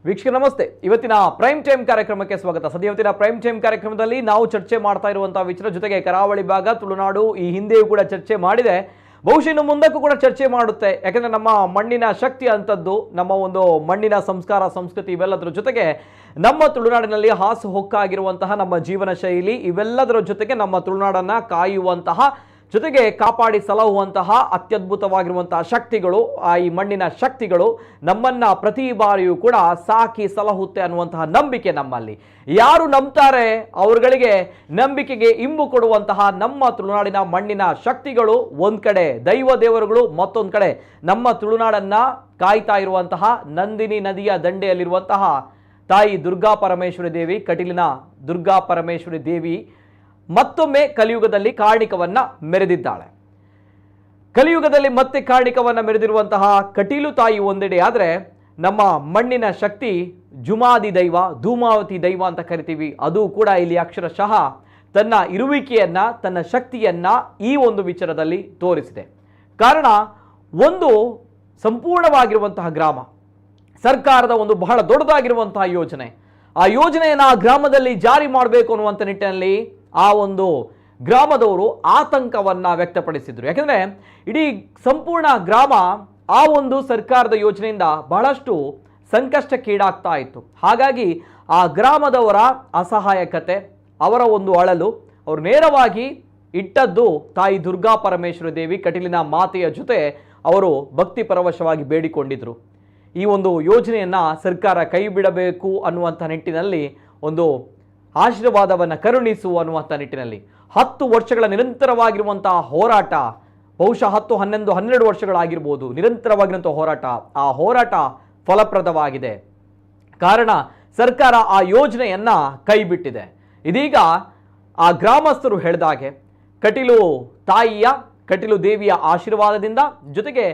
ವೀಕ್ಷಕ ನಮಸ್ತೆ. ಇವತ್ತಿನ prime time ಕಾರ್ಯಕ್ರಮಕ್ಕೆ ಸ್ವಾಗತ. ಸದ್ಯ ಇವತ್ತಿನ ಪ್ರೈಮ್ ಟೈಮ್ ಕಾರ್ಯಕ್ರಮದಲ್ಲಿ ನಾವು ಚರ್ಚೆ ಮಾಡ್ತಾ ಇರುವಂತಹ ವಿಚಾರ ಜೊತೆಗೆ ಕರಾವಳಿ ಭಾಗ, ತುಳುನಾಡು ಈ ಹಿಂದೆಯೂ ಕೂಡ ಚರ್ಚೆ ಮಾಡಿದೆ. ಬಹುಶಃ ಇನ್ನು ಮುಂದಕ್ಕೂ ಕೂಡ ಚರ್ಚೆ ಮಾಡುತ್ತೆ. ಯಾಕಂದ್ರೆ ನಮ್ಮ ಮಣ್ಣಿನ ಶಕ್ತಿ ಅಂತದ್ದು, ನಮ್ಮ ಒಂದು ಮಣ್ಣಿನ ಸಂಸ್ಕಾರ, ಸಂಸ್ಕೃತಿ ಇವೆಲ್ಲದರ ಜೊತೆಗೆ ನಮ್ಮ ತುಳುನಾಡಿನಲ್ಲಿ ಹಾಸು ಹೊಕ್ಕಾಗಿರುವಂತಹ ನಮ್ಮ ಜೀವನ ಶೈಲಿ ಇವೆಲ್ಲದರ ಜೊತೆಗೆ ನಮ್ಮ ತುಳುನಾಡನ್ನ ಕಾಯುವಂತಹ ಜೊತೆಗೆ ಕಾಪಾಡಿ ಸಲಹುವಂತಹ ಅತ್ಯದ್ಭುತವಾಗಿರುವಂತಹ ಶಕ್ತಿಗಳು, ಆ ಈ ಮಣ್ಣಿನ ಶಕ್ತಿಗಳು ನಮ್ಮನ್ನ ಪ್ರತಿ ಬಾರಿಯೂ ಕೂಡ ಸಾಕಿ ಸಲಹುತ್ತೆ ಅನ್ನುವಂತಹ ನಂಬಿಕೆ ನಮ್ಮಲ್ಲಿ. ಯಾರು ನಂಬ್ತಾರೆ ಅವರುಗಳಿಗೆ ನಂಬಿಕೆಗೆ ಇಂಬು ಕೊಡುವಂತಹ ನಮ್ಮ ತುಳುನಾಡಿನ ಮಣ್ಣಿನ ಶಕ್ತಿಗಳು ಒಂದ್ ಕಡೆ ದೈವ ದೇವರುಗಳು, ಮತ್ತೊಂದು ಕಡೆ ನಮ್ಮ ತುಳುನಾಡನ್ನ ಕಾಯ್ತಾ ಇರುವಂತಹ ನಂದಿನಿ ನದಿಯ ದಂಡೆಯಲ್ಲಿರುವಂತಹ ತಾಯಿ ದುರ್ಗಾ ಪರಮೇಶ್ವರಿ ದೇವಿ, ಕಟೀಲಿನ ದುರ್ಗಾ ಪರಮೇಶ್ವರಿ ದೇವಿ ಮತ್ತೊಮ್ಮೆ ಕಲಿಯುಗದಲ್ಲಿ ಕಾರ್ಣಿಕವನ್ನ ಮೆರೆದಿದ್ದಾಳೆ. ಕಲಿಯುಗದಲ್ಲಿ ಮತ್ತೆ ಕಾರ್ಣಿಕವನ್ನ ಮೆರೆದಿರುವಂತಹ ಕಟೀಲು ತಾಯಿ ಒಂದೆಡೆ ಆದರೆ, ನಮ್ಮ ಮಣ್ಣಿನ ಶಕ್ತಿ ಜುಮಾದಿ ದೈವ, ಧೂಮಾವತಿ ದೈವ ಅಂತ ಕರಿತೀವಿ, ಅದು ಕೂಡ ಇಲ್ಲಿ ಅಕ್ಷರಶಃ ತನ್ನ ಇರುವಿಕೆಯನ್ನ, ತನ್ನ ಶಕ್ತಿಯನ್ನ ಈ ಒಂದು ವಿಚಾರದಲ್ಲಿ ತೋರಿಸಿದೆ. ಕಾರಣ, ಒಂದು ಸಂಪೂರ್ಣವಾಗಿರುವಂತಹ ಗ್ರಾಮ, ಸರ್ಕಾರದ ಒಂದು ಬಹಳ ದೊಡ್ಡದಾಗಿರುವಂತಹ ಯೋಜನೆ, ಆ ಯೋಜನೆಯನ್ನು ಆ ಗ್ರಾಮದಲ್ಲಿ ಜಾರಿ ಮಾಡಬೇಕು ಅನ್ನುವಂಥ ನಿಟ್ಟಿನಲ್ಲಿ ಆ ಒಂದು ಗ್ರಾಮದವರು ಆತಂಕವನ್ನ ವ್ಯಕ್ತಪಡಿಸಿದ್ರು. ಯಾಕಂದ್ರೆ ಇಡೀ ಸಂಪೂರ್ಣ ಗ್ರಾಮ ಆ ಒಂದು ಸರ್ಕಾರದ ಯೋಜನೆಯಿಂದ ಬಹಳಷ್ಟು ಸಂಕಷ್ಟಕ್ಕೀಡಾಗ್ತಾ ಇತ್ತು. ಹಾಗಾಗಿ ಆ ಗ್ರಾಮದವರ ಅಸಹಾಯಕತೆ, ಅವರ ಒಂದು ಅಳಲು ಅವರು ನೇರವಾಗಿ ಇಟ್ಟದ್ದು ತಾಯಿ ದುರ್ಗಾ ಪರಮೇಶ್ವರಿ ದೇವಿ ಕಟೀಲಿನ ಮಾತೆಯ ಜೊತೆ ಅವರು ಭಕ್ತಿ ಪರವಶವಾಗಿ ಬೇಡಿಕೊಂಡಿದ್ರು. ಈ ಒಂದು ಯೋಜನೆಯನ್ನ ಸರ್ಕಾರ ಕೈ ಬಿಡಬೇಕು ಅನ್ನುವಂಥ ನಿಟ್ಟಿನಲ್ಲಿ, ಒಂದು ಆಶೀರ್ವಾದವನ್ನು ಕರುಣಿಸು ಅನ್ನುವಂಥ ನಿಟ್ಟಿನಲ್ಲಿ 10 ವರ್ಷಗಳ ನಿರಂತರವಾಗಿರುವಂತಹ ಹೋರಾಟ, ಬಹುಶಃ 10, 11, 12 ವರ್ಷಗಳಾಗಿರ್ಬೋದು ನಿರಂತರವಾಗಿರುವಂಥ ಹೋರಾಟ, ಆ ಹೋರಾಟ ಫಲಪ್ರದವಾಗಿದೆ. ಕಾರಣ, ಸರ್ಕಾರ ಆ ಯೋಜನೆಯನ್ನ ಕೈ ಬಿಟ್ಟಿದೆ. ಇದೀಗ ಆ ಗ್ರಾಮಸ್ಥರು ಹೇಳಿದಾಗೆ ಕಟೀಲು ತಾಯಿಯ, ಕಟೀಲು ದೇವಿಯ ಆಶೀರ್ವಾದದಿಂದ, ಜೊತೆಗೆ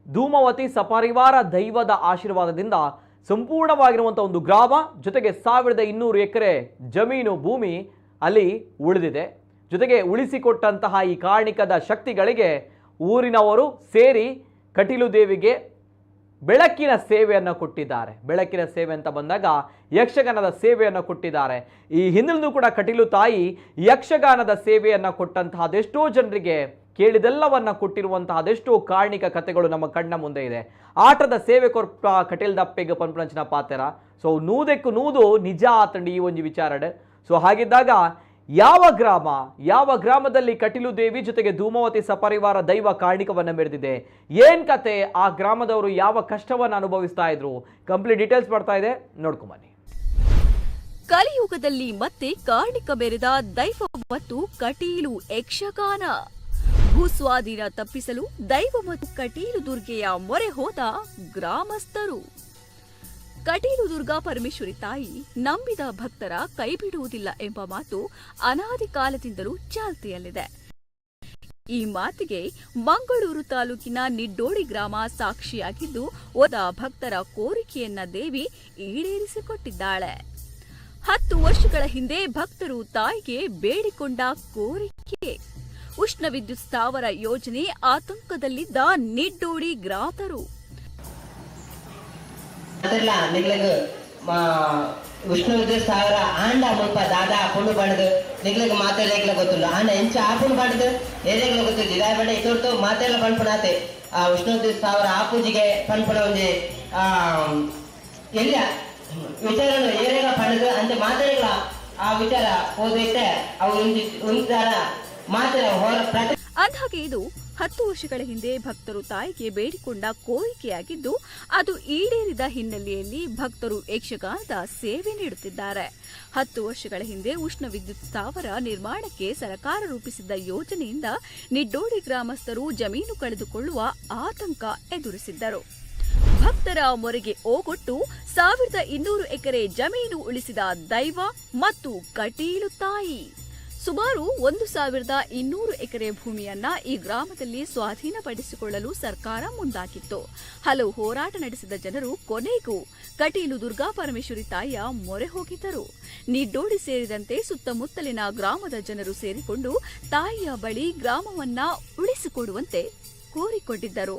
ಧೂಮಾವತಿ ಸಪರಿವಾರ ದೈವದ ಆಶೀರ್ವಾದದಿಂದ ಸಂಪೂರ್ಣವಾಗಿರುವಂಥ ಒಂದು ಗ್ರಾಮ ಜೊತೆಗೆ 1200 ಎಕರೆ ಜಮೀನು, ಭೂಮಿ ಅಲ್ಲಿ ಉಳಿದಿದೆ. ಜೊತೆಗೆ ಉಳಿಸಿಕೊಟ್ಟಂತಹ ಈ ಕಾರ್ಣಿಕದ ಶಕ್ತಿಗಳಿಗೆ ಊರಿನವರು ಸೇರಿ ಕಟೀಲು ದೇವಿಗೆ ಬೆಳಕಿನ ಸೇವೆಯನ್ನು ಕೊಟ್ಟಿದ್ದಾರೆ. ಬೆಳಕಿನ ಸೇವೆ ಅಂತ ಬಂದಾಗ ಯಕ್ಷಗಾನದ ಸೇವೆಯನ್ನು ಕೊಟ್ಟಿದ್ದಾರೆ. ಈ ಹಿಂದಿನೂ ಕೂಡ ಕಟೀಲು ತಾಯಿ ಯಕ್ಷಗಾನದ ಸೇವೆಯನ್ನು ಕೊಟ್ಟಂತಹ ಅದೆಷ್ಟೋ ಜನರಿಗೆ ಕೇಳಿದೆಲ್ಲವನ್ನ ಕೊಟ್ಟಿರುವಂತಹ ಅದೆಷ್ಟೋ ಕಾರ್ಣಿಕ ಕಥೆಗಳು ನಮ್ಮ ಕಣ್ಣ ಮುಂದೆ ಇದೆ. ಆಟದ ಸೇವೆ ಕೊರ್ಪ ಕಟೀಲ್ ದಪ್ಪೆಗೆ ಪನ್ಪುನಂಚಿನ ಪಾತೆರ. ಸೊ ನೂದೆಕ್ಕು ನೂದು ನಿಜ ಆತಂಡಿ ಈ ಒಂದು ವಿಚಾರಡ್. ಸೊ ಹಾಗಿದ್ದಾಗ ಯಾವ ಗ್ರಾಮ, ಯಾವ ಗ್ರಾಮದಲ್ಲಿ ಕಟೀಲು ದೇವಿ ಜೊತೆಗೆ ಧೂಮಾವತಿ ಸಪರಿವಾರ ದೈವ ಕಾರ್ಣಿಕವನ್ನ ಮೆರೆದಿದೆ, ಏನ್ ಕತೆ, ಆ ಗ್ರಾಮದವರು ಯಾವ ಕಷ್ಟವನ್ನು ಅನುಭವಿಸ್ತಾ ಇದ್ರು, ಕಂಪ್ಲೀಟ್ ಡೀಟೇಲ್ಸ್ ಬರ್ತಾ ಇದೆ, ನೋಡ್ಕೊಂಬನ್ನಿ. ಕಲಿಯುಗದಲ್ಲಿ ಮತ್ತೆ ಕಾರ್ಣಿಕ ಮೆರೆದ ದೈವ ಮತ್ತು ಕಟೀಲು ಯಕ್ಷಗಾನ. ಭೂಸ್ವಾಧೀನ ತಪ್ಪಿಸಲು ದೈವ ಮತ್ತು ಕಟೀಲು ದುರ್ಗೆಯ ಮೊರೆ ಹೋದ ಗ್ರಾಮಸ್ಥರು. ಕಟೀಲು ದುರ್ಗಾ ಪರಮೇಶ್ವರಿ ತಾಯಿ ನಂಬಿದ ಭಕ್ತರ ಕೈಬಿಡುವುದಿಲ್ಲ ಎಂಬ ಮಾತು ಅನಾದಿ ಕಾಲದಿಂದಲೂ ಚಾಲ್ತಿಯಲ್ಲಿದೆ. ಈ ಮಾತಿಗೆ ಮಂಗಳೂರು ತಾಲೂಕಿನ ನಿಡ್ಡೋಡಿ ಗ್ರಾಮ ಸಾಕ್ಷಿಯಾಗಿದ್ದು, ಒದ ಭಕ್ತರ ಕೋರಿಕೆಯನ್ನ ದೇವಿ ಈಡೇರಿಸಿಕೊಟ್ಟಿದ್ದಾಳೆ. 10 ವರ್ಷಗಳ ಹಿಂದೆ ಭಕ್ತರು ತಾಯಿಗೆ ಬೇಡಿಕೊಂಡ ಕೋರಿಕೆ, ಉಷ್ಣ ವಿದ್ಯುತ್ ಸ್ಥಾವರ ಯೋಜನೆ ಆತಂಕದಲ್ಲಿದ್ದ ನಿಡ್ಡೋಡಿ ಗ್ರಾಮಸ್ಥರು. ಮಾತೆರ್ಲ ನಿಗ್ಲೆಗ್ ಉಷ್ಣ ವಿದ್ಯುತ್ ಸ್ಥಾವರ ಆಂಡ ಮುಲ್ಪ ದಾದ ಆಪುಂಡು ಪಂಡ್ದ್ ನಿಗ್ಲೆಗ್ ಮಾತೆರ್ಲೆಗ್ಲ ಗೊತ್ತುಂಡು. ಆಂಡ ಎಂಚ ಆಪುಂಡು ಪಂಡ್ದ್ ಏರೆಗ್ಲ ಗೊತ್ತಿಜ್ಜಿ. ದಾಯೆ ಪಂಡ ಇತೊರ್ತು ಮಾತೆರ್ಲ ಪನ್ಪುನಾತೆ ಆ ಉಷ್ಣ ವಿದ್ಯುತ್ ಸ್ಥಾವರ ಆಪುಜಿಗೆ ಪನ್ಪುನ ಒಂಜಿ ಎಲ್ಯ ವಿಚಾರ ಏರೆಗ್ಲ ಪಂಡ್ದ್ ಅಂಚ ಮಾತೆರ್ಲ ಆ ವಿಚಾರ ಪೋದೈತೆ ಅವು ಒಂಜಿ ಒಂಥರ ಮಾತೆರ ಹೊರ ಪ್ರತಿ ಅಂದ್ಹಾಗೆ ಇದು 10 ವರ್ಷಗಳ ಹಿಂದೆ ಭಕ್ತರು ತಾಯಿಗೆ ಬೇಡಿಕೊಂಡ ಕೋರಿಕೆಯಾಗಿದ್ದು, ಅದು ಈಡೇರಿದ ಹಿನ್ನೆಲೆಯಲ್ಲಿ ಭಕ್ತರು ಯಕ್ಷಗಾನದ ಸೇವೆ ನೀಡುತ್ತಿದ್ದಾರೆ. 10 ವರ್ಷಗಳ ಹಿಂದೆ ಉಷ್ಣ ವಿದ್ಯುತ್ ಸ್ಥಾವರ ನಿರ್ಮಾಣಕ್ಕೆ ಸರ್ಕಾರ ರೂಪಿಸಿದ್ದ ಯೋಜನೆಯಿಂದ ನಿಡ್ಡೋಡಿ ಗ್ರಾಮಸ್ಥರು ಜಮೀನು ಕಳೆದುಕೊಳ್ಳುವ ಆತಂಕ ಎದುರಿಸಿದ್ದರು. ಭಕ್ತರ ಮೊರೆಗೆ ಓಗೊಟ್ಟು 1200 ಎಕರೆ ಜಮೀನು ಉಳಿಸಿದ ದೈವ ಮತ್ತು ಕಟೀಲು ತಾಯಿ. ಸುಮಾರು 1200 ಎಕರೆ ಭೂಮಿಯನ್ನ ಈ ಗ್ರಾಮದಲ್ಲಿ ಸ್ವಾಧೀನಪಡಿಸಿಕೊಳ್ಳಲು ಸರ್ಕಾರ ಮುಂದಾಗಿತ್ತು. ಹಲವು ಹೋರಾಟ ನಡೆಸಿದ ಜನರು ಕೊನೆಗೂ ಕಟೀಲು ದುರ್ಗಾ ಪರಮೇಶ್ವರಿ ತಾಯಿಯ ಮೊರೆ ಹೋಗಿದ್ದರು. ನಿಡ್ಡೋಡಿ ಸೇರಿದಂತೆ ಸುತ್ತಮುತ್ತಲಿನ ಗ್ರಾಮದ ಜನರು ಸೇರಿಕೊಂಡು ತಾಯಿಯ ಬಳಿ ಗ್ರಾಮವನ್ನ ಉಳಿಸಿಕೊಡುವಂತೆ ಕೋರಿಕೊಂಡಿದ್ದರು.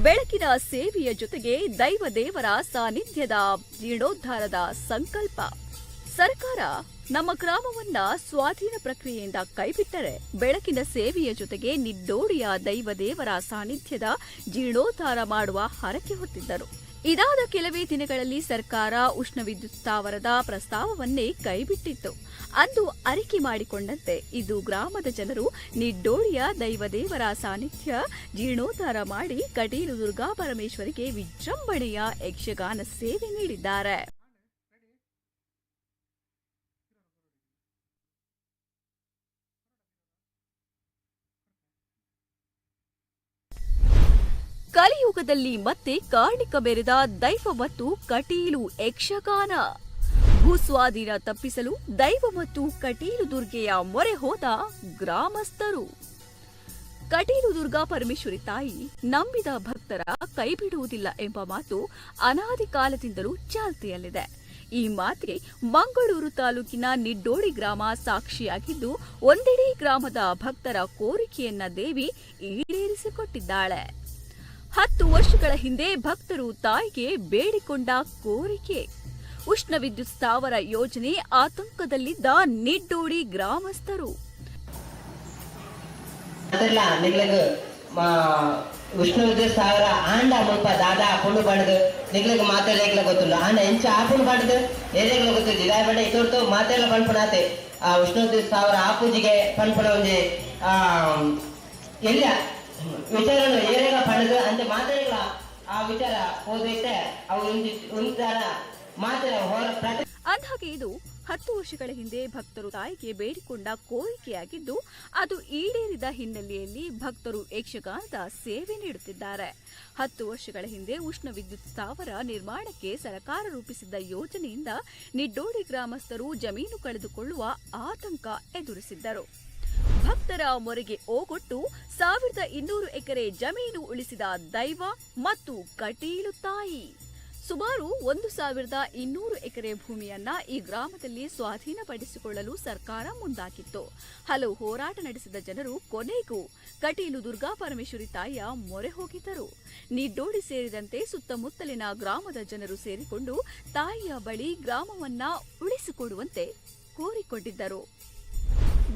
ಬೆಳಕಿನ ಸೇವೆಯ ಜೊತೆಗೆ ದೈವ ದೇವರ ಸಾನ್ನಿಧ್ಯದ ಜೀರ್ಣೋದ್ಧಾರದ ಸಂಕಲ್ಪ. ಸರ್ಕಾರ ನಮ್ಮ ಗ್ರಾಮವನ್ನ ಸ್ವಾಧೀನ ಪ್ರಕ್ರಿಯೆಯಿಂದ ಕೈಬಿಟ್ಟರೆ ಬೆಳಕಿನ ಸೇವೆಯ ಜೊತೆಗೆ ನಿಡ್ಡೋಡಿಯ ದೈವ ದೇವರ ಸಾನ್ನಿಧ್ಯದ ಜೀರ್ಣೋದ್ಧಾರ ಮಾಡುವ ಹರಕೆ ಹೊತ್ತಿದ್ದರು. ಇದಾದ ಕೆಲವೇ ದಿನಗಳಲ್ಲಿ ಸರ್ಕಾರ ಉಷ್ಣ ವಿದ್ಯುತ್ ಸ್ಥಾವರದ ಪ್ರಸ್ತಾವವನ್ನೇ ಕೈಬಿಟ್ಟಿತ್ತು. ಅಂದು ಅರಿಕೆ ಮಾಡಿಕೊಂಡಂತೆ ಇದು ಗ್ರಾಮದ ಜನರು ನಿಡ್ಡೋಡಿಯ ದೈವದೇವರ ಸಾನ್ನಿಧ್ಯ ಜೀರ್ಣೋದ್ಧಾರ ಮಾಡಿ ಕಟೀಲು ದುರ್ಗಾ ಪರಮೇಶ್ವರಿಗೆ ವಿಜೃಂಭಣೆಯ ಯಕ್ಷಗಾನ ಸೇವೆ ನೀಡಿದ್ದಾರೆ. ಕಲಿಯುಗದಲ್ಲಿ ಮತ್ತೆ ಕಾರ್ಣಿಕ ಬೆರೆದ ದೈವ ಮತ್ತು ಕಟೀಲು ಯಕ್ಷಗಾನ. ಭೂಸ್ವಾಧೀನ ತಪ್ಪಿಸಲು ದೈವ ಮತ್ತು ಕಟೀಲು ದುರ್ಗೆಯ ಮೊರೆ ಹೋದ ಗ್ರಾಮಸ್ಥರು. ಕಟೀಲು ದುರ್ಗಾ ಪರಮೇಶ್ವರಿ ತಾಯಿ ನಂಬಿದ ಭಕ್ತರ ಕೈಬಿಡುವುದಿಲ್ಲ ಎಂಬ ಮಾತು ಅನಾದಿ ಕಾಲದಿಂದಲೂ ಚಾಲ್ತಿಯಲ್ಲಿದೆ. ಈ ಮಾತಿಗೆ ಮಂಗಳೂರು ತಾಲೂಕಿನ ನಿಡ್ಡೋಡಿ ಗ್ರಾಮ ಸಾಕ್ಷಿಯಾಗಿದ್ದು, ಒಂದೆಡೆ ಗ್ರಾಮದ ಭಕ್ತರ ಕೋರಿಕೆಯನ್ನ ದೇವಿ ಈಡೇರಿಸಿಕೊಟ್ಟಿದ್ದಾಳೆ. 10 ವರ್ಷಗಳ ಹಿಂದೆ ಭಕ್ತರು ತಾಯಿಗೆ ಬೇಡಿಕೊಂಡ ಕೋರಿಕೆ ಉಷ್ಣ ವಿದ್ಯುತ್ ಸ್ಥಾವರ ಯೋಜನೆ ಆತಂಕದಲ್ಲಿದ್ದ ನಿಡ್ಡೋಡಿ ಗ್ರಾಮಸ್ಥರು. ವಿಷ್ಣು ವಿದ್ಯುತ್ ಸ್ಥಾವರ ಆಂಡ ಮುಲ್ಪ ದಾದಾ ಆಪುಂಡು ಪಂಡ್ದ್ ನಿಕ್ಲೆಗ್ ಮಾತೆರೆಗ್ಲ ಗೊತ್ತುಂಡು. ಆಂಡ ಎಂಚ ಆಪುಂಡು ಪಂಡ್ದ್ ಏರೆಗ್ಲ ಗೊತ್ತಿಜ್ಜಿ. ದಾಯೆ ಪಂಡ ಇತೊರ್ತು ಮಾತೆರ್ಲ ಪನ್ಪುನಾತೆ ಆ ವಿಷ್ಣು ವಿದ್ಯುತ್ ಸ್ಥಾವರ ಆಪೂಜಿಗೆ ಪನ್ಪುನ ಒಂಜಿ ಎಲ್ಯ ವಿಚಾರನು ಏರೆಗ್ಲ ಪಂಡ್ದ್ ಅಂಚ ಮಾತೆರೆಗ್ಲ ಆ ವಿಚಾರ ಪೋದೈತೆ ಅವು ಒಂಜಿ ಒಂಥರ ಮಾತೆರ ಹೊರ ಪ್ರತಿ. ಅಂದಹಾಗೆ ಇದು 10 ವರ್ಷಗಳ ಹಿಂದೆ ಭಕ್ತರು ತಾಯಿಗೆ ಬೇಡಿಕೊಂಡ ಕೋರಿಕೆಯಾಗಿದ್ದು, ಅದು ಈಡೇರಿದ ಹಿನ್ನೆಲೆಯಲ್ಲಿ ಭಕ್ತರು ಯಕ್ಷಗಾನದ ಸೇವೆ ನೀಡುತ್ತಿದ್ದಾರೆ. 10 ವರ್ಷಗಳ ಹಿಂದೆ ಉಷ್ಣ ವಿದ್ಯುತ್ ಸ್ಥಾವರ ನಿರ್ಮಾಣಕ್ಕೆ ಸರ್ಕಾರ ರೂಪಿಸಿದ್ದ ಯೋಜನೆಯಿಂದ ನಿಡ್ಡೋಡಿ ಗ್ರಾಮಸ್ಥರು ಜಮೀನು ಕಳೆದುಕೊಳ್ಳುವ ಆತಂಕ ಎದುರಿಸಿದ್ದರು. ಭಕ್ತರ ಮೊರೆಗೆ ಓಗೊಟ್ಟು 1200 ಎಕರೆ ಜಮೀನು ಉಳಿಸಿದ ದೈವ ಮತ್ತು ಕಟೀಲು ತಾಯಿ. ಸುಮಾರು 1200 ಎಕರೆ ಭೂಮಿಯನ್ನ ಈ ಗ್ರಾಮದಲ್ಲಿ ಸ್ವಾಧೀನಪಡಿಸಿಕೊಳ್ಳಲು ಸರ್ಕಾರ ಮುಂದಾಗಿತ್ತು. ಹಲವು ಹೋರಾಟ ನಡೆಸಿದ ಜನರು ಕೊನೆಗೂ ಕಟೀಲು ದುರ್ಗಾ ಪರಮೇಶ್ವರಿ ತಾಯಿಯ ಮೊರೆ ಹೋಗಿದ್ದರು. ನಿಡ್ಡೋಡಿ ಸೇರಿದಂತೆ ಸುತ್ತಮುತ್ತಲಿನ ಗ್ರಾಮದ ಜನರು ಸೇರಿಕೊಂಡು ತಾಯಿಯ ಬಳಿ ಗ್ರಾಮವನ್ನ ಉಳಿಸಿಕೊಡುವಂತೆ ಕೋರಿಕೊಂಡಿದ್ದರು.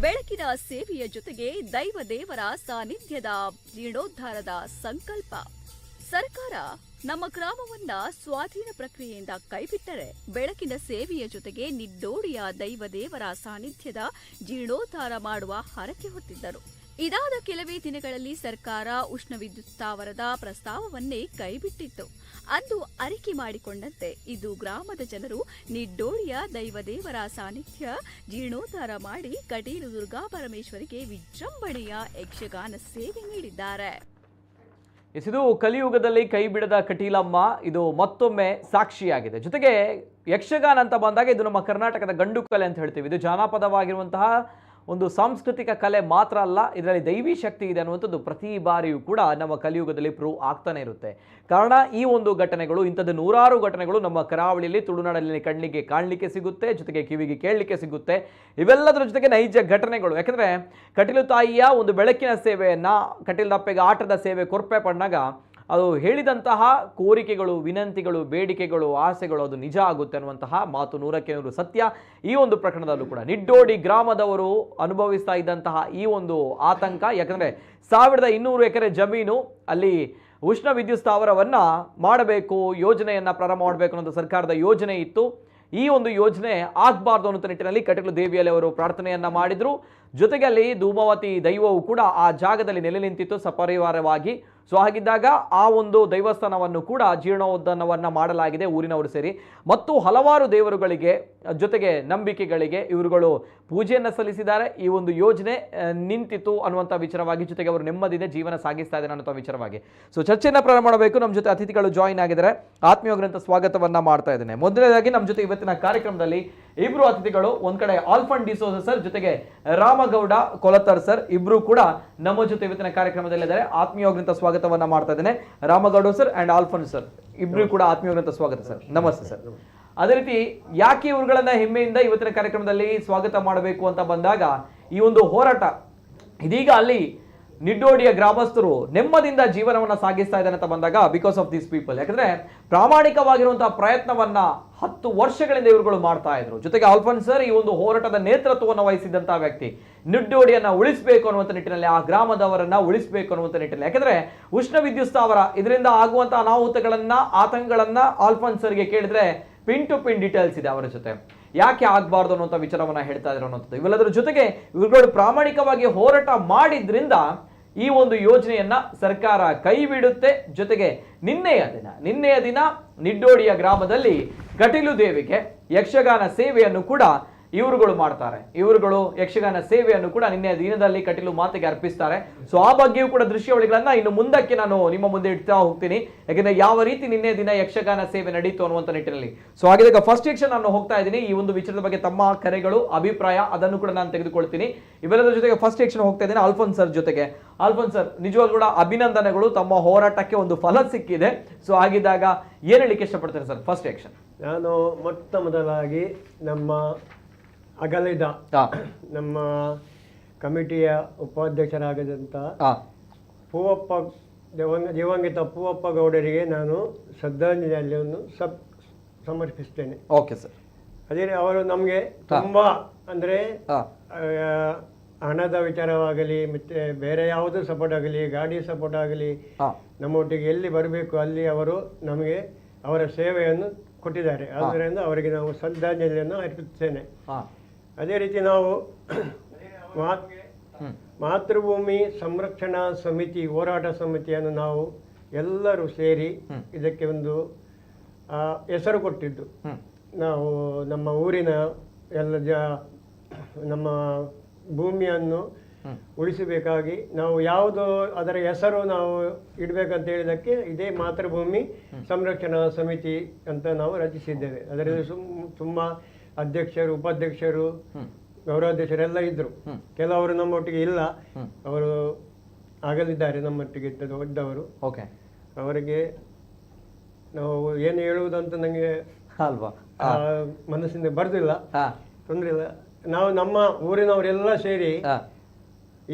ಬೆಳಕಿನ ಸೇವೆಯ ಜೊತೆಗೆ ದೈವ ದೇವರ ಸಾನ್ನಿಧ್ಯದ ಜೀರ್ಣೋದ್ಧಾರದ ಸಂಕಲ್ಪ. ಸರ್ಕಾರ ನಮ್ಮ ಗ್ರಾಮವನ್ನ ಸ್ವಾಧೀನ ಪ್ರಕ್ರಿಯೆಯಿಂದ ಕೈಬಿಟ್ಟರೆ ಬೆಳಕಿನ ಸೇವೆಯ ಜೊತೆಗೆ ನಿಡ್ಡೋಡಿಯ ದೈವ ದೇವರ ಸಾನ್ನಿಧ್ಯದ ಜೀರ್ಣೋದ್ಧಾರ ಮಾಡುವ ಹರಕೆ ಹೊತ್ತಿದ್ದರು. ಇದಾದ ಕೆಲವೇ ದಿನಗಳಲ್ಲಿ ಸರ್ಕಾರ ಉಷ್ಣ ವಿದ್ಯುತ್ ಸ್ಥಾವರದ ಪ್ರಸ್ತಾವವನ್ನೇ ಕೈಬಿಟ್ಟಿತ್ತು. ಅಂದು ಅರಿಕೆ ಮಾಡಿಕೊಂಡಂತೆ ಇದು ಗ್ರಾಮದ ಜನರು ನಿಡ್ಡೋಡಿಯ ದೈವದೇವರ ಸಾನ್ನಿಧ್ಯ ಜೀರ್ಣೋದ್ಧಾರ ಮಾಡಿ ಕಟೀಲು ದುರ್ಗಾ ಪರಮೇಶ್ವರಿಗೆ ವಿಜೃಂಭಣೆಯ ಯಕ್ಷಗಾನ ಸೇವೆ ನೀಡಿದ್ದಾರೆ. ಇದು ಕಲಿಯುಗದಲ್ಲಿ ಕೈ ಬಿಡದ ಕಟೀಲಮ್ಮ ಇದು ಮತ್ತೊಮ್ಮೆ ಸಾಕ್ಷಿಯಾಗಿದೆ. ಜೊತೆಗೆ ಯಕ್ಷಗಾನ ಅಂತ ಬಂದಾಗ ಇದು ನಮ್ಮ ಕರ್ನಾಟಕದ ಗಂಡು ಕಲೆ ಅಂತ ಹೇಳ್ತೀವಿ. ಇದು ಜಾನಪದವಾಗಿರುವಂತಹ ಒಂದು ಸಾಂಸ್ಕೃತಿಕ ಕಲೆ ಮಾತ್ರ ಅಲ್ಲ, ಇದರಲ್ಲಿ ದೈವಿ ಶಕ್ತಿ ಇದೆ ಅನ್ನುವಂಥದ್ದು ಪ್ರತಿ ಬಾರಿಯೂ ಕೂಡ ನಮ್ಮ ಕಲಿಯುಗದಲ್ಲಿ ಪ್ರೂವ್ ಆಗ್ತಾನೆ ಇರುತ್ತೆ. ಕಾರಣ ಈ ಒಂದು ಘಟನೆಗಳು, ಇಂಥದ್ದು ನೂರಾರು ಘಟನೆಗಳು ನಮ್ಮ ಕರಾವಳಿಯಲ್ಲಿ, ತುಳುನಾಡಲ್ಲಿ ಕಣ್ಣಿಗೆ ಕಾಣಲಿಕ್ಕೆ ಸಿಗುತ್ತೆ, ಜೊತೆಗೆ ಕಿವಿಗೆ ಕೇಳಲಿಕ್ಕೆ ಸಿಗುತ್ತೆ. ಇವೆಲ್ಲದರ ಜೊತೆಗೆ ನೈಜ ಘಟನೆಗಳು. ಯಾಕಂದರೆ ಕಟೀಲು ತಾಯಿಯ ಒಂದು ಬೆಳಕಿನ ಸೇವೆಯನ್ನು, ಕಟೀಲದಪ್ಪೆಗೆ ಆಟದ ಸೇವೆ ಕೊರ್ಪೆ ಪಣ್ಣಾಗ ಅದು ಹೇಳಿದಂತಹ ಕೋರಿಕೆಗಳು, ವಿನಂತಿಗಳು, ಬೇಡಿಕೆಗಳು, ಆಸೆಗಳು ಅದು ನಿಜ ಆಗುತ್ತೆ ಅನ್ನುವಂತಹ ಮಾತು 100ಕ್ಕೆ 100 ಸತ್ಯ. ಈ ಒಂದು ಪ್ರಕರಣದಲ್ಲೂ ಕೂಡ ನಿಡ್ಡೋಡಿ ಗ್ರಾಮದವರು ಅನುಭವಿಸ್ತಾ ಇದ್ದಂತಹ ಈ ಒಂದು ಆತಂಕ, ಯಾಕಂದರೆ 1200 ಎಕರೆ ಜಮೀನು ಅಲ್ಲಿ ಉಷ್ಣ ವಿದ್ಯುತ್ ಸ್ಥಾವರವನ್ನು ಮಾಡಬೇಕು, ಯೋಜನೆಯನ್ನು ಪ್ರಾರಂಭ ಮಾಡಬೇಕು ಅನ್ನೋದು ಸರ್ಕಾರದ ಯೋಜನೆ ಇತ್ತು. ಈ ಒಂದು ಯೋಜನೆ ಆಗಬಾರ್ದು ಅನ್ನೋ ನಿಟ್ಟಿನಲ್ಲಿ ಕಟೀಲು ದೇವಿಯಲ್ಲಿ ಅವರು ಪ್ರಾರ್ಥನೆಯನ್ನು ಮಾಡಿದರು. ಜೊತೆಗೆ ಅಲ್ಲಿ ಧೂಮಾವತಿ ದೈವವು ಕೂಡ ಆ ಜಾಗದಲ್ಲಿ ನೆಲೆ ನಿಂತಿತ್ತು ಸಪರಿವಾರವಾಗಿ. ಸೊ ಹಾಗಿದ್ದಾಗ ಆ ಒಂದು ದೇವಸ್ಥಾನವನ್ನು ಕೂಡ ಜೀರ್ಣೋದ್ಧಾರವನ್ನು ಮಾಡಲಾಗಿದೆ ಊರಿನವರು ಸೇರಿ. ಮತ್ತು ಹಲವಾರು ದೇವರುಗಳಿಗೆ ಜೊತೆಗೆ ನಂಬಿಕೆಗಳಿಗೆ ಇವರುಗಳು ಪೂಜೆಯನ್ನು ಸಲ್ಲಿಸಿದ್ದಾರೆ. ಈ ಒಂದು ಯೋಜನೆ ನಿಂತಿತು ಅನ್ನುವಂಥ ವಿಚಾರವಾಗಿ, ಜೊತೆಗೆ ಅವರು ನೆಮ್ಮದಿಯಿಂದ ಜೀವನ ಸಾಗಿಸ್ತಾ ಇದ್ದಾರೆ ಅನ್ನುವಂಥ ವಿಚಾರವಾಗಿ ಸೊ ಚರ್ಚೆಯನ್ನು ಪ್ರಾರಂಭ ಮಾಡಬೇಕು. ನಮ್ಮ ಜೊತೆ ಅತಿಥಿಗಳು ಜಾಯಿನ್ ಆಗಿದ್ದಾರೆ. ಆತ್ಮೀಯಗ್ರಂಥ ಸ್ವಾಗತವನ್ನು ಮಾಡ್ತಾ ಇದ್ದೇನೆ. ಮೊದಲನೇದಾಗಿ ನಮ್ಮ ಜೊತೆ ಇವತ್ತಿನ ಕಾರ್ಯಕ್ರಮದಲ್ಲಿ ಇಬ್ಬರು ಅತಿಥಿಗಳು, ಒಂದ್ ಕಡೆ ಆಲ್ಫನ್ ಡಿಸೋಜ ಸರ್, ಜೊತೆಗೆ ರಾಮಗೌಡ ಕೊಲತರ್ ಸರ್, ಇಬ್ರು ಕೂಡ ನಮ್ಮ ಜೊತೆ ಇವತ್ತಿನ ಕಾರ್ಯಕ್ರಮದಲ್ಲಿದ್ದಾರೆ. ಆತ್ಮೀಯಗ್ರಂಥ ಸ್ವಾಗತವನ್ನ ಮಾಡ್ತಾ ಇದ್ದೇನೆ. ರಾಮಗೌಡ ಸರ್ ಅಂಡ್ ಆಲ್ಫನ್ ಸರ್ ಇಬ್ರು ಕೂಡ ಆತ್ಮೀಯಗ್ರಂಥ ಸ್ವಾಗತ ಸರ್. ನಮಸ್ತೆ ಸರ್. ಅದೇ ರೀತಿ ಯಾಕೆ ಇವ್ರುಗಳನ್ನ ಹೆಮ್ಮೆಯಿಂದ ಇವತ್ತಿನ ಕಾರ್ಯಕ್ರಮದಲ್ಲಿ ಸ್ವಾಗತ ಮಾಡಬೇಕು ಅಂತ ಬಂದಾಗ, ಈ ಒಂದು ಹೋರಾಟ ಇದೀಗ ಅಲ್ಲಿ ನಿಡ್ಡೋಡಿಯ ಗ್ರಾಮಸ್ಥರು ನೆಮ್ಮದಿಯಿಂದ ಜೀವನವನ್ನ ಸಾಗಿಸ್ತಾ ಇದ್ದಾರೆ ಅಂತ ಬಂದಾಗ because of these people. ಯಾಕಂದ್ರೆ ಪ್ರಾಮಾಣಿಕವಾಗಿರುವಂತಹ ಪ್ರಯತ್ನವನ್ನ 10 ವರ್ಷಗಳಿಂದ ಇವರುಗಳು ಮಾಡ್ತಾ ಇದ್ರು. ಜೊತೆಗೆ ಆಲ್ಫನ್ ಸರ್ ಈ ಒಂದು ಹೋರಾಟದ ನೇತೃತ್ವವನ್ನು ವಹಿಸಿದಂತಹ ವ್ಯಕ್ತಿ. ನಿಡ್ಡೋಡಿಯನ್ನ ಉಳಿಸಬೇಕು ಅನ್ನುವಂಥ ನಿಟ್ಟಿನಲ್ಲಿ, ಆ ಗ್ರಾಮದವರನ್ನ ಉಳಿಸಬೇಕು ಅನ್ನುವಂಥ ನಿಟ್ಟಿನಲ್ಲಿ, ಯಾಕಂದ್ರೆ ಉಷ್ಣ ವಿದ್ಯುತ್ ಸ್ಥಾವರ ಇದರಿಂದ ಆಗುವಂತಹ ಅನಾಹುತಗಳನ್ನ, ಆತಂಕಗಳನ್ನ ಆಲ್ಫನ್ ಸರ್ಗೆ ಕೇಳಿದ್ರೆ pin to pin details ಇದೆ ಅವರ ಜೊತೆ. ಯಾಕೆ ಆಗಬಾರ್ದು ಅನ್ನುವಂಥ ವಿಚಾರವನ್ನ ಹೇಳ್ತಾ ಇದ್ರು ಅನ್ನುವಂಥದ್ದು. ಇವೆಲ್ಲದರ ಜೊತೆಗೆ ಇವುಗಳು ಪ್ರಾಮಾಣಿಕವಾಗಿ ಹೋರಾಟ ಮಾಡಿದ್ರಿಂದ ಈ ಒಂದು ಯೋಜನೆಯನ್ನ ಸರ್ಕಾರ ಕೈ ಬಿಡುತ್ತೆ. ಜೊತೆಗೆ ನಿನ್ನೆಯ ದಿನ ನಿಡ್ಡೋಡಿಯ ಗ್ರಾಮದಲ್ಲಿ ಕಟೀಲು ದೇವಿಗೆ ಯಕ್ಷಗಾನ ಸೇವೆಯನ್ನು ಕೂಡ ಇವರುಗಳು ಮಾಡ್ತಾರೆ. ಇವರುಗಳು ಯಕ್ಷಗಾನ ಸೇವೆಯನ್ನು ಕೂಡ ನಿನ್ನೆಯ ದಿನದಲ್ಲಿ ಕಟೀಲು ಮಾತೆಗೆ ಅರ್ಪಿಸ್ತಾರೆ. ಸೊ ಆ ಬಗ್ಗೆಯೂ ಕೂಡ ದೃಶ್ಯಾವಳಿಗಳನ್ನ ಇನ್ನು ಮುಂದಕ್ಕೆ ನಾನು ನಿಮ್ಮ ಮುಂದೆ ಇಡ್ತಾ ಹೋಗ್ತೀನಿ. ಯಾಕಂದ್ರೆ ಯಾವ ರೀತಿ ನಿನ್ನೆ ದಿನ ಯಕ್ಷಗಾನ ಸೇವೆ ನಡೀತು ಅನ್ನುವಂಥ ನಿಟ್ಟಿನಲ್ಲಿ. ಸೊ ಹಾಗಿದ್ದಾಗ ಫಸ್ಟ್ ಯಕ್ಷ ನಾನು ಹೋಗ್ತಾ ಇದ್ದೀನಿ. ಈ ಒಂದು ವಿಚಾರದ ಬಗ್ಗೆ ತಮ್ಮ ಕರೆಗಳು, ಅಭಿಪ್ರಾಯ ಅದನ್ನು ಕೂಡ ನಾನು ತೆಗೆದುಕೊಳ್ತೀನಿ. ಇವೆಲ್ಲದರ ಜೊತೆಗೆ ಫಸ್ಟ್ ಯಕ್ಷನ್ ಹೋಗ್ತಾ ಇದ್ದೀನಿ ಆಲ್ಫೋನ್ಸ್ ಸರ್ ಜೊತೆಗೆ. ಆಲ್ಫೋನ್ಸ್ ಸರ್, ನಿಜವಾಗ್ಲೂ ಕೂಡ ಅಭಿನಂದನೆಗಳು. ತಮ್ಮ ಹೋರಾಟಕ್ಕೆ ಒಂದು ಫಲ ಸಿಕ್ಕಿದೆ. ಸೊ ಹಾಗಿದ್ದಾಗ ಏನ್ ಹೇಳಿಕ್ಕೆ ಇಷ್ಟಪಡ್ತೇನೆ sir first action? ನಾನು ಮೊಟ್ಟ ಮೊದಲಾಗಿ ನಮ್ಮ ಅಗಲಿದ ನಮ್ಮ ಕಮಿಟಿಯ ಉಪಾಧ್ಯಕ್ಷರಾಗದಂಥ ಪೂವಪ್ಪ ದಿವಂಗತ ಪೂವಪ್ಪ ಗೌಡರಿಗೆ ನಾನು ಶ್ರದ್ಧಾಂಜಲಿಯನ್ನು ಸಮರ್ಪಿಸ್ತೇನೆ. Okay sir. ಅದೇ ಅವರು ನಮಗೆ ತುಂಬ ಅಂದರೆ ಹಣದ ವಿಚಾರವಾಗಲಿ ಮತ್ತು ಬೇರೆ ಯಾವುದೂ ಸಪೋರ್ಟ್ ಆಗಲಿ, ಗಾಡಿ ಸಪೋರ್ಟ್ ಆಗಲಿ, ನಮ್ಮೊಟ್ಟಿಗೆ ಎಲ್ಲಿ ಬರಬೇಕು ಅಲ್ಲಿ ಅವರು ನಮಗೆ ಅವರ ಸೇವೆಯನ್ನು ಕೊಟ್ಟಿದ್ದಾರೆ. ಆದ್ದರಿಂದ ಅವರಿಗೆ ನಾವು ಶ್ರದ್ಧಾಂಜಲಿಯನ್ನು ಅರ್ಪಿಸ್ತೇನೆ. ಅದೇ ರೀತಿ ನಾವು ಮಾತೃಭೂಮಿ ಸಂರಕ್ಷಣಾ ಸಮಿತಿ, ಹೋರಾಟ ಸಮಿತಿಯನ್ನು ನಾವು ಎಲ್ಲರೂ ಸೇರಿ ಇದಕ್ಕೆ ಒಂದು ಹೆಸರು ಕೊಟ್ಟಿದ್ದು. ನಾವು ನಮ್ಮ ಊರಿನ ಎಲ್ಲ ನಮ್ಮ ಭೂಮಿಯನ್ನು ಉಳಿಸಬೇಕಾಗಿ ನಾವು ಯಾವುದು ಅದರ ಹೆಸರು ನಾವು ಇಡಬೇಕಂತ ಹೇಳಿದಕ್ಕೆ ಇದೇ ಮಾತೃಭೂಮಿ ಸಂರಕ್ಷಣಾ ಸಮಿತಿ ಅಂತ ನಾವು ರಚಿಸಿದ್ದೇವೆ. ಅದರಲ್ಲಿ ತುಂಬ ಅಧ್ಯಕ್ಷರು, ಉಪಾಧ್ಯಕ್ಷರು, ಗೌರವಾಧ್ಯಕ್ಷರೆಲ್ಲ ಇದ್ದರು. ಕೆಲವರು ನಮ್ಮೊಟ್ಟಿಗೆ ಇಲ್ಲ, ಅವರು ಆಗಲಿದ್ದಾರೆ ನಮ್ಮೊಟ್ಟಿಗೆ ಇದ್ದವರು. ಅವರಿಗೆ ನಾವು ಏನು ಹೇಳುವುದಂತ ನನಗೆ ಅಲ್ವಾ ಮನಸ್ಸಿಂದ ಬರುದಿಲ್ಲ. ತೊಂದರೆ ಇಲ್ಲ. ನಾವು ನಮ್ಮ ಊರಿನವರೆಲ್ಲ ಸೇರಿ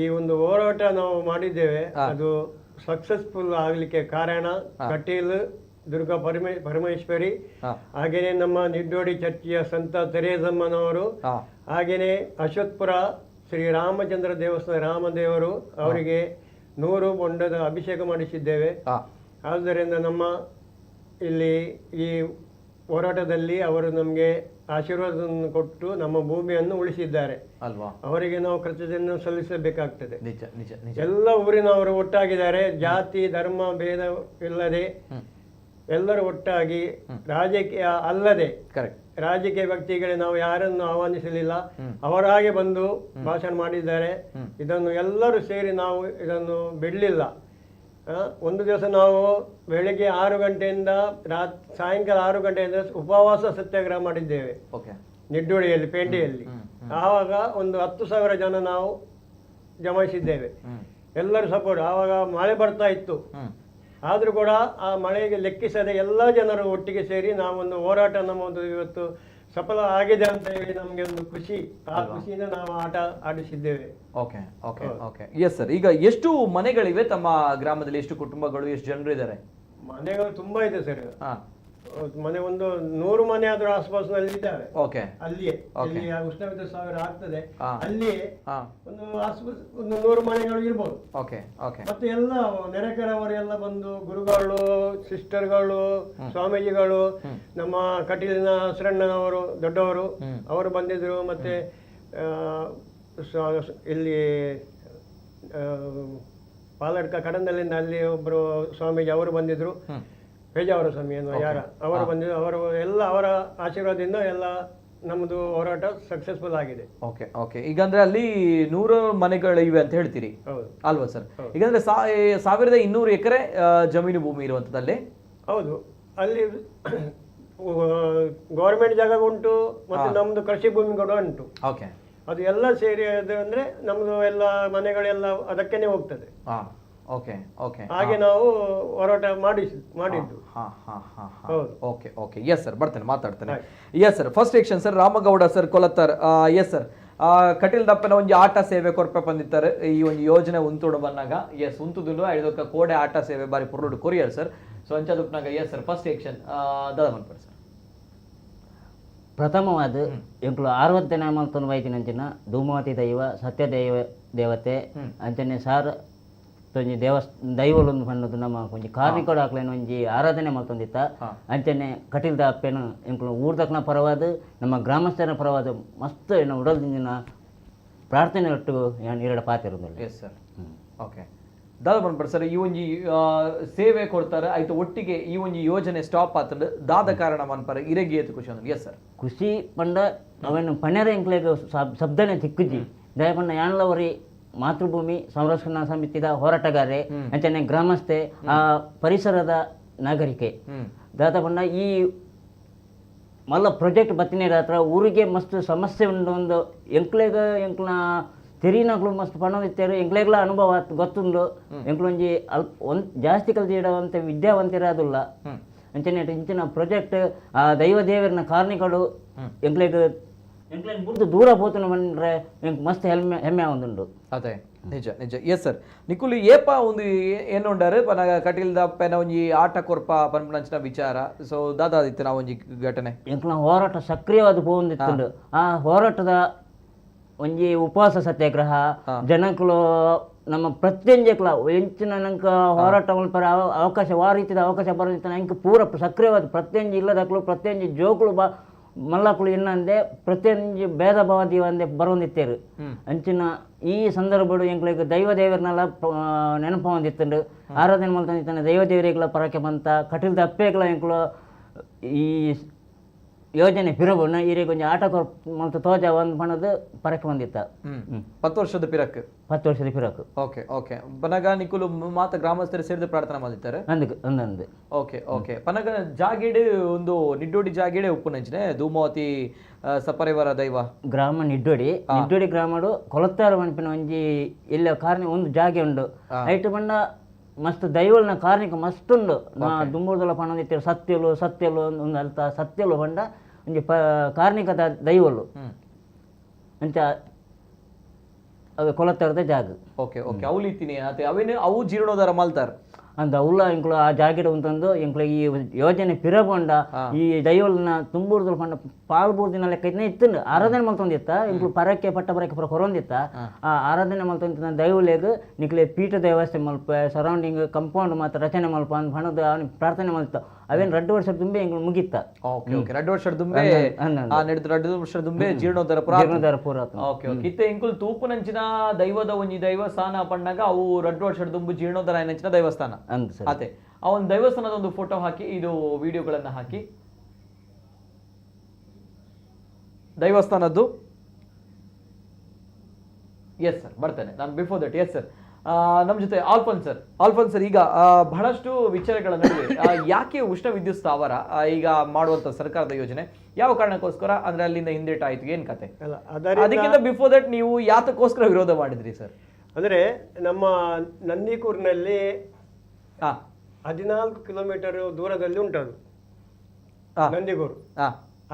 ಈ ಒಂದು ಹೋರಾಟ ನಾವು ಮಾಡಿದ್ದೇವೆ. ಅದು ಸಕ್ಸಸ್ಫುಲ್ ಆಗಲಿಕ್ಕೆ ಕಾರಣ ಕಟೀಲ್ ದುರ್ಗಾ ಪರಮೇಶ್ವರಿ, ಹಾಗೆಯೇ ನಮ್ಮ ನಿಡ್ಡೋಡಿ ಚರ್ಚಿಯ ಸಂತ ತೆರೇಸಮ್ಮನವರು, ಹಾಗೆಯೇ ಅಶ್ವತ್ಪುರ ಶ್ರೀ ರಾಮಚಂದ್ರ ದೇವಸ್ಥಾನ ರಾಮದೇವರು, ಅವರಿಗೆ 100 ಬೊಂಡದ ಅಭಿಷೇಕ ಮಾಡಿಸಿದ್ದೇವೆ. ಆದ್ದರಿಂದ ನಮ್ಮ ಇಲ್ಲಿ ಈ ಹೋರಾಟದಲ್ಲಿ ಅವರು ನಮಗೆ ಆಶೀರ್ವಾದವನ್ನು ಕೊಟ್ಟು ನಮ್ಮ ಭೂಮಿಯನ್ನು ಉಳಿಸಿದ್ದಾರೆ. ಅಲ್ವಾ? ಅವರಿಗೆ ನಾವು ಕೃತಜ್ಞತೆಯನ್ನು ಸಲ್ಲಿಸಬೇಕಾಗ್ತದೆ. ನಿಜ ನಿಜ ನಿಜ. ಎಲ್ಲ ಊರಿನವರು ಒಟ್ಟಾಗಿದ್ದಾರೆ. ಜಾತಿ ಧರ್ಮ ಭೇದ ಇಲ್ಲದೆ ಎಲ್ಲರೂ ಒಟ್ಟಾಗಿ, ರಾಜಕೀಯ ಅಲ್ಲದೆ, ರಾಜಕೀಯ ವ್ಯಕ್ತಿಗಳೇ ನಾವು ಯಾರನ್ನು ಆಹ್ವಾನಿಸಲಿಲ್ಲ, ಅವರಾಗೆ ಬಂದು ಭಾಷಣ ಮಾಡಿದ್ದಾರೆ. ಇದನ್ನು ಎಲ್ಲರೂ ಸೇರಿ ನಾವು ಇದನ್ನು ಬಿಡಲಿಲ್ಲ. ಒಂದು ದಿವಸ ನಾವು ಬೆಳಿಗ್ಗೆ 6 ಗಂಟೆಯಿಂದ ಸಾಯಂಕಾಲ 6 ಗಂಟೆಯಿಂದ ಉಪವಾಸ ಸತ್ಯಾಗ್ರಹ ಮಾಡಿದ್ದೇವೆ ನಿಡ್ಡೋಡಿಯಲ್ಲಿ, ಪೇಟೆಯಲ್ಲಿ. ಆವಾಗ ಒಂದು 10,000 ಜನ ನಾವು ಜಮಾಯಿಸಿದ್ದೇವೆ. ಎಲ್ಲರೂ ಸಪೋರ್ಟ್. ಆವಾಗ ಮಳೆ ಬರ್ತಾ ಇತ್ತು, ಆದರೂ ಕೂಡ ಆ ಮಳೆಗೆ ಲೆಕ್ಕಿಸದೆ ಎಲ್ಲ ಜನರು ಒಟ್ಟಿಗೆ ಸೇರಿ ನಾವೊಂದು ಹೋರಾಟ ನಮ್ಮ ಒಂದು ಇವತ್ತು ಸಫಲ ಆಗಿದೆ ಅಂತ ಹೇಳಿ ನಮಗೆ ಒಂದು ಖುಷಿ. ಆ ಖುಷಿಯಿಂದ ನಾವು ಆಟ ಆಡಿಸಿದ್ದೇವೆ. Okay okay okay yes sir. ಈಗ ಎಷ್ಟು ಮನೆಗಳಿವೆ ತಮ್ಮ ಗ್ರಾಮದಲ್ಲಿ? ಎಷ್ಟು ಕುಟುಂಬಗಳು, ಎಷ್ಟು ಜನರು ಇದ್ದಾರೆ? ಮನೆಗಳು ತುಂಬಾ ಇದೆ ಸರ್. ಮನೆ ಒಂದು 100 ಮನೆ ಆದ್ರೂ ಆಸುಪಾಸಿನಲ್ಲಿ ಇದ್ದಾವೆ. ಅಲ್ಲಿಯೇ ಇಲ್ಲಿ ಉಷ್ಣವಿದ್ಯುತ್ ಸಾವಿರ ಆಗ್ತದೆ, ಅಲ್ಲಿ ಒಂದು ಆಸುಪಾಸು ಒಂದು 100 ಮನೆಗಳು ಇರ್ಬೋದು. ಓಕೆ ಓಕೆ ಮತ್ತೆ ಎಲ್ಲ ನೆರೆಕೆರೆಯವರು ಎಲ್ಲ ಬಂದು, ಗುರುಗಳು, ಸಿಸ್ಟರ್ಗಳು, ಸ್ವಾಮೀಜಿಗಳು, ನಮ್ಮ ಕಟೀಲಿನ ಹಸ್ರಣ್ಣನವರು ದೊಡ್ಡವರು, ಅವರು ಬಂದಿದ್ರು. ಮತ್ತೆ ಇಲ್ಲಿ ಪಾಲಡ್ಕ ಕಡಂದಲ್ಲಿಂದ ಅಲ್ಲಿ ಒಬ್ಬರು ಸ್ವಾಮೀಜಿ ಅವರು ಬಂದಿದ್ರು, ಪೇಜಾವರ ಸ್ವಾಮಿ ಅನ್ನೋ ಯಾರ ಅವರು ಬಂದಿದ್ರು. ಅವರು ಎಲ್ಲ ಅವರ ಆಶೀರ್ವಾದದಿಂದ ಎಲ್ಲ ನಮ್ಮದು ಹೋರಾಟ ಸಕ್ಸಸ್ಫುಲ್ ಆಗಿದೆ. ಓಕೆ ಓಕೆ ಈಗ ಅಂದ್ರೆ ಅಲ್ಲಿ 100 ಮನೆಗಳು ಇವೆ ಅಂತ ಹೇಳ್ತೀರಿ? ಹೌದು. ಅಲ್ವಾ ಸರ್? ಈಗ ಅಂದ್ರೆ 1200 ಎಕರೆ ಜಮೀನು ಭೂಮಿ ಇರುವಂತದಲ್ಲಿ? ಹೌದು, ಅಲ್ಲಿ ಗೌರ್ಮೆಂಟ್ ಜಾಗ ಉಂಟು ಮತ್ತು ನಮ್ಮದು ಕೃಷಿ ಭೂಮಿ ಕೂಡ ಉಂಟು. ಅದು ಎಲ್ಲ ಸೇರಿ ಅದು ಅಂದ್ರೆ ನಮ್ಮದು ಎಲ್ಲ ಮನೆಗಳೆಲ್ಲ ಅದಕ್ಕೇನೆ ಹೋಗ್ತದೆ. ಓಕೆ ಓಕೆ ಹಾಗೆ ನಾವು ಹೋರಾಟ ಮಾಡಿದ್ದು. ಹಾ ಹಾ ಹಾ ಹಾ ಹೌದು. Okay okay yes sir, ಬರ್ತೇನೆ, ಮಾತಾಡ್ತೇನೆ. Yes sir, first action sir, Ramagowda sir Kolathar. Yes sir. Kateel ದಪ್ಪನ ಒಂಜಿ ಆಟ ಸೇವೆ ಕೊರ್ಪೆ ಬಂದಿತ್ತಾರೆ ಈ ಒಂಜಿ ಯೋಜನೆ ಉಂತುಡು ಬಂದಾಗ ಎಸ್ ಉಂತುದುಂಡು ಐದೊಕ್ಕ ಕೋಡೆ ಆಟ ಸೇವೆ ಬಾರಿ ಪೊರ್ಲುಡು courier sir. So ಅಂಚಾದುಪ್ಪನಾಗ yes sir first action ದಾದ ಮನ್ಪರ್ ಸರ್. ಪ್ರಥಮವಾದ ಎಂಕುಲು 60 ನಾಮಲ್ತೊಂದು ವೈದಿನಂಚಿನ ಧೂಮಾವತಿ ದೈವ ಸತ್ಯ ದೈವ ದೇವತೆ ಅಂಚನೆ ಸಾರ್ ಒಂಜಿ ದೇವಸ್ ದೈವಲೊಂದು ಪಣ್ಣದು ನಮ್ಮ ಒಂಜಿ ಕಾರ್ಣಿಕೋಡು ಹಾಕ್ಲೇನ ಒಂಜಿ ಆರಾಧನೆ ಮಲ್ತೊಂದಿತ್ತ. ಅಂಚನೆ ಕಟೀಲ್ದ ಅಪ್ಪೆನು ಎಂಕುಲು ಊರ್ದಕ್ನ ಪರವಾದ ನಮ್ಮ ಗ್ರಾಮಸ್ಥರ ಪರವಾದ ಮಸ್ತ್ ಏನು ಉಡಲ್ದಿಂಜಿನ ಪ್ರಾರ್ಥನೆ ಒಟ್ಟು ಯಾನ್ ಇರಡ ಪಾತಿರೋದಿಲ್ಲ. Yes sir okay ದಾದ ಪನ್ಪರ್ ಸರ್ ಈ ಒಂಜಿ ಸೇವೆ ಕೊಡ್ತಾರೆ ಆಯ್ತು ಒಟ್ಟಿಗೆ ಈ ಒಂಜಿ ಯೋಜನೆ ಸ್ಟಾಪ್ ಆತಂಡು ದಾದ ಕಾರಣ ಮನ್ಪರ ಇರೆಗೆ ಏತು ಖುಷಿ ಅಂದ್ರೆ ಎಸ್ ಸರ್. ಖುಷಿ ಪಂಡ ಅವೇನು ಪಣೆರ ಎಂಕ್ಲೆಗ್ ಶಬ್ದನೆ ತಿಕ್ಕುಜಿ ದಯ ಪಂಡ ಯಾನ್ಲವರಿ ಮಾತೃಭೂಮಿ ಸಂರಕ್ಷಣಾ ಸಮಿತಿದ ಹೋರಾಟಗಾರೆ ಅಂಚನೆ ಗ್ರಾಮಸ್ಥೆ ಆ ಪರಿಸರದ ನಾಗರಿಕೆ ದಾದ ಪಂಡ ಈ ಮಲ್ಲ ಪ್ರಾಜೆಕ್ಟ್ ಬತ್ತಿನ ಹತ್ರ ಊರಿಗೆ ಮಸ್ತ್ ಸಮಸ್ಯೆ ಉಂಡು ಒಂದು ಎಂಕ್ಲೆಗ್ ಎಂಕ್ಲ ತೆರಿನಕ್ಲು ಮಸ್ತ್ ಪಣೊಂದಿತ್ತೇರು ಎಂಕ್ಲೆಗ್ಲ ಅನುಭವ ಗೊತ್ತುಂಡು ಎಂಕ್ಲು ಒಂಜಿ ಅಲ್ಪ ಒಂದ್ ಜಾಸ್ತಿ ಕಲ್ತಿಡವಂತ ವಿದ್ಯಾವಂತರಾದುಲ್ಲ ಅಂಚನೆ ಇಂಚಿನ ಪ್ರಾಜೆಕ್ಟ್ ಆ ದೈವ ದೇವರನ ಕಾರ್ಣಿಕಡು ಎಂಕ್ಲೆಗ್ ಎಂಕ್ಲೆಗ್ ಬುಡ್ದು ದೂರ ಪೋತುನ ಬಂದ್ರೆ ಎಂಕ್ ಮಸ್ತ್ ಹೆಮ್ಮೆ ಹೆಮ್ಮೆ ಆವೊಂದುಂಡು. ಅದೇ ನಿಜ ನಿಜ ಎಸ್ ಸರ್. ನಿಕುಲು ಏಪ ಒಂದು ಏನುಂಡಾರು ಪನಗ ಕಟೀಲ್ದ ಪೆನ ಒಂಜಿ ಆಟ ಕೊರ್ಪ ಪನ್ಪುನಂಚಿನ ವಿಚಾರ ಸೊ ದಾದಾದಿತ್ತು ನಾವು ಒಂಜಿ ಘಟನೆ ಎಂಕ್ಲ ಹೋರಾಟ ಸಕ್ರಿಯವಾದ ಪೋವೊಂದಿತ್ತುಂಡು. ಆ ಹೋರಾಟದ ಒಂಜಿ ಉಪವಾಸ ಸತ್ಯಾಗ್ರಹ ಜನಕುಲು ನಮ್ಮ ಪ್ರತಿಯೊಂಜಕ್ಲ ಎಂಚಿನ ನಂಕ ಹೋರಾಟ ಮಲ್ಪರ ಅವಕಾಶ ವಾ ರೀತಿದ ಅವಕಾಶ ಬರೋದಿತ್ತು ನಂಗೆ ಪೂರ ಸಕ್ರಿಯವಾದ ಪ್ರತಿಯೊಂಜಿ ಇಲ್ಲದಕ್ಲು ಪ್ರತಿಯೊಂಜಿ ಜೋಕುಲು ಬಾ ಮಲ್ಲಕುಲು ಇನ್ನಂದೆ ಪ್ರತಿಯೊಂಜಿ ಭೇದ ಭಾವ ದೀವಂದೆ ಬರೋಂದಿತ್ತೇರು. ಅಂಚಿನ ಈ ಸಂದರ್ಭಡು ಎಂಕ್ಲೆಗ್ ದೈವ ದೇವರನ್ನೆಲ್ಲ ನೆನಪು ಹೊಂದಿತ್ತುಂಡು ಆರಾಧನೆ ಮಲ್ತೊಂದಿತ್ತಂಡೆ ದೈವ ದೇವರಿಗಳ ಪರಕೆ ಬಂತ ಕಟೀಲ್ದ ಅಪ್ಪೆಗ್ಲ ಎಂಕ್ಲು ಈ ಯೋಜನೆ ಪಿರಬುನ ಈರೆಗ್ ಒಂಜಿ ಆಟ ಮಲ್ತ ತೋಜ ಒಂದು ಪಣದು ಪರಕೆ ಬಂದಿತ್ತ. 10 ವರ್ಷದ ಪಿರಕ್ 10 ವರ್ಷದ ಪಿರಕ್. ಓಕೆ ಓಕೆ ಪನಗ ನಿಕುಲು ಮಾತ ಗ್ರಾಮಸ್ಥರು ಸೇರಿದ ಪ್ರಾರ್ಥನೆ ಮಾಡಿದ್ದಾರೆ ಅಂದಕ್ಕೆ ಅಂದಂದು. ಓಕೆ ಓಕೆ ಪನಗ ಜಾಗೀಡು ಒಂದು ನಿಡ್ಡೋಡಿ ಜಾಗೀಡೆ ಉಪ್ಪುನಂಚಿನೆ ಧೂಮಾವತಿ ಸಪರಿವಾರ ದೈವ ಗ್ರಾಮ ನಿಡ್ಡೋಡಿ ನಿಡ್ಡೋಡಿ ಗ್ರಾಮಡು ಕೊಲತ್ತಾರ ಮನ್ಪಿನ ಒಂಜಿ ಇಲ್ಲ ಕಾರಣ ಒಂದು ಜಾಗೆ ಉಂಡು ಐಟು ಬಂಡ ಮಸ್ತ್ ದೈವಲ್ನ ಕಾರ್ಣಿಕ ಮಸ್ತ್ ಉಂಡು ನಾ ದುಂಬುರ್ದಲ ಪಣೊಂದಿತ್ತೇರು ಸತ್ಯಲು ಸತ್ಯಲು ಒಂದು ಅಲ್ತ ಸತ್ಯಲು ಪಂಡ ಒಂಜಿ ಪ ಕಾರ್ಣಿಕದ ದೈವಲು ಅಂಚ ಅವು ಕೊಲತ್ತಾರದ ಜಾಗ. ಓಕೆ ಓಕೆ ಅವ್ಲಿತ್ತೀನಿ ಅತೆ ಅವೇನು ಅವು ಜೀರ್ಣೋದ್ಧಾರ ಮಲ್ತಾರ ಅಂದ ಉಲ್ಲ ಎಂಕ್ಲು ಆ ಜಾಗೆಡ್ ಉಂತಂದು ಎಂಕ್ಲು ಈ ಯೋಜನೆ ಪಿರಬೊಂಡ ಈ ದೈವಲ್ನ ತುಂಬೂರ್ದಲ್ ಪಂಡ ಪಾಲ್ ಬೂರ್ದಿನ ಲೆಕ್ಕ ಇತ್ನ ಇತ್ತುಂಡು ಆರಾಧನೆ ಮಲ್ತೊಂದಿತ್ತ ಎಂಕ್ಲು ಪರಕ್ಕೆ ಪಟ್ಟ ಪರಕ್ಕೆ ಪೂರ ಕೊರೊಂದಿತ್ತ ಆ ಆರಾಧನೆ ಮಲ್ತೊಂದಿತ್ತ ದೈವಲೆಗ್ ನಿಕ್ಲೆ ಪೀಠದ ವ್ಯವಸ್ಥೆ ಮಲ್ಪ ಸರೌಂಡಿಂಗ್ ಕಂಪೌಂಡ್ ಮಾತ್ರ ರಚನೆ ಮಲ್ಪ ಅಂದ್ ಪಣದ ಅವನು ಪ್ರಾರ್ಥನೆ ಮಲ್ತ ಅವೇನು 2 ವರ್ಷ ತುಂಬೆ ಎಂಕ್ಲು ಮುಗಿತ್ತ. ಓಕೆ ಓಕೆ 2 ವರ್ಷ ದುಂಬೆ ಆ ನಡೆದ 2 ವರ್ಷ ದುಂಬೆ ಜೀರ್ಣೋದ್ಧಾರ ಪೂರ ಜೀರ್ಣೋದ್ಧಾರ ಪೂರ ಆತು. ಓಕೆ ಓಕೆ ಇತ್ತೆ ಎಂಕುಲು ತೂಪುನಂಚಿನ ದೈವದ ಒಂಜಿ ದೈವಸ್ಥಾನ ಪಣ್ಣಾಗ ಅವು 2 ವರ್ಷ ದುಂಬು ಜೀರ್ಣೋದ್ಧಾರ ಆಯಿನಂಚಿನ ದೈವಸ್ಥಾನ ಅಂದ್ ಸರ್. ಅದೇ ಆ ಒಂದು ದೈವಸ್ಥಾನದ ಒಂದು ಫೋಟೋ ಹಾಕಿ ಇದು ವಿಡಿಯೋಗಳನ್ನ ಹಾಕಿ ದೈವಸ್ಥಾನದ್ದು ಎಸ್ ಸರ್ ಬರ್ತೇನೆ ನಾನು before that yes sir ನಮ್ಮ ಜೊತೆ ಆಲ್ಫನ್ ಸರ್. ಆಲ್ಫನ್ ಸರ್ ಈಗ ಬಹಳಷ್ಟು ವಿಚಾರಗಳ ನಡುವೆ ಯಾಕೆ ಉಷ್ಣ ವಿದ್ಯುತ್ ಸ್ಥಾವರ ಈಗ ಮಾಡುವಂತ ಸರ್ಕಾರದ ಯೋಜನೆ ಯಾವ ಕಾರಣಕ್ಕೋಸ್ಕರ ಅಂದ್ರೆ ಅಲ್ಲಿಂದ ಹಿಂದೇಟ್ ಆಯ್ತು ಏನ್ ಕತೆ? ಅಲ್ಲ ಅದರಿಂದ ಅದಕ್ಕಿಂತ ಬಿಫೋರ್ that ನೀವು ಯಾತಕ್ಕೋಸ್ಕರ ವಿರೋಧ ಮಾಡಿದ್ರಿ ಸರ್? ಅಂದರೆ ನಮ್ಮ ನಂದಿಕೂರಿನಲ್ಲಿ 14 ಕಿಲೋಮೀಟರ್ ದೂರದಲ್ಲಿ ಉಂಟದು ನಂದಿಗೂರು.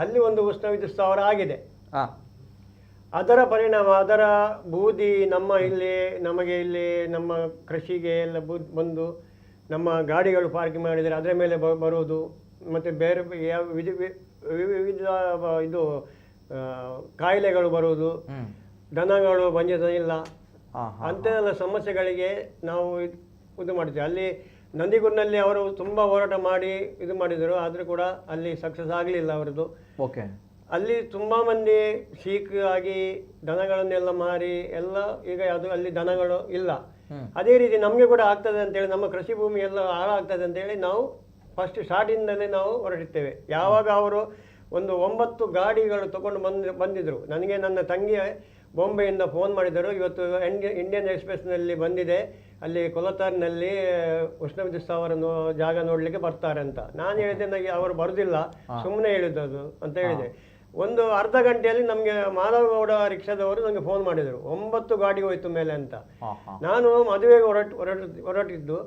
ಅಲ್ಲಿ ಒಂದು ಉಷ್ಣ ವಿದ್ಯುತ್ ಸ್ಥಾವರ ಆಗಿದೆ. ಅದರ ಪರಿಣಾಮ ಅದರ ಬೂದಿ ನಮ್ಮ ಇಲ್ಲಿ ನಮಗೆ ಇಲ್ಲಿ ನಮ್ಮ ಕೃಷಿಗೆ ಎಲ್ಲ ಬಂದು ನಮ್ಮ ಗಾಡಿಗಳು ಪಾರ್ಕಿಂಗ್ ಮಾಡಿದರೆ ಅದರ ಮೇಲೆ ಬರುವುದು ಮತ್ತು ಬೇರೆ ಯಾವ ವಿವಿಧ ಇದು ಕಾಯಿಲೆಗಳು ಬರುವುದು, ದನಗಳು ಬಂಜತನ ಇಲ್ಲ, ಅಂತೆಲ್ಲ ಸಮಸ್ಯೆಗಳಿಗೆ ನಾವು ಇದು ಮಾಡ್ತೀವಿ. ಅಲ್ಲಿ ನಂದಿಗೂರಿನಲ್ಲಿ ಅವರು ತುಂಬ ಹೋರಾಟ ಮಾಡಿ ಇದು ಮಾಡಿದರು, ಆದರೂ ಕೂಡ ಅಲ್ಲಿ ಸಕ್ಸಸ್ ಆಗಲಿಲ್ಲ ಅವರದ್ದು. ಓಕೆ ಅಲ್ಲಿ ತುಂಬ ಮಂದಿ ಸೀಕ್ ಆಗಿ ದನಗಳನ್ನೆಲ್ಲ ಮಾರಿ ಎಲ್ಲ ಈಗ ಅದು ಅಲ್ಲಿ ದನಗಳು ಇಲ್ಲ. ಅದೇ ರೀತಿ ನಮಗೆ ಕೂಡ ಆಗ್ತದೆ ಅಂತೇಳಿ ನಮ್ಮ ಕೃಷಿ ಭೂಮಿ ಎಲ್ಲ ಹಾಳಾಗ್ತದೆ ಅಂತೇಳಿ ನಾವು ಫಸ್ಟ್ ಸ್ಟಾರ್ಟಿಂದಲೇ ನಾವು ಹೊರಟಿರ್ತೇವೆ. ಯಾವಾಗ ಅವರು ಒಂದು 9 ಗಾಡಿಗಳು ತಗೊಂಡು ಬಂದಿದ್ದರು. ನನಗೆ ನನ್ನ ತಂಗಿ ಬಾಂಬೆಯಿಂದ ಫೋನ್ ಮಾಡಿದರು, ಇವತ್ತು ಇಂಡಿಯನ್ ಎಕ್ಸ್ಪ್ರೆಸ್ನಲ್ಲಿ ಬಂದಿದೆ, ಅಲ್ಲಿ ಕೊಲತಾರ್ನಲ್ಲಿ ಉಷ್ಣ ವಿದ್ಯುತ್ ಸ್ಥಾವರ ಜಾಗ ನೋಡಲಿಕ್ಕೆ ಬರ್ತಾರೆ ಅಂತ. ನಾನು ಹೇಳಿದೆ, ನನಗೆ ಅವರು ಬರೋದಿಲ್ಲ, ಸುಮ್ಮನೆ ಹೇಳಿದ್ದು ಅದು ಅಂತ ಹೇಳಿದೆ. ಒಂದು ಅರ್ಧ ಗಂಟೆಯಲ್ಲಿ ನಮಗೆ ಮಾಧವಗೌಡ ರಿಕ್ಷಾದವರು ನನಗೆ ಫೋನ್ ಮಾಡಿದರು, 9 ಗಾಡಿ ಹೋಯ್ತು ಮೇಲೆ ಅಂತ. ನಾನು ಮದುವೆಗೆ ಹೊರಟಿದ್ದು,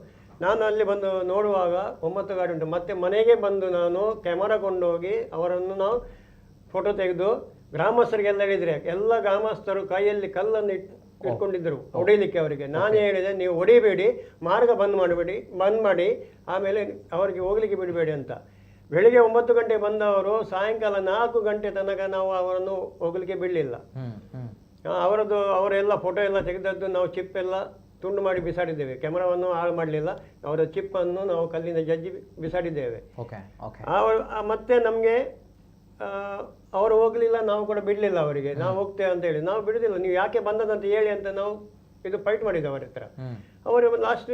ನಾನು ಅಲ್ಲಿ ಬಂದು ನೋಡುವಾಗ 9 ಗಾಡಿ ಉಂಟು. ಮತ್ತೆ ಮನೆಗೆ ಬಂದು ನಾನು ಕ್ಯಾಮರಾ ಕೊಂಡೋಗಿ ಅವರನ್ನು ನಾವು ಫೋಟೋ ತೆಗೆದು ಗ್ರಾಮಸ್ಥರಿಗೆಲ್ಲ ಹೇಳಿದರೆ ಎಲ್ಲ ಗ್ರಾಮಸ್ಥರು ಕೈಯಲ್ಲಿ ಕಲ್ಲನ್ನು ಇಟ್ಕೊಂಡಿದ್ದರು ಹೊಡೀಲಿಕ್ಕೆ ಅವರಿಗೆ. ನಾನೇ ಹೇಳಿದೆ, ನೀವು ಹೊಡಿಬೇಡಿ, ಮಾರ್ಗ ಬಂದ್ ಮಾಡಬೇಡಿ, ಬಂದ್ ಮಾಡಿ ಆಮೇಲೆ ಅವರಿಗೆ ಹೋಗಲಿಕ್ಕೆ ಬಿಡಬೇಡಿ ಅಂತ. ಬೆಳಿಗ್ಗೆ 9 ಗಂಟೆಗೆ ಬಂದವರು ಸಾಯಂಕಾಲ 4 ಗಂಟೆ ತನಕ ನಾವು ಅವರನ್ನು ಹೋಗಲಿಕ್ಕೆ ಬಿಡಲಿಲ್ಲ. ಅವರದ್ದು ಅವರೆಲ್ಲ ಫೋಟೋ ಎಲ್ಲ ತೆಗೆದದ್ದು ನಾವು ಚಿಪ್ ಎಲ್ಲ ತುಂಡು ಮಾಡಿ ಬಿಸಾಡಿದ್ದೇವೆ. ಕ್ಯಾಮರಾವನ್ನು ಹಾಳು ಮಾಡಲಿಲ್ಲ, ಅವರ ಚಿಪ್ಪನ್ನು ನಾವು ಕಲ್ಲಿನ ಜಜ್ಜಿ ಬಿಸಾಡಿದ್ದೇವೆ. ಅವರು ಮತ್ತೆ ನಮಗೆ ಅವರು ಹೋಗಲಿಲ್ಲ, ನಾವು ಕೂಡ ಬಿಡಲಿಲ್ಲ ಅವರಿಗೆ. ನಾವು ಹೋಗ್ತೇವೆ ಅಂತ ಹೇಳಿ ನಾವು ಬಿಡೋದಿಲ್ಲ, ನೀವು ಯಾಕೆ ಬಂದದಂತ ಹೇಳಿ ಅಂತ ನಾವು ಇದು ಫೈಟ್ ಮಾಡಿದ್ದೇವೆ ಅವರ ಹತ್ರ. ಅವರು ಲಾಸ್ಟ್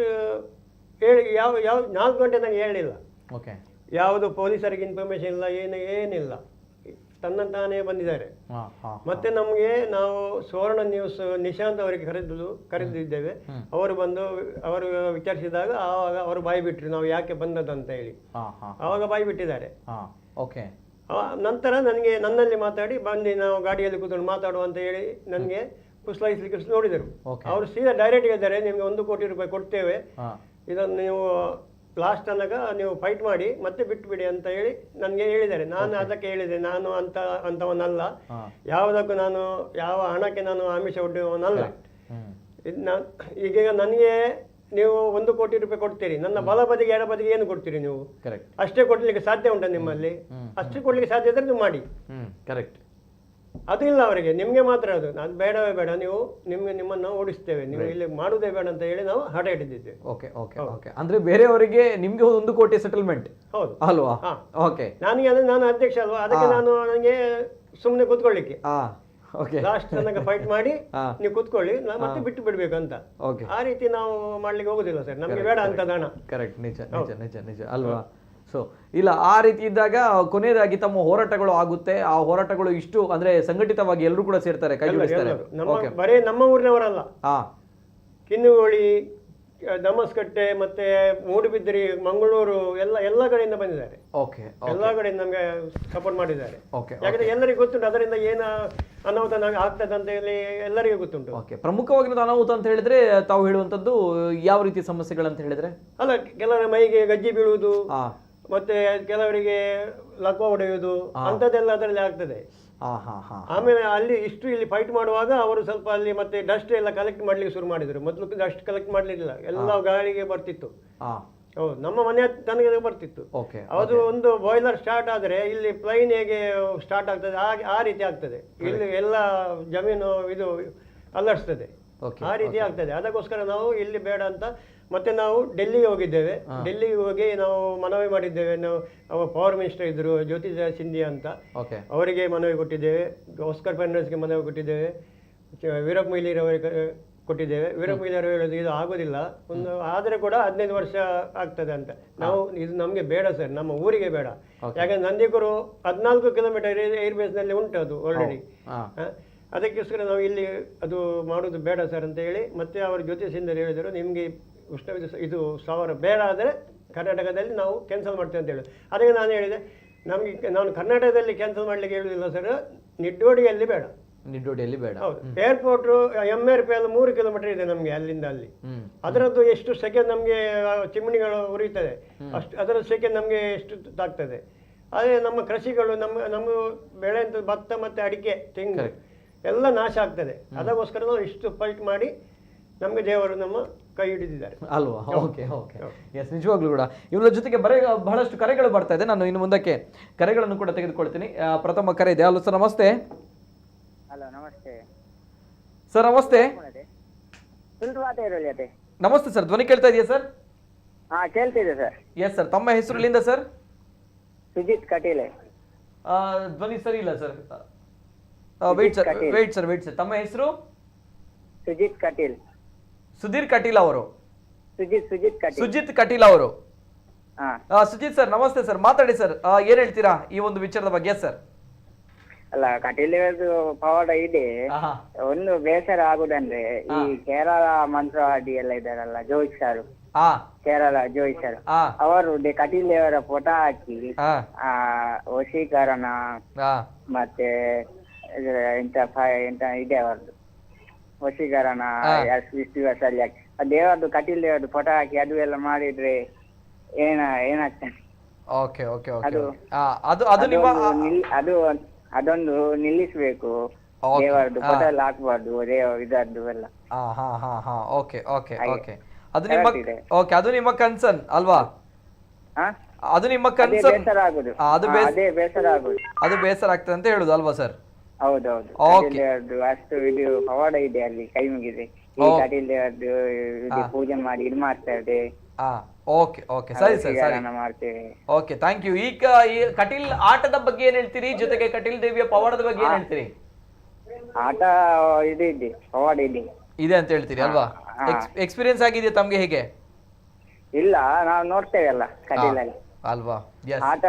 ಹೇಳಿ ಯಾವ ಯಾವ 4 ಗಂಟೆ ನನಗೆ ಹೇಳಲಿಲ್ಲ. ಯಾವುದು ಪೊಲೀಸರಿಗೆ ಇನ್ಫಾರ್ಮೇಷನ್ ಇಲ್ಲ, ಏನು ಏನಿಲ್ಲ, ತನ್ನಂತಾನೇ ಬಂದಿದ್ದಾರೆ. ಮತ್ತೆ ನಮಗೆ ನಾವು ಸುವರ್ಣ ನ್ಯೂಸ್ ನಿಶಾಂತ್ ಅವರಿಗೆ ಕರೆದಿದ್ದೇವೆ. ಅವರು ಬಂದು ಅವರು ವಿಚಾರಿಸಿದಾಗ ಆವಾಗ ಅವರು ಬಾಯಿ ಬಿಟ್ಟರು, ನಾವು ಯಾಕೆ ಬಂದದ್ದು ಅಂತ ಹೇಳಿ. ಆವಾಗ ಬಾಯಿ ಬಿಟ್ಟಿದ್ದಾರೆ. ನಂತರ ನನಗೆ ನನ್ನಲ್ಲಿ ಮಾತಾಡಿ ಬಂದು ನಾವು ಗಾಡಿಯಲ್ಲಿ ಕೂತ್ಕೊಂಡು ಮಾತಾಡುವ ಅಂತ ಹೇಳಿ ನನಗೆ ಪುಸ್ಲಾಯಿಸ್ಲಿಕ್ಕೆ ನೋಡಿದರು. ಅವರು ಸೀದಾ ಡೈರೆಕ್ಟ್ ಹೇಳಿದ್ದಾರೆ, ನಿಮಗೆ 1 ಕೋಟಿ ರೂಪಾಯಿ ಕೊಡ್ತೇವೆ, ಇದನ್ನು ನೀವು ಲಾಸ್ಟ್ ತನಕ ನೀವು ಫೈಟ್ ಮಾಡಿ ಮತ್ತೆ ಬಿಟ್ಟು ಬಿಡಿ ಅಂತ ಹೇಳಿ ನನಗೆ ಹೇಳಿದ್ದಾರೆ. ನಾನು ಅದಕ್ಕೆ ಹೇಳಿದೆ, ನಾನು ಅಂತ ಅಂಥವನಲ್ಲ, ಯಾವುದಕ್ಕೂ ನಾನು ಯಾವ ಹಣಕ್ಕೆ ನಾನು ಆಮಿಷ ಒಡ್ಡುವವನಲ್ಲ. ಇದು ನಾನು ಈಗ ನನಗೆ ನೀವು 1 ಕೋಟಿ ರೂಪಾಯಿ ಕೊಡ್ತೀರಿ, ನನ್ನ ಬಲಬದಿಗೆ ಎಡಬದಿಗೆ ಏನು ಕೊಡ್ತೀರಿ ನೀವು? ಅಷ್ಟೇ ಕೊಡ್ಲಿಕ್ಕೆ ಸಾಧ್ಯ ಉಂಟಾ ನಿಮ್ಮಲ್ಲಿ? ಅಷ್ಟೇ ಕೊಡ್ಲಿಕ್ಕೆ ಸಾಧ್ಯ ಇದ್ದರೆ ನೀವು ಮಾಡಿ. ಕರೆಕ್ಟ್. ಅದು ಇಲ್ಲ ಅವರಿಗೆ, ನಿಮಗೆ ಮಾತ್ರ ಅದು. ನಾನು ಬೇಡವೇ ಬೇಡ, ನೀವು ನಿಮಗೆ ನಿಮ್ಮನ್ನು ಓಡಿಸ್ತೇವೆ, ನೀವು ಇಲ್ಲಿ ಮಾಡುವುದೇ ಬೇಡ ಅಂತ ಹೇಳಿ ನಾವು ಹಠ ಹಿಡಿದಿದ್ದೇವೆ. Okay okay okay. ಅಂದ್ರೆ ಬೇರೆಯವರಿಗೆ ನಿಮಗೆ 1 ಕೋಟಿ ಸೆಟಲ್ಮೆಂಟ್. ಹೌದು ಅಲ್ವಾ? ಓಕೆ. ನನಗೆ ಅಂದ್ರೆ ನಾನು ಅಧ್ಯಕ್ಷ ಅಲ್ವಾ, ಅದಕ್ಕೆ ನಾನು ನನಗೆ ಸುಮ್ಮನೆ ಕೂತ್ಕೊಳ್ಳಿಕ್ಕೆ ಲಾಸ್ಟ್ ತನಕ ಫೈಟ್ ಮಾಡಿ ನೀವು ಕೂತ್ಕೊಳ್ಳಿ, ಮತ್ತೆ ಬಿಟ್ಟು ಬಿಡ್ಬೇಕು ಅಂತ. ಆ ರೀತಿ ನಾವು ಮಾಡ್ಲಿಕ್ಕೆ ಹೋಗುದಿಲ್ಲ ಸರ್, ನಮಗೆ ಬೇಡ ಅಂತ ಹಣ. ಕರೆಕ್ಟ್, ನಿಜ ನಿಜ ನಿಜ ನಿಜ ಅಲ್ವಾ? ಸೊ ಇಲ್ಲ, ಆ ರೀತಿ ಇದ್ದಾಗ ಕೊನೆಯದಾಗಿ ತಮ್ಮ ಹೋರಾಟಗಳು ಆಗುತ್ತೆ. ಆ ಹೋರಾಟಗಳು ಇಷ್ಟು ಅಂದ್ರೆ ಸಂಘಟಿತವಾಗಿ ಎಲ್ಲರೂ ಕೂಡ ಸೇರ್ತಾರೆ, ಕೈ ಜೋಡಿಸ್ತಾರೆ. ಬರೇ ನಮ್ಮ ಊರಿನವರಲ್ಲ, ಕಿನ್ನುಗೋಳಿ, ದಮಸ್ಕಟ್ಟೆ, ಮತ್ತೆ ಮೂಡುಬಿದಿರೆ, ಮಂಗಳೂರು, ಎಲ್ಲ ಎಲ್ಲ ಕಡೆಯಿಂದ ಬಂದಿದ್ದಾರೆ. ಎಲ್ಲ ಕಡೆಯಿಂದ ನಮಗೆ ಸಪೋರ್ಟ್ ಮಾಡಿದ್ದಾರೆ. ಯಾಕಂದ್ರೆ ಎಲ್ಲರಿಗೂ ಗೊತ್ತುಂಟು ಅದರಿಂದ ಏನು ಅನಾಹುತ ಆಗ್ತದೆ ಅಂತ ಹೇಳಿ ಎಲ್ಲರಿಗೂ ಗೊತ್ತುಂಟು. ಪ್ರಮುಖವಾಗಿ ಅನಾಹುತ ಅಂತ ಹೇಳಿದ್ರೆ ತಾವು ಹೇಳುವಂತದ್ದು ಯಾವ ರೀತಿ ಸಮಸ್ಯೆಗಳಂತ ಹೇಳಿದ್ರೆ? ಅಲ್ಲ, ಕೆಲವರ ಮೈಗೆ ಗಜ್ಜಿ ಬೀಳುವುದು, ಮತ್ತೆ ಕೆಲವರಿಗೆ ಲಕ್ವ ಹೊಡೆಯುವುದು, ಅಂತದೆಲ್ಲ ಅದರಲ್ಲಿ ಆಗ್ತದೆ. ಆಮೇಲೆ ಅಲ್ಲಿ ಇಷ್ಟು ಇಲ್ಲಿ ಫೈಟ್ ಮಾಡುವಾಗ ಅವರು ಸ್ವಲ್ಪ ಅಲ್ಲಿ ಮತ್ತೆ ಡಸ್ಟ್ ಎಲ್ಲ ಕಲೆಕ್ಟ್ ಮಾಡ್ಲಿಕ್ಕೆ ಶುರು ಮಾಡಿದ್ರು. ಮೊದಲು ಡಸ್ಟ್ ಕಲೆಕ್ಟ್ ಮಾಡ್ಲಿಲ್ಲ, ಎಲ್ಲ ಗಾಳಿಗೆ ಬರ್ತಿತ್ತು. ಹೌದು, ನಮ್ಮ ಮನೆ ತನಗೆ ಬರ್ತಿತ್ತು. ಅದು ಒಂದು ಬಾಯ್ಲರ್ ಸ್ಟಾರ್ಟ್ ಆದರೆ ಇಲ್ಲಿ ಪ್ಲೈನ್ ಹೇಗೆ ಸ್ಟಾರ್ಟ್ ಆಗ್ತದೆ ಹಾಗೆ ಆ ರೀತಿ ಆಗ್ತದೆ. ಇಲ್ಲಿ ಎಲ್ಲ ಜಮೀನು ಇದು ಅಲ್ಲಡಿಸ್ತದೆ, ಆ ರೀತಿ ಆಗ್ತದೆ. ಅದಕ್ಕೋಸ್ಕರ ನಾವು ಇಲ್ಲಿ ಬೇಡ ಅಂತ ಮತ್ತೆ ನಾವು ಡೆಲ್ಲಿಗೆ ಹೋಗಿದ್ದೇವೆ. ಡೆಲ್ಲಿಗೆ ಹೋಗಿ ನಾವು ಮನವಿ ಮಾಡಿದ್ದೇವೆ. ನಾವು ಪವರ್ ಮಿನಿಸ್ಟರ್ ಇದ್ದರು ಜ್ಯೋತಿ ಸಿಂಧಿಯಾ ಅಂತ, ಅವರಿಗೆ ಮನವಿ ಕೊಟ್ಟಿದ್ದೇವೆ. ಆಸ್ಕರ್ ಫರ್ನಾಂಡಿಸ್ಗೆ ಮನವಿ ಕೊಟ್ಟಿದ್ದೇವೆ, ವೀರಪ್ಪ ಮೊಯ್ಲಿರವರಿಗೆ ಕೊಟ್ಟಿದ್ದೇವೆ. ವೀರಪ್ಪ ಮೊಯ್ಲಿಯವರು ಹೇಳೋದು ಇದು ಆಗೋದಿಲ್ಲ, ಒಂದು ಆದರೆ ಕೂಡ 15 ವರ್ಷ ಆಗ್ತದೆ ಅಂತ. ನಾವು ಇದು ನಮಗೆ ಬೇಡ ಸರ್, ನಮ್ಮ ಊರಿಗೆ ಬೇಡ. ಯಾಕಂದ್ರೆ ನಂದಿಕೂರು 14 ಕಿಲೋಮೀಟರ್ ಏರ್ ಬೇಸ್ನಲ್ಲಿ ಉಂಟು ಅದು ಆಲ್ರೆಡಿ. ಅದಕ್ಕೋಸ್ಕರ ನಾವು ಇಲ್ಲಿ ಅದು ಮಾಡೋದು ಬೇಡ ಸರ್ ಅಂತ ಹೇಳಿ ಮತ್ತೆ ಅವರು ಜ್ಯೋತಿ ಸಿಂಧರು ಹೇಳಿದರು, ನಿಮಗೆ ಉಷ್ಣ ಇದು ಸಾವಿರ ಬೇಡ ಆದರೆ ಕರ್ನಾಟಕದಲ್ಲಿ ನಾವು ಕ್ಯಾನ್ಸಲ್ ಮಾಡ್ತೇವೆ ಅಂತ ಹೇಳಿ. ಅದಕ್ಕೆ ನಾನು ಹೇಳಿದೆ, ನಮಗೆ ನಾನು ಕರ್ನಾಟಕದಲ್ಲಿ ಕ್ಯಾನ್ಸಲ್ ಮಾಡಲಿಕ್ಕೆ ಹೇಳುವುದಿಲ್ಲ ಸರ್, ನಿಡ್ಡೋಡಿಯಲ್ಲಿ ಬೇಡ. ನಿಡ್ಡೋಡಿಯಲ್ಲಿ ಬೇಡ. ಹೌದು, airport M R P ಅಲ್ಲಿ 3 ಕಿಲೋಮೀಟರ್ ಇದೆ ನಮಗೆ ಅಲ್ಲಿಂದ ಅಲ್ಲಿ. ಅದರದ್ದು ಎಷ್ಟು ಸೆಕೆಂಡ್ ನಮಗೆ ಚಿಮಣಿಗಳು ಉರಿತದೆ, ಅಷ್ಟು ಅದರ ಸೆಕೆಂಡ್ ನಮಗೆ ಎಷ್ಟು ತಾಗ್ತದೆ. ಅದೇ ನಮ್ಮ ಕೃಷಿಗಳು, ನಮ್ಮ ನಮ್ಮ ಬೆಳೆ ಅಂತ ಭತ್ತ ಮತ್ತು ಅಡಿಕೆ, ತೆಂಗು ಎಲ್ಲ ನಾಶ ಆಗ್ತದೆ. ಅದಕ್ಕೋಸ್ಕರ ನಾವು ಇಷ್ಟು ಫೈಟ್ ಮಾಡಿ ನಮಗೆ ದೇವರು ನಮ್ಮ ಕೈ ಹಿಡಿದಿದ್ದಾರೆ ಅಲ್ವಾ? Okay okay, S, ನಿಜವಾಗ್ಲೂ ಕೂಡ ಇವರ ಜೊತೆಗೆ ಬಹಳಷ್ಟು ಕರೆಗಳು ಬರ್ತಾ ಇದೆ. ನಾನು ಇನ್ನು ಮುಂದಕ್ಕೆ ಕರೆಗಳನ್ನು ಕೂಡ ತೆಗೆದುಕೊಳ್ತೀನಿ. ಪ್ರಥಮ ಕರೆ ಇದೆ. Hello sir, namaste. Hello, namaste sir. ನಮಸ್ತೆ. ನಮಸ್ತೆ ಸರ್, ಧ್ವನಿ ಕೇಳ್ತಾ ಇದೆಯಾ ಸರ್? ಹಾ, ಕೇಳ್ತಿದೆ sir. Yes sir, ತಮ್ಮ ಹೆಸರು ಎಲ್ಲಿಂದ ಸರ್? ಸುಜಿತ್ ಕಟೀಲೆ. ಧ್ವನಿ ಸರಿ ಇಲ್ಲ sir. Wait sir, wait sir, wait sir. ತಮ್ಮ ಹೆಸರು? ಸುಜಿತ್ ಕಟೀಲ್. ಸುಧೀರ್ ಕಟೀಲ್ ಅವರು. ಸುಜಿತ್ ಕಟೀಲ್. ಸುಜಿತ್ ಕಟೀಲ್ ಅವರು. ಸುಜಿತ್ ಸರ್ ನಮಸ್ತೆ ಸರ್, ಮಾತಾಡಿ ಸರ್, ಏನ್ ಹೇಳ್ತೀರಾ ಈ ಒಂದು ವಿಚಾರದ ಬಗ್ಗೆ ಸರ್? ಅಲ್ಲ, ಕಟೀಲ್ ಪವಾಡ ಇದೆ. ಒಂದು ಬೇಸರ ಆಗುದಂದ್ರೆ ಈ ಕೇರಳ ಮಂತ್ರವಾದಿ ಎಲ್ಲ ಇದಾರಲ್ಲ, ಜೋಯಿಸರು, ಕೇರಳ ಜೋಯಿಸರು, ಅವರು ಕಟೀಲ್ ದೇವರ ಫೋಟೋ ಹಾಕಿ ವಶೀಕರಣ ಮತ್ತೆ ಎಂತ ಎಂತ ಇದೆ ಅವರದ್ದು ವಶೀಕರಣ ದಿವಸಲ್ಲಿ ಹಾಕಿ ದೇವರದ್ದು ಕಟೀಲ್ ದೇವರದ್ದು ಫೋಟೋ ಹಾಕಿ ಅದು ಎಲ್ಲ ಮಾಡಿದ್ರೆ ಏನಾಗ್ತದೆ? Okay okay okay. ಅದು ಅದು ನಿಮ್ಮ ಅದು ಅದೊಂದು ನಿಲ್ಲಿಸಬೇಕು. ದೇವರದ್ದು ಫೋಟೋ ಎಲ್ಲ ಹಾಕ್ಬಾರ್ದು, ದೇವ ಇದದ್ದು ಎಲ್ಲ. ಹಾ ಹಾ ಹಾ ಹಾ ಓಕೆ ಓಕೆ ಓಕೆ. ಅದು ನಿಮ್ಮ ಓಕೆ, ಅದು ನಿಮ್ಮ ಕನ್ಸರ್ನ್ ಅಲ್ವಾ? ಅದು ನಿಮ್ಮ ಕನ್ಸರ್ನ್. ಅದು ಬೇಸರ ಆಗುದು, ಅದು ಬೇಸರ ಆಗ್ತದೆ ಅಂತ ಹೇಳುದು ಅಲ್ವಾ ಸರ್? ಹೌದೌದು. ಅಷ್ಟು ಇದು ಪವಾಡ ಇದೆ ಅಲ್ಲಿ, ಕೈ ಮುಗಿದೆ ಈ ಕಟೀಲ್ ದೇವರದ್ದು ಇದು ಪೂಜೆ ಮಾಡಿ ಇದು ಮಾಡ್ತಾರೆ. ಓಕೆ ಓಕೆ, ಸರಿ ಸರ್, ಸರಿ ಮಾಡ್ತೇವೆ. Okay, thank you. ಈಗ ಈ ಕಟೀಲ್ ಆಟದ ಬಗ್ಗೆ ಏನ್ ಹೇಳ್ತೀರಿ, ಜೊತೆಗೆ ಕಟೀಲ್ ದೇವಿಯ ಪವಾಡದ ಬಗ್ಗೆ ಏನ್ ಹೇಳ್ತೀರಿ? ಆಟ ಇದು ಇದೆ, ಪವಾಡ ಇದೆ ಇದೆ ಅಂತ ಹೇಳ್ತೀರಿ ಅಲ್ವಾ? ಎಕ್ಸ್ಪೀರಿಯನ್ಸ್ ಆಗಿದೆಯಾ ತಮ್ಗೆ ಹೇಗೆ? ಇಲ್ಲ, ನಾವು ನೋಡ್ತೇವೆ ಅಲ್ಲ ಕಟೀಲಲ್ಲಿ ಅಲ್ವಾ? ಆಟ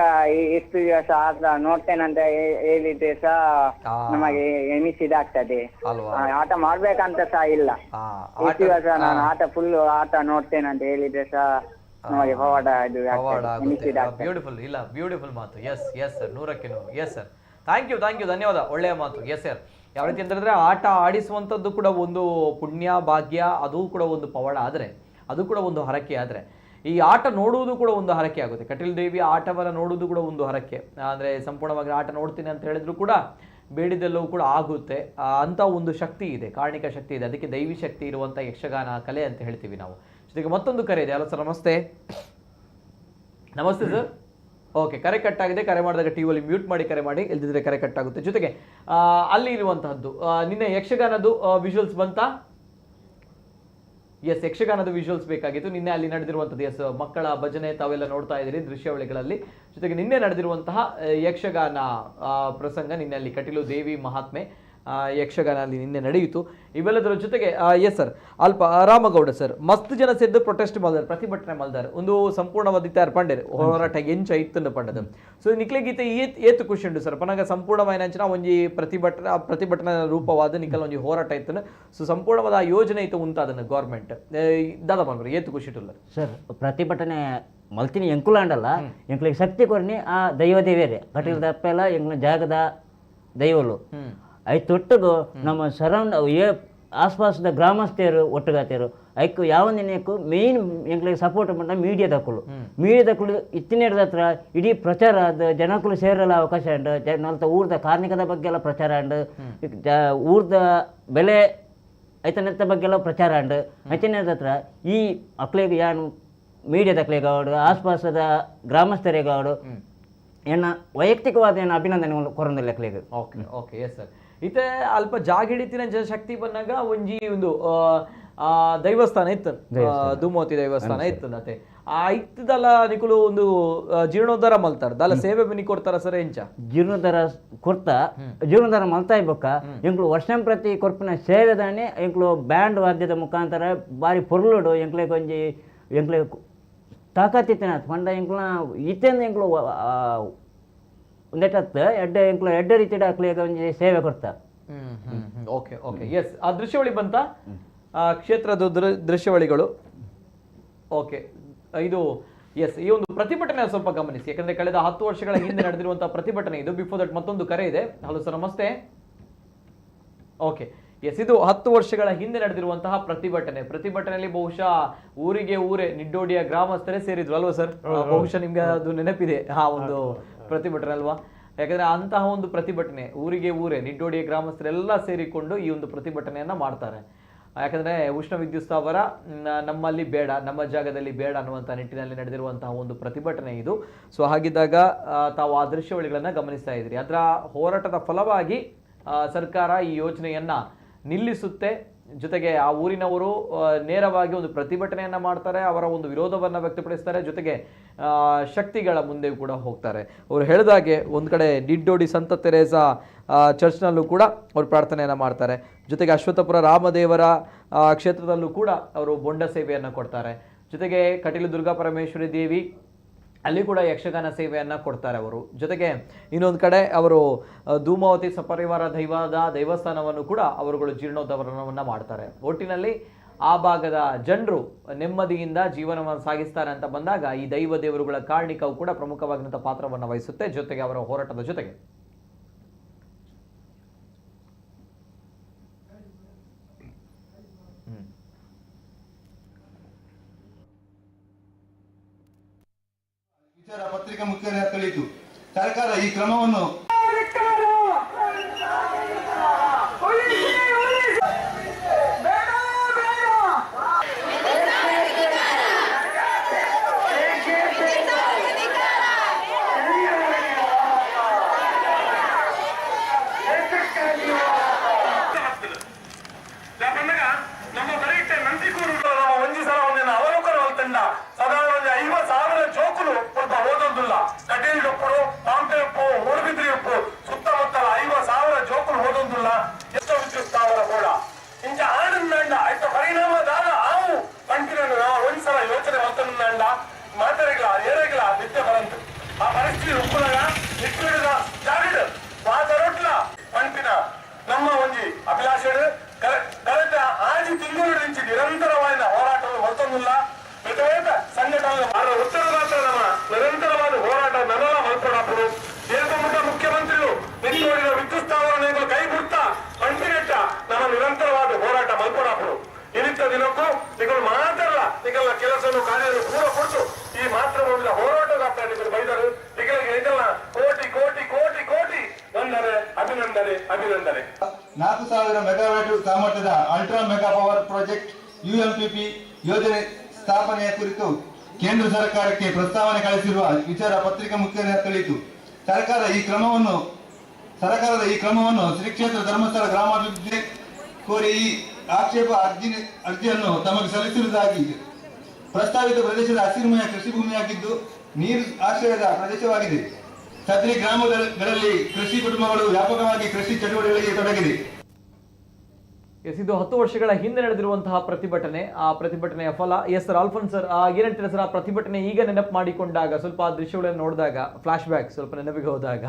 ಎಷ್ಟು ದಿವಸ ಆಟ ನೋಡ್ತೇನಂತ ಹೇಳಿದ್ರೆ ಸಹ ನಮಗೆ ಎನಿಸಿದಾಗ್ತದೆ, ಆಟ ಮಾಡ್ಬೇಕಂತ ಸಹ ಇಲ್ಲ. ಎಷ್ಟು ದಿವಸ ನಾನು ಆಟ ಫುಲ್ ಆಟ ನೋಡ್ತೇನಂತ ಹೇಳಿದ್ರೆ ಸಹ ನಮಗೆ ಪವಾಡ ಇದು ಎನಿಸಿದಾಗ್ತದೆ. ಬ್ಯೂಟಿಫುಲ್, ಇಲ್ಲ ಬ್ಯೂಟಿಫುಲ್ ಮಾತು. ಎಸ್ ಎಸ್ ಸರ್, 100ಕ್ಕೆ 100. Yes sir, thank you, thank you, ಧನ್ಯವಾದ, ಒಳ್ಳೆಯ ಮಾತು. ಎಸ್ ಸರ್, ಯಾವ ರೀತಿ ಅಂತಂದ್ರೆ ಆಟ ಆಡಿಸುವಂಥದ್ದು ಕೂಡ ಒಂದು ಪುಣ್ಯ ಭಾಗ್ಯ, ಅದು ಕೂಡ ಒಂದು ಪವಾಡ, ಆದರೆ ಅದು ಕೂಡ ಒಂದು ಹರಕೆ. ಆದರೆ ಈ ಆಟ ನೋಡುವುದು ಕೂಡ ಒಂದು ಹರಕೆ ಆಗುತ್ತೆ. ಕಟೀಲ್ ದೇವಿಯ ಆಟವನ್ನು ನೋಡುವುದು ಕೂಡ ಒಂದು ಹರಕೆ. ಅಂದರೆ ಸಂಪೂರ್ಣವಾಗಿ ಆಟ ನೋಡ್ತೀನಿ ಅಂತ ಹೇಳಿದ್ರು ಕೂಡ ಬೇಡಿದೆಲ್ಲವೂ ಕೂಡ ಆಗುತ್ತೆ ಅಂತ ಒಂದು ಶಕ್ತಿ ಇದೆ, ಕಾರಣಿಕ ಶಕ್ತಿ ಇದೆ. ಅದಕ್ಕೆ ದೈವಿ ಶಕ್ತಿ ಇರುವಂಥ ಯಕ್ಷಗಾನ ಕಲೆ ಅಂತ ಹೇಳ್ತೀವಿ ನಾವು. ಜೊತೆಗೆ ಮತ್ತೊಂದು ಕರೆ ಇದೆ. ಹಲೋ ಸರ್, ನಮಸ್ತೆ. ನಮಸ್ತೆ ಸರ್. ಓಕೆ, ಕರೆ ಕಟ್ಟಾಗಿದೆ. ಕರೆ ಮಾಡಿದಾಗ ಟಿ ವಿಯಲ್ಲಿ ಮ್ಯೂಟ್ ಮಾಡಿ ಕರೆ ಮಾಡಿ, ಇಲ್ದಿದ್ರೆ ಕರೆ ಕಟ್ಟಾಗುತ್ತೆ. ಜೊತೆಗೆ ಅಲ್ಲಿ ಇರುವಂತಹದ್ದು ನಿನ್ನೆ ಯಕ್ಷಗಾನದ್ದು ವಿಜುವಲ್ಸ್ ಬಂತಾ? ಎಸ್, ಯಕ್ಷಗಾನದ ವಿಜುವಲ್ಸ್ ಬೇಕಾಗಿತ್ತು. ನಿನ್ನೆ ಅಲ್ಲಿ ನಡೆದಿರುವಂಥದ್ದು ಎಸ್, ಮಕ್ಕಳ ಭಜನೆ ತಾವೆಲ್ಲ ನೋಡ್ತಾ ಇದ್ದೀರಿ ದೃಶ್ಯಾವಳಿಗಳಲ್ಲಿ. ಜೊತೆಗೆ ನಿನ್ನೆ ನಡೆದಿರುವಂತಹ ಯಕ್ಷಗಾನ ಪ್ರಸಂಗ ನಿನ್ನೆ ಅಲ್ಲಿ ಕಟೀಲು ದೇವಿ ಮಹಾತ್ಮೆ ಯಕ್ಷಗಾನ ಅಲ್ಲಿ ನಿನ್ನೆ ನಡೆಯಿತು. ಇವೆಲ್ಲದರ ಜೊತೆಗೆ ಎಸ್ ಸರ್, ಅಲ್ಪ ರಾಮಗೌಡ ಸರ್, ಮಸ್ತ್ ಜನ ಸೇದ್ದು ಪ್ರೊಟೆಸ್ಟ್ ಮಾಡಿದಾರೆ, ಪ್ರತಿಭಟನೆ ಮಾಡಿದಾರೆ. ಒಂದು ಸಂಪೂರ್ಣವಾದ ತಯಾರು ಪಂಡೇರು ಹೋರಾಟ ಎಂಚ ಇತ್ತನ್ನು ಪಂಡದು. ಸೊ ನಿಕ್ಲೆ ಗೀತೆ ಏತು ಖುಷಿ ಉಂಟು ಸರ್ ಪನಾಗ ಸಂಪೂರ್ಣವಾದ ಒಂಜಿ ಪ್ರತಿಭಟನಾ ರೂಪವಾದ ನಿಕಲ್ ಒಂಜಿ ಹೋರಾಟ ಇತ್ತನ್ನು. ಸೊ ಸಂಪೂರ್ಣವಾದ ಯೋಜನೆ ಇತ್ತು ಉಂತಾದನ್ನು ಗೌರ್ಮೆಂಟ್ ದಾದಾ ಪನ್ಪುರ ಏತು ಖುಷಿ ಉಂಟು ಸರ್? ಪ್ರತಿಭಟನೆ ಮಲ್ತಿನಿ ಎಂಕುಲ ಅಂಡಲ್ಲ, ಎಂಕ್ಲಿಗೆ ಶಕ್ತಿ ಕೊರ್ನಿ ಆ ದೈವ ದೇವೇರೆ ಕಟೀಲ್ ದಪ್ಪೆಲ್ಲ ಎಂಕ್ಲ ಜಾಗದ ದೈವಲು ಐತೊಟ್ಟುಗು ನಮ್ಮ ಸರೌಂಡ್ ಏ ಆಸ್ಪಾಸದ ಗ್ರಾಮಸ್ಥರು ಒಟ್ಟುಗಾತೇರು ಐಕ್ ಯಾವ ನಿನ್ನೆಕ್ಕು ಮೇನ್ ಎಂಕ್ಲಿಗೆ ಸಪೋರ್ಟ್ ಪಂಡ ಮೀಡಿಯಾದಕ್ಕಲು ಮೀಡಿಯಾದಕ್ಕಲು ಇತ್ತಿನೇರದ ಹತ್ರ ಇಡೀ ಪ್ರಚಾರ ಅದು ಜನಕ್ಕಲು ಸೇರಲ್ಲ ಅವಕಾಶ ಉಂಡು. ನಲ್ತ ಊರ್ದ ಕಾರ್ಮಿಕದ ಬಗ್ಗೆ ಎಲ್ಲ ಪ್ರಚಾರ ಉಂಡು, ಊರ್ದ ಬೆಲೆ ಐತನೆತ್ತ ಬಗ್ಗೆ ಎಲ್ಲ ಪ್ರಚಾರ ಉಂಡು. ಅಂಚಿನದ ಹತ್ರ ಈ ಅಕ್ಲೆಗ್ ಯಾನು ಮೀಡಿಯಾದಕ್ಲೆಗ್ ಆವಡು ಆಸ್ಪಾಸದ ಗ್ರಾಮಸ್ಥರಿಗೆ ಆವಡು ಎನ್ನ ವೈಯಕ್ತಿಕವಾದ ಏನು ಅಭಿನಂದನೆ ಕೊರಂದಿಲ್ಲ ಅಕ್ಲೆಗ್. Okay okay, yes sir. ಇತ್ತೆ ಅಲ್ಪ ಜಾಗ ಹಿಡಿತಿನ ಶಕ್ತಿ ಬಂದಾಗ ಒಂಜಿ ಒಂದು ದೈವಸ್ಥಾನ ಇತ್ತು, ಧೂಮವತಿ ದೇವಸ್ಥಾನ ಇತ್ತು ಅತೆ. ಆ ಇತ್ತದಲ್ಲ ನಿಕುಲು ಒಂದು ಜೀರ್ಣೋದ್ಧಾರ ಮಲ್ತಾರ ದಾಲ ಸೇವೆ ಬನ್ನಿ ಕೊಡ್ತಾರ ಸರ್ ಎಂಚ? ಜೀರ್ಣೋದ್ಧಾರ ಕೊಡ್ತಾ, ಜೀರ್ಣೋದ್ಧಾರ ಮಲ್ತಾ ಬೊಕ್ಕ ಎಂಕ್ಲು ವರ್ಷಂ ಪ್ರತಿ ಕೊರ್ಪಿನ ಸೇವೆದಾನೆ ಎಂಕ್ಲು ಬ್ಯಾಂಡ್ ವಾದ್ಯದ ಮುಖಾಂತರ ಬಾರಿ ಪೊರ್ಲುಡು ಎಂಕ್ಲೆಗ್ ಒಂಜಿ ಎಂಕ್ಲೆ ತಾಕತ್ತಿತ್ತಿನ ಪಂಡ ಎಂಕ್ಲ ಇತ್ತೆಂದ ಎಂಕ್ಲು ಒಂದೆಟತ್ತು ಎಡ್ಡೆ ಎಂಕ್ಲು ಎಡ್ಡೆ ರೀತಿಯ ಅಕ್ಲೆಗ್ ಒಂಜಿ ಸೇವೆ ಕೊಡ್ತಾ. Okay okay, yes. ಆ ದೃಶ್ಯಾವಳಿ ಬಂತ ಕ್ಷೇತ್ರದ ದೃಶ್ಯಾವಳಿಗಳು. ಓಕೆ, ಇದು ಎಸ್, ಈ ಒಂದು ಪ್ರತಿಭಟನೆ ಸ್ವಲ್ಪ ಗಮನಿಸಿ, ಯಾಕಂದ್ರೆ ಕಳೆದ 10 ವರ್ಷಗಳ ಹಿಂದೆ ನಡೆದಿರುವಂತಹ ಪ್ರತಿಭಟನೆ ಇದು. ಬಿಫೋರ್ that ಮತ್ತೊಂದು ಕರೆ ಇದೆ. ಹಲೋ ಸರ್, ನಮಸ್ತೆ. ಓಕೆ, ಎಸ್, ಇದು 10 ವರ್ಷಗಳ ಹಿಂದೆ ನಡೆದಿರುವಂತಹ ಪ್ರತಿಭಟನೆ. ಪ್ರತಿಭಟನೆಯಲ್ಲಿ ಬಹುಶಃ ಊರಿಗೆ ಊರೇ ನಿಡ್ಡೋಡಿಯ ಗ್ರಾಮಸ್ಥರೇ ಸೇರಿದ್ರು ಅಲ್ವಾ ಸರ್? ಬಹುಶಃ ನಿಮ್ಗೆ ಅದು ನೆನಪಿದೆ ಆ ಒಂದು ಪ್ರತಿಭಟನೆ ಅಲ್ವಾ? ಯಾಕಂದ್ರೆ ಅಂತಹ ಒಂದು ಪ್ರತಿಭಟನೆ ಊರಿಗೆ ಊರೇ ನಿಡ್ಡೋಡಿಯ ಗ್ರಾಮಸ್ಥರೆಲ್ಲ ಸೇರಿಕೊಂಡು ಈ ಒಂದು ಪ್ರತಿಭಟನೆಯನ್ನ ಮಾಡ್ತಾರೆ. ಯಾಕಂದ್ರೆ ಉಷ್ಣ ವಿದ್ಯುತ್ ಸ್ಥಾವರ ನಮ್ಮಲ್ಲಿ ಬೇಡ, ನಮ್ಮ ಜಾಗದಲ್ಲಿ ಬೇಡ ಅನ್ನುವಂಥ ನಿಟ್ಟಿನಲ್ಲಿ ನಡೆದಿರುವಂತಹ ಒಂದು ಪ್ರತಿಭಟನೆ ಇದು. ಸೊ ಹಾಗಿದ್ದಾಗ ತಾವು ಆ ದೃಶ್ಯಾವಳಿಗಳನ್ನ ಗಮನಿಸ್ತಾ ಇದ್ದೀರಿ. ಅದರ ಹೋರಾಟದ ಫಲವಾಗಿ ಸರ್ಕಾರ ಈ ಯೋಜನೆಯನ್ನ ನಿಲ್ಲಿಸುತ್ತೆ. ಜೊತೆಗೆ ಆ ಊರಿನವರು ನೇರವಾಗಿ ಒಂದು ಪ್ರತಿಭಟನೆಯನ್ನ ಮಾಡ್ತಾರೆ, ಅವರ ಒಂದು ವಿರೋಧವನ್ನು ವ್ಯಕ್ತಪಡಿಸ್ತಾರೆ, ಜೊತೆಗೆ ಶಕ್ತಿಗಳ ಮುಂದೆ ಕೂಡ ಹೋಗ್ತಾರೆ. ಅವರು ಹೇಳಿದಾಗೆ ಒಂದು ಕಡೆ ನಿಡ್ಡೋಡಿ ಸಂತ ತೆರೇಸಾ ಚರ್ಚ್ನಲ್ಲೂ ಕೂಡ ಅವರು ಪ್ರಾರ್ಥನೆಯನ್ನು ಮಾಡ್ತಾರೆ. ಜೊತೆಗೆ ಅಶ್ವತ್ಥಪುರ ರಾಮದೇವರ ಕ್ಷೇತ್ರದಲ್ಲೂ ಕೂಡ ಅವರು ಬೊಂಡ ಸೇವೆಯನ್ನು ಕೊಡ್ತಾರೆ. ಜೊತೆಗೆ ಕಟೀಲು ದುರ್ಗಾ ಪರಮೇಶ್ವರಿ ದೇವಿ ಅಲ್ಲಿ ಕೂಡ ಯಕ್ಷಗಾನ ಸೇವೆಯನ್ನು ಕೊಡ್ತಾರೆ ಅವರು. ಜೊತೆಗೆ ಇನ್ನೊಂದು ಕಡೆ ಅವರು ಧೂಮಾವತಿ ಸಪರಿವಾರ ದೈವದ ದೇವಸ್ಥಾನವನ್ನು ಕೂಡ ಅವರುಗಳು ಜೀರ್ಣೋದ್ಧಾರವನ್ನು ಮಾಡ್ತಾರೆ. ಒಟ್ಟಿನಲ್ಲಿ ಆ ಭಾಗದ ಜನರು ನೆಮ್ಮದಿಯಿಂದ ಜೀವನವನ್ನು ಸಾಗಿಸ್ತಾರೆ ಅಂತ ಬಂದಾಗ ಈ ದೈವ ದೇವರುಗಳ ಕಾರಣಿಕವು ಕೂಡ ಪ್ರಮುಖವಾಗಿರುವಂಥ ಪಾತ್ರವನ್ನು ವಹಿಸುತ್ತೆ, ಜೊತೆಗೆ ಅವರ ಹೋರಾಟದ ಜೊತೆಗೆ. ವಿಚಾರ ಪತ್ರಿಕಾ ಮುಖ್ಯ ತಿಳಿಯಿತು. ಸರ್ಕಾರ ಈ ಕ್ರಮವನ್ನು ಅಭಿನಂದನೆ. 4000 ಮೆಗಾವ್ಯಾಟ್ ಸಾಮರ್ಥ್ಯದ ultra mega power project UMPP ಯೋಜನೆ ಸ್ಥಾಪನೆಯ ಕುರಿತು ಕೇಂದ್ರ ಸರ್ಕಾರಕ್ಕೆ ಪ್ರಸ್ತಾವನೆ ಕಳಿಸಿರುವ ವಿಚಾರ ಪತ್ರಿಕಾ ಮುಖೇನ ತಿಳಿಯಿತು. ಸರ್ಕಾರದ ಈ ಕ್ರಮವನ್ನು ಶ್ರೀ ಕ್ಷೇತ್ರ ಧರ್ಮಸ್ಥಳ ಗ್ರಾಮಾಭಿವೃದ್ಧಿ ಕೋರಿ ಈ ಆಕ್ಷೇಪ ಅರ್ಜಿಯನ್ನು ತಮಗೆ ಸಲ್ಲಿಸಿರುವುದಾಗಿ ಪ್ರಸ್ತಾವಿತ ಪ್ರದೇಶದ ಹಸಿರುಮಯ ಕೃಷಿ ಭೂಮಿಯಾಗಿದ್ದು ನೀರು ಆಶ್ರಯದ ಪ್ರದೇಶವಾಗಿದೆ. ಸದ್ರಿ ಗ್ರಾಮಗಳಲ್ಲಿ ಕೃಷಿ ಕುಟುಂಬಗಳು ವ್ಯಾಪಕವಾಗಿ ಕೃಷಿ ಚಟುವಟಿಕೆಗಳಿಗೆ ತೊಡಗಿದೆ. ಇದು 10 ವರ್ಷಗಳ ಹಿಂದೆ ನಡೆದಿರುವಂತಹ ಪ್ರತಿಭಟನೆ, ಆ ಪ್ರತಿಭಟನೆಯ ಫಲ. ಎಸ್ ಸರ್, ಆಲ್ಫನ್ ಸರ್, ಏನ್ ಹೇಳ್ತೀರಾ ಸರ್? ಆ ಪ್ರತಿಭಟನೆ ಈಗ ನೆನಪು ಮಾಡಿಕೊಂಡಾಗ, ಸ್ವಲ್ಪ ಆ ದೃಶ್ಯಗಳನ್ನು ನೋಡಿದಾಗ, ಫ್ಲಾಶ್ ಬ್ಯಾಕ್ ಸ್ವಲ್ಪ ನೆನಪಿಗೆ ಹೋದಾಗ,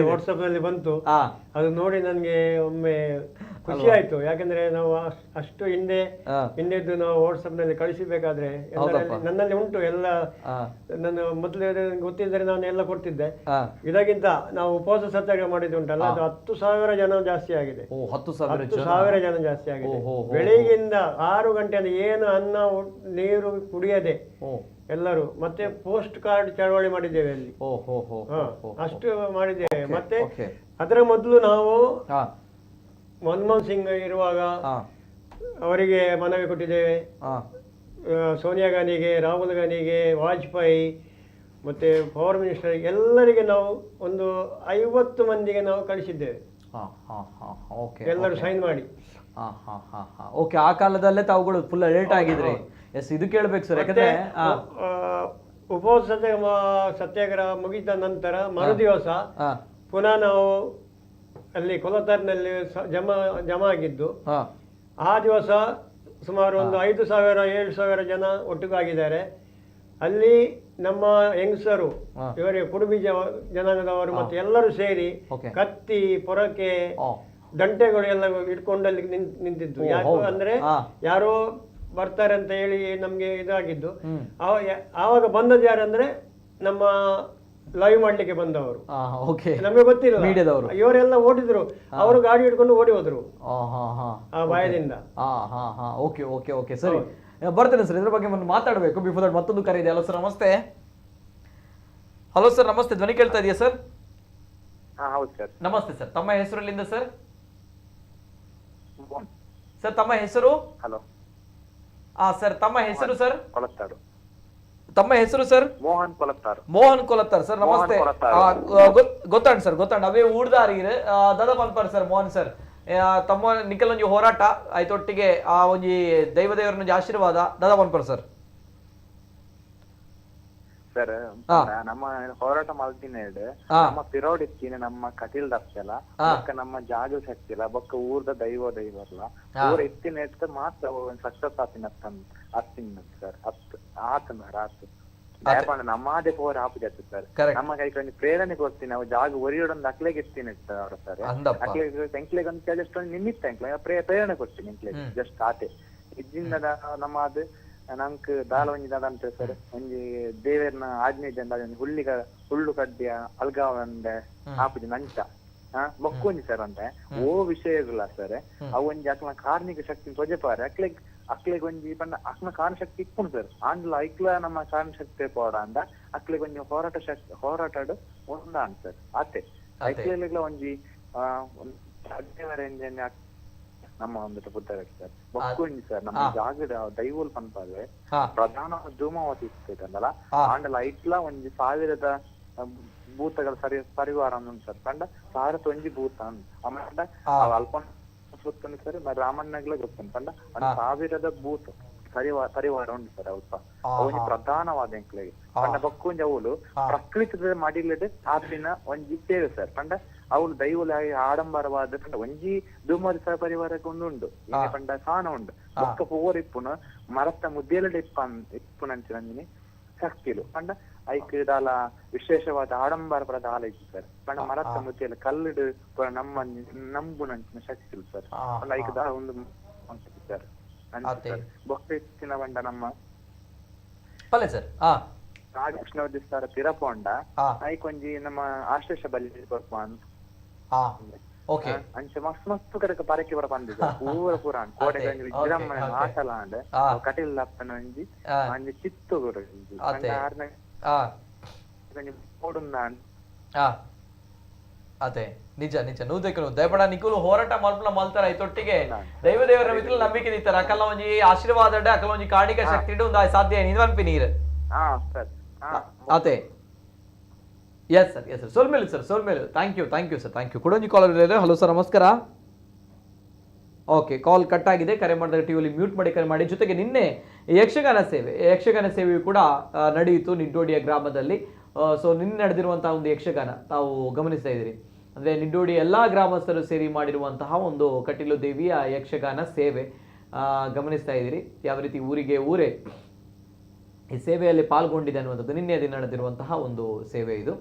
ವಾಟ್ಸ್ಆಪ್ ನಲ್ಲಿ ಬಂತು, ಅದು ನೋಡಿ ನನಗೆ ಒಮ್ಮೆ ಖುಷಿ ಆಯ್ತು. ಯಾಕಂದ್ರೆ ನಾವು ಅಷ್ಟು ಹಿಂದೆದ್ದು ನಾವು ವಾಟ್ಸ್ಆಪ್ ನಲ್ಲಿ ಕಳಿಸಬೇಕಾದ್ರೆ ನನ್ನಲ್ಲಿ ಉಂಟು ಎಲ್ಲ. ನನ್ನ ಮೊದಲು ಗೊತ್ತಿದ್ದರೆ ನಾನು ಎಲ್ಲ ಕೊಡ್ತಿದ್ದೆ. ಇದಕ್ಕಿಂತ ನಾವು ಉಪವಾಸ ಸತ್ಯಾಗ್ರಹ ಮಾಡಿದ್ದು ಉಂಟಲ್ಲ, ಅದು 10,000 ಜನ ಜಾಸ್ತಿ ಆಗಿದೆ. 10,000 ಜನ ಜಾಸ್ತಿ ಆಗಿದೆ. ಬೆಳಿಗ್ಗೆಯಿಂದ 6 ಗಂಟೆಯಿಂದ ಏನು ಅನ್ನ ನೀರು ಕುಡಿಯದೆ ಎಲ್ಲರೂ. ಮತ್ತೆ ಪೋಸ್ಟ್ ಕಾರ್ಡ್ ಚಳವಳಿ ಮಾಡಿದ್ದೇವೆ ಅಲ್ಲಿ, ಅಷ್ಟು ಮಾಡಿದ್ದೇವೆ. ಮತ್ತೆ ಅದರ ಮೊದಲು ನಾವು ಮನಮೋಹನ್ ಸಿಂಗ್ ಇರುವಾಗ ಅವರಿಗೆ ಮನವಿ ಕೊಟ್ಟಿದ್ದೇವೆ, ಸೋನಿಯಾ ಗಾಂಧಿಗೆ, ರಾಹುಲ್ ಗಾಂಧಿಗೆ, ವಾಜಪೇಯಿ ಮತ್ತೆ ಪವರ್ ಮಿನಿಸ್ಟರ್ ಎಲ್ಲರಿಗೆ ನಾವು ಒಂದು 50 ಮಂದಿಗೆ ನಾವು ಕಳಿಸಿದ್ದೇವೆ. ಎಲ್ಲರೂ ಸೈನ್ ಮಾಡಿ. ಓಕೆ, ಆ ಕಾಲದಲ್ಲೇ ತಾವುಗಳು ಫುಲ್ ಅಲರ್ಟ್ ಆಗಿದ್ರಿ. ಎಸ್, ಇದು ಕೇಳ್ಬೇಕು ಸರ್, ಯಾಕಂದ್ರೆ ಉಪವಾಸ ಸತ್ಯಾಗ್ರಹ ಮುಗಿದ ನಂತರ ಮರುದಿವಸ ಪುನಃ ನಾವು ಅಲ್ಲಿ ಕೊಲತಾರ್ನಲ್ಲಿ ಜಮಾ ಆಗಿದ್ದು, ಆ ದಿವಸ ಸುಮಾರು ಒಂದು 5,000 7,000 ಜನ ಒಟ್ಟಿಗಾಗಿದ್ದಾರೆ. ಅಲ್ಲಿ ನಮ್ಮ ಹೆಂಗಸರು, ಇವರಿಗೆ ಕುಡುಬಿ ಜನಾಂಗದವರು ಮತ್ತು ಎಲ್ಲರೂ ಸೇರಿ ಕತ್ತಿ, ಪೊರಕೆ, ದಂಟೆಗಳು ಎಲ್ಲ ಇಟ್ಕೊಂಡು ಅಲ್ಲಿ ನಿಂತಿದ್ದು. ಯಾಕೆ ಅಂದ್ರೆ ಯಾರೋ ಬರ್ತಾರೆ ಅಂತ ಹೇಳಿ ನಮ್ಗೆ ಇದಾಗಿದ್ದು. ಆವಾಗ ಬಂದದ್ದು ಯಾರಂದ್ರೆ ನಮ್ಮ ಲೈವ್ ಮಾಡ್ಲಿಕ್ಕೆ ಬಂದವರು, ನಮಗೆ ಗೊತ್ತಿಲ್ಲ. ಇವರೆಲ್ಲ ಓಡಿದ್ರು, ಅವರು ಗಾಡಿ ಹಿಡ್ಕೊಂಡು ಓಡಿ ಹೋದ್ರು ಆ ಭಯದಿಂದ. Okay okay okay, ಸರಿ, ಬರ್ತೇನೆ ಸರ್, ಇದ್ರ ಬಗ್ಗೆ ಮಾತಾಡಬೇಕು. ಬಿಫೋರ್ that ಮತ್ತೊಂದು ಕರೆ ಇದೆ. Hello sir, namaste. Hello sir, namaste. ಧ್ವನಿ ಕೇಳ್ತಾ ಇದೆಯಾ ಸರ್? ಹೌದು ಸರ್. ನಮಸ್ತೆ ಸರ್, ತಮ್ಮ ಹೆಸರು ಎಲ್ಲಿಂದ ಸರ್? ಸರ್ ತಮ್ಮ ಹೆಸರು? ಹಲೋ. ಸರ್ ತಮ್ಮ ಹೆಸರು ಸರ್? ಕೊಲತ್ತಾರು. ತಮ್ಮ ಹೆಸರು ಸರ್? ಮೋಹನ್ ಕೊಲತ್ತಾರು. ಮೋಹನ್ ಕೊಲತ್ತಾರ್ ಸರ್, ನಮಸ್ತೆ. ಗೊತ್ತಾಂಡ್ ಸರ್, ಗೊತ್ತಾಂಡ್. ಅವೇ ಊರ್ದಾರೀರ್ ದಾದಾ ಪನ್ಪರ್ ಸರ್. ಮೋಹನ್ ಸರ್, ತಮ್ಮ ನಿಖಲ್ ಒಂಜಿ ಹೋರಾಟ ಆಯ್ತೊಟ್ಟಿಗೆ ಆ ಒಂಜಿ ದೈವ ದೇವರೊಂಜಿ ಆಶೀರ್ವಾದ ದಾದಾ ಪನ್ಪರ್ ಸರ್. ಸರ್, ನಮ್ಮ ಹೋರಾಟ ಮಲ್ತಿನ ನಮ್ಮ ಪಿರೋಡ್ ಇತ್ತಿನ ನಮ್ಮ ಕಟೀಲ್ ದಪ್ಸಲ ಬೊಕ್ಕ ನಮ್ಮ ಜಾಗ ಶಕ್ತಿಲ್ಲ ಬೊಕ್ಕ ಊರ್ದ ದೈವ ದೈವರ್ಲ ಊರ ಇತ್ತಿನ ಎತ್ತ ಮಾತ್ರ ಸಕ್ಸಸ್ ಆತಿನ ಅತ್ತಿನ ಸರ್. ಅತ್ ಆತನ ಆತು ದಯಪಂಡ ನಮ್ಮದೇ ಪೋರ ಆಪುಜ ಸರ್. ನಮ್ಮ ಕೈಗೆ ಒಂದು ಪ್ರೇರಣೆ ಕೊಡ್ತೀನಿ, ನಾವು ಜಾಗ ಒರಿಯೋಡೊಂದು ಅಕ್ಲೆಗೆ ಇರ್ತೀನಿ ಅವ್ರ ಸರ್. ಅಕ್ಲೆಗೆ ಎಂಕ್ಲೆಗೆ ಒಂದು ಜಸ್ಟ್ ಒಂದು ನಿಮಿತ್ತ ಎಂಕ್ಲೆ ಪ್ರೇರಣೆ ಕೊಡ್ತೀನಿ ಎಂಕ್ಲೆಗೆ ಜಸ್ಟ್ ಆತೆ ಇದ್ದಿಂದ ನಮ್ಮ ಅದು ನಂಕ್ ದಾಲ ಒಂಜಿ ದಾದ ಅಂತ ಸರ್. ಒಂಜಿ ದೇವೇರ್ನ ಆಜ್ಞೆ ಒಂಜಿ ಹುಳ್ಳಿಗ ಹುಳ್ಳು ಕಡ್ಡಿಯ ಅಲ್ಗಾವಂದೆ ಆಪುಜಿ ನಂಚ ಬೊಕ್ಕೊಂಜಿ ಸರ್ ಅಂತೆ ಓ ವಿಷಯಗಳ ಸರ್. ಅವು ಒಂಜಿ ಅಕ್ಲ ಕಾರ್ಮಿಕ ಶಕ್ತಿ ತೊಜಪಾರೆ ಅಕ್ಲೆಗ್ ಅಕ್ಲೆಗ್ ಒಂಜಿ ಪಂಡ ಅಕ್ನ ಕಾರಣ ಶಕ್ತಿ ಇಪ್ಪುಂಡು ಸರ್. ಆಂಡ್ಲ ಐಕ್ಲ ನಮ್ಮ ಕಾರಣ ಶಕ್ತಿ ಪೋಡ ಅಂದ ಅಕ್ಲೆಗ್ ಒಂಜಿ ಹೋರಾಟ ಶಕ್ತಿ ಹೋರಾಟಡ್ ಒಂದಾಂಡ್ ಸರ್. ಆತೆ ಐಕ್ಲೆಗ್ಲ ಒಂಜಿ ನಮ್ಮ ಒಂದು ಪುತ್ತೂರು ಸರ್ ಬೊಕ್ಕೊಂಜಿ ಸರ್ ನಮ್ಮ ಜಾಗದ ದೈವೋಲ್ ಪನ್ಪಾದೆ ಪ್ರಧಾನ ಧೂಮಾವತಿ ಇತ್ತಲ್ಲ ಆಂಡಲ ಐಟ್ಲ ಒಂಜಿ ಸಾವಿರದ ಭೂತಗಳ ಸರಿ ಪರಿವಾರ ಉಂಟು ಸರ್ ಪಂಡ ಸಾವಿರದ ಒಂಜಿ ಭೂತ ಆಮೇಲೆ ಅಲ್ಪ ಗೊತ್ತುಂಡು ಸರ್ ರಾಮಣ್ಣಗ್ಲೇ ಗೊತ್ತುಂಟು ಪಂಡ ಒಂದು ಸಾವಿರದ ಭೂತ ಪರಿವಾರ ಉಂಟು ಸರ್ ಅಲ್ಪ ಒಂಜಿ ಪ್ರಧಾನವಾದ ಎಂಕ್ಲೆಗ್ ಪಂಡ ಬೊಕ್ಕೊಂಜಿ ಅವಳು ಪ್ರಕೃತಿದ ಮಡಿಲಡ್ ಆಪಿನ ಒಂಜಿ ಸೇವೆ ಸರ್ ಪಂಡ ಅವಳು ದೈವಲ ಆಡಂಬರವಾದ ಪಂಡ ಒಂಜಿ ಧೂಮದ ಸಹ ಪರಿವಾರಕ್ಕೆ ಒಂದು ಉಂಡು ಪಂಡ ಸಾನ ಉಂಡು ಬೊಕ್ಕ ಪೂರ ಇಪ್ಪುನು ಮರತ್ತ ಮುದ್ದೇಲಡ್ ಇಪ್ಪುನಂಚಿನ ಶಕ್ತಿಲು ಪಂಡ ಐಕ್ ದಾಲ ವಿಶೇಷವಾದ ಆಡಂಬರ ಪರ ದಾಲ ಇತ್ತು ಸರ್ ಪಂಡ ಮರತ್ತ ಮುದ್ದೇಲ ಕಲ್ಲುಡು ಪೂರ ನಮ್ಮ ನಂಬುನಂಚಿನ ಶಕ್ತಿಲು ಸರ್ ಪಂಡ ಐಕ್ ದಾಲ ಒಂದು ಸರ್ ಬೊಕ್ಕ ಇತ್ತಿನ ಪಂಡ ನಮ್ಮ ಸರ್ ನಾಗಕೃಷ್ಣ ದೇವಸ್ಥಾನ ಪಿರಪೋಂಡ ಐಕ್ ಒಂಜಿ ನಮ್ಮ ಆಶ್ಲೇಷ ಬಲಿ ಅಂಚ ಮಸ್ತ್ ಮಸ್ತ್ ಕಡೆಕ ಪರಕೆ ಪೂರ ಪಂದಿದೆ ಪೂರ ಪೂರ ಕೋಟೆ ವಿಜೃಂಭಣೆ ಆಟಲ ಅಂಡ್ ಕಟೀಲ್ ಅಪ್ಪನ ಒಂಜಿ ಒಂಜಿ ಚಿತ್ತೂರು ಅದೇ ನಿಜ ನಿಜ ನೂದಕ್ಕೆ ದಯಪಡ ನಿಕುಲು ಹೋರಾಟ ಮಲ್ಪಲ ಮಲ್ತಾರ ಐತೊಟ್ಟಿಗೆ ದೈವ ದೇವರ ಮಿತ್ರ ನಂಬಿಕೆ ದಿತ್ತಾರೆ ಅಕಲ ಒಂಜಿ ಆಶೀರ್ವಾದ ಅಕಲ ಒಂಜಿ ಕಾಣಿಕ ಶಕ್ತಿ ಇಡು ಒಂದು ಸಾಧ್ಯ ನೀನು ಅನ್ಪಿ ನೀರು ಅದೇ. ಎಸ್ ಸರ್, ಎಸ್ ಸರ್, ಸೋಲ್ಮೇಲು ಸರ್, ಸೋಲ್ಮೇಲು. Thank you, thank you sir, thank you. ಕುಡೊಂಜಿ call hello sir, ನಮಸ್ಕಾರ. ಓಕೆ, ಕಾಲ್ ಕಟ್ ಆಗಿದೆ. ಕರೆ ಮಾಡಿದಾಗ ಟಿವಿಯಲ್ಲಿ ಮ್ಯೂಟ್ ಮಾಡಿ ಕರೆ ಮಾಡಿ. ಜೊತೆಗೆ ನಿನ್ನೆ ಯಕ್ಷಗಾನ ಸೇವೆ, ಯಕ್ಷಗಾನ ಸೇವೆಯು ಕೂಡ ನಡೆಯಿತು ನಿಡ್ಡೋಡಿಯ ಗ್ರಾಮದಲ್ಲಿ. ಸೊ ನಿನ್ನೆ ನಡೆದಿರುವಂತಹ ಒಂದು ಯಕ್ಷಗಾನ ತಾವು ಗಮನಿಸ್ತಾ ಇದ್ದೀರಿ. ಅಂದರೆ ನಿಡ್ಡೋಡಿ ಎಲ್ಲ ಗ್ರಾಮಸ್ಥರು ಸೇರಿ ಮಾಡಿರುವಂತಹ ಒಂದು ಕಟೀಲು ದೇವಿಯ ಯಕ್ಷಗಾನ ಸೇವೆ ಗಮನಿಸ್ತಾ ಇದ್ದೀರಿ. ಯಾವ ರೀತಿ ಊರಿಗೆ ಊರೇ ಈ ಸೇವೆಯಲ್ಲಿ ಪಾಲ್ಗೊಂಡಿದೆ ಅನ್ನುವಂಥದ್ದು ನಿನ್ನೆ ದಿನ ನಡೆದಿರುವಂತಹ ಒಂದು ಸೇವೆ ಇದು.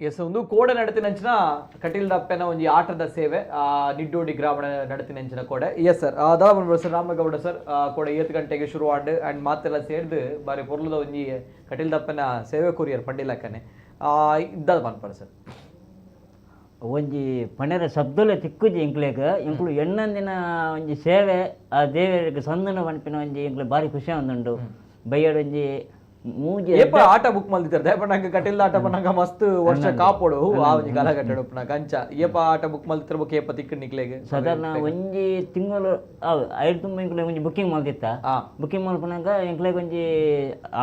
ಎಸ್, ಒಂದು ಕೋಡೆ ನಡತಿನಂಚಿನ ಕಟೀಲ್ದಪ್ಪನ ಒಂಜಿ ಆಟದ ಸೇವೆ ನಿಡ್ಡೋಡಿ ಗ್ರಾಮದ ನಡತಿನಂಚಿನ ಕೋಡೆ. ಎಸ್ ಸರ್, ದಾದ ಸರ್ ರಾಮಗೌಡ ಸರ್, ಕೋಡೆ 8 ಗಂಟೆಗೆ ಶುರು ಆಂಡ್ ಆ್ಯಂಡ್ ಮಾತೆಲ್ಲ ಸೇರ್ದು ಬಾರಿ ಪೊರ್ಲದ ಒಂಜಿ ಕಟೀಲ್ದಪ್ಪನ ಸೇವೆ ಕೊರಿಯರ್ ಪಂಡಿಲಕ್ಕನೆ ಇದ್ದಾದ ಪನ್ಪರ ಸರ್. ಒಂಜಿ ಪಣೆರ ಶಬ್ದಲೆ ತಿಕ್ಕುಜಿ ಎಂಕ್ಲೆಗ್ ಎಂಕ್ಲು ಎಣ್ಣಂದಿನ ಒಂಜಿ ಸೇವೆ ಆ ದೇವರಿಗೆ ಸಂದನ ಪನ್ಪಿನ ಒಂಜಿ ಎಂಕ್ಲೆ ಭಾರಿ ಖುಷಿ ಒಂದುಂಡು. ಬಯ್ಯಡ್ ಒಂಜಿ ಮೂಜಿ ಏಪ ಆಟ ಬುಕ್ ಮಲ್ದಿದ್ದಾರೆ ದಯಪಣ್ಣಂಗ ಕಟೀಲ್ ಆಟ ಪನ್ನಂಗ ಮಸ್ತ್ ವರ್ಷ ಕಾಪೋಡು ಆ ಒಂಜಿ ಕಾಲಘಟ್ಟ ಉಪ್ಪುನಾಗ ಅಂಚ ಏಪ ಆಟ ಬುಕ್ ಮಲ್ದಿತ್ತರ ಬೊಕ್ಕ ಏಪ ತಿಕ್ಕು ನಿಕ್ಲೆಗ್ ಸಾಧಾರಣ ಒಂಜಿ ತಿಂಗಳು ಐದು ತುಂಬ ಎಂಕ್ಲೆ ಒಂಜಿ ಬುಕ್ಕಿಂಗ್ ಮಲ್ದಿತ್ತ. ಬುಕ್ಕಿಂಗ್ ಮಲ್ಪನಾಗ ಎಂಕ್ಲೆಗ್ ಒಂಜಿ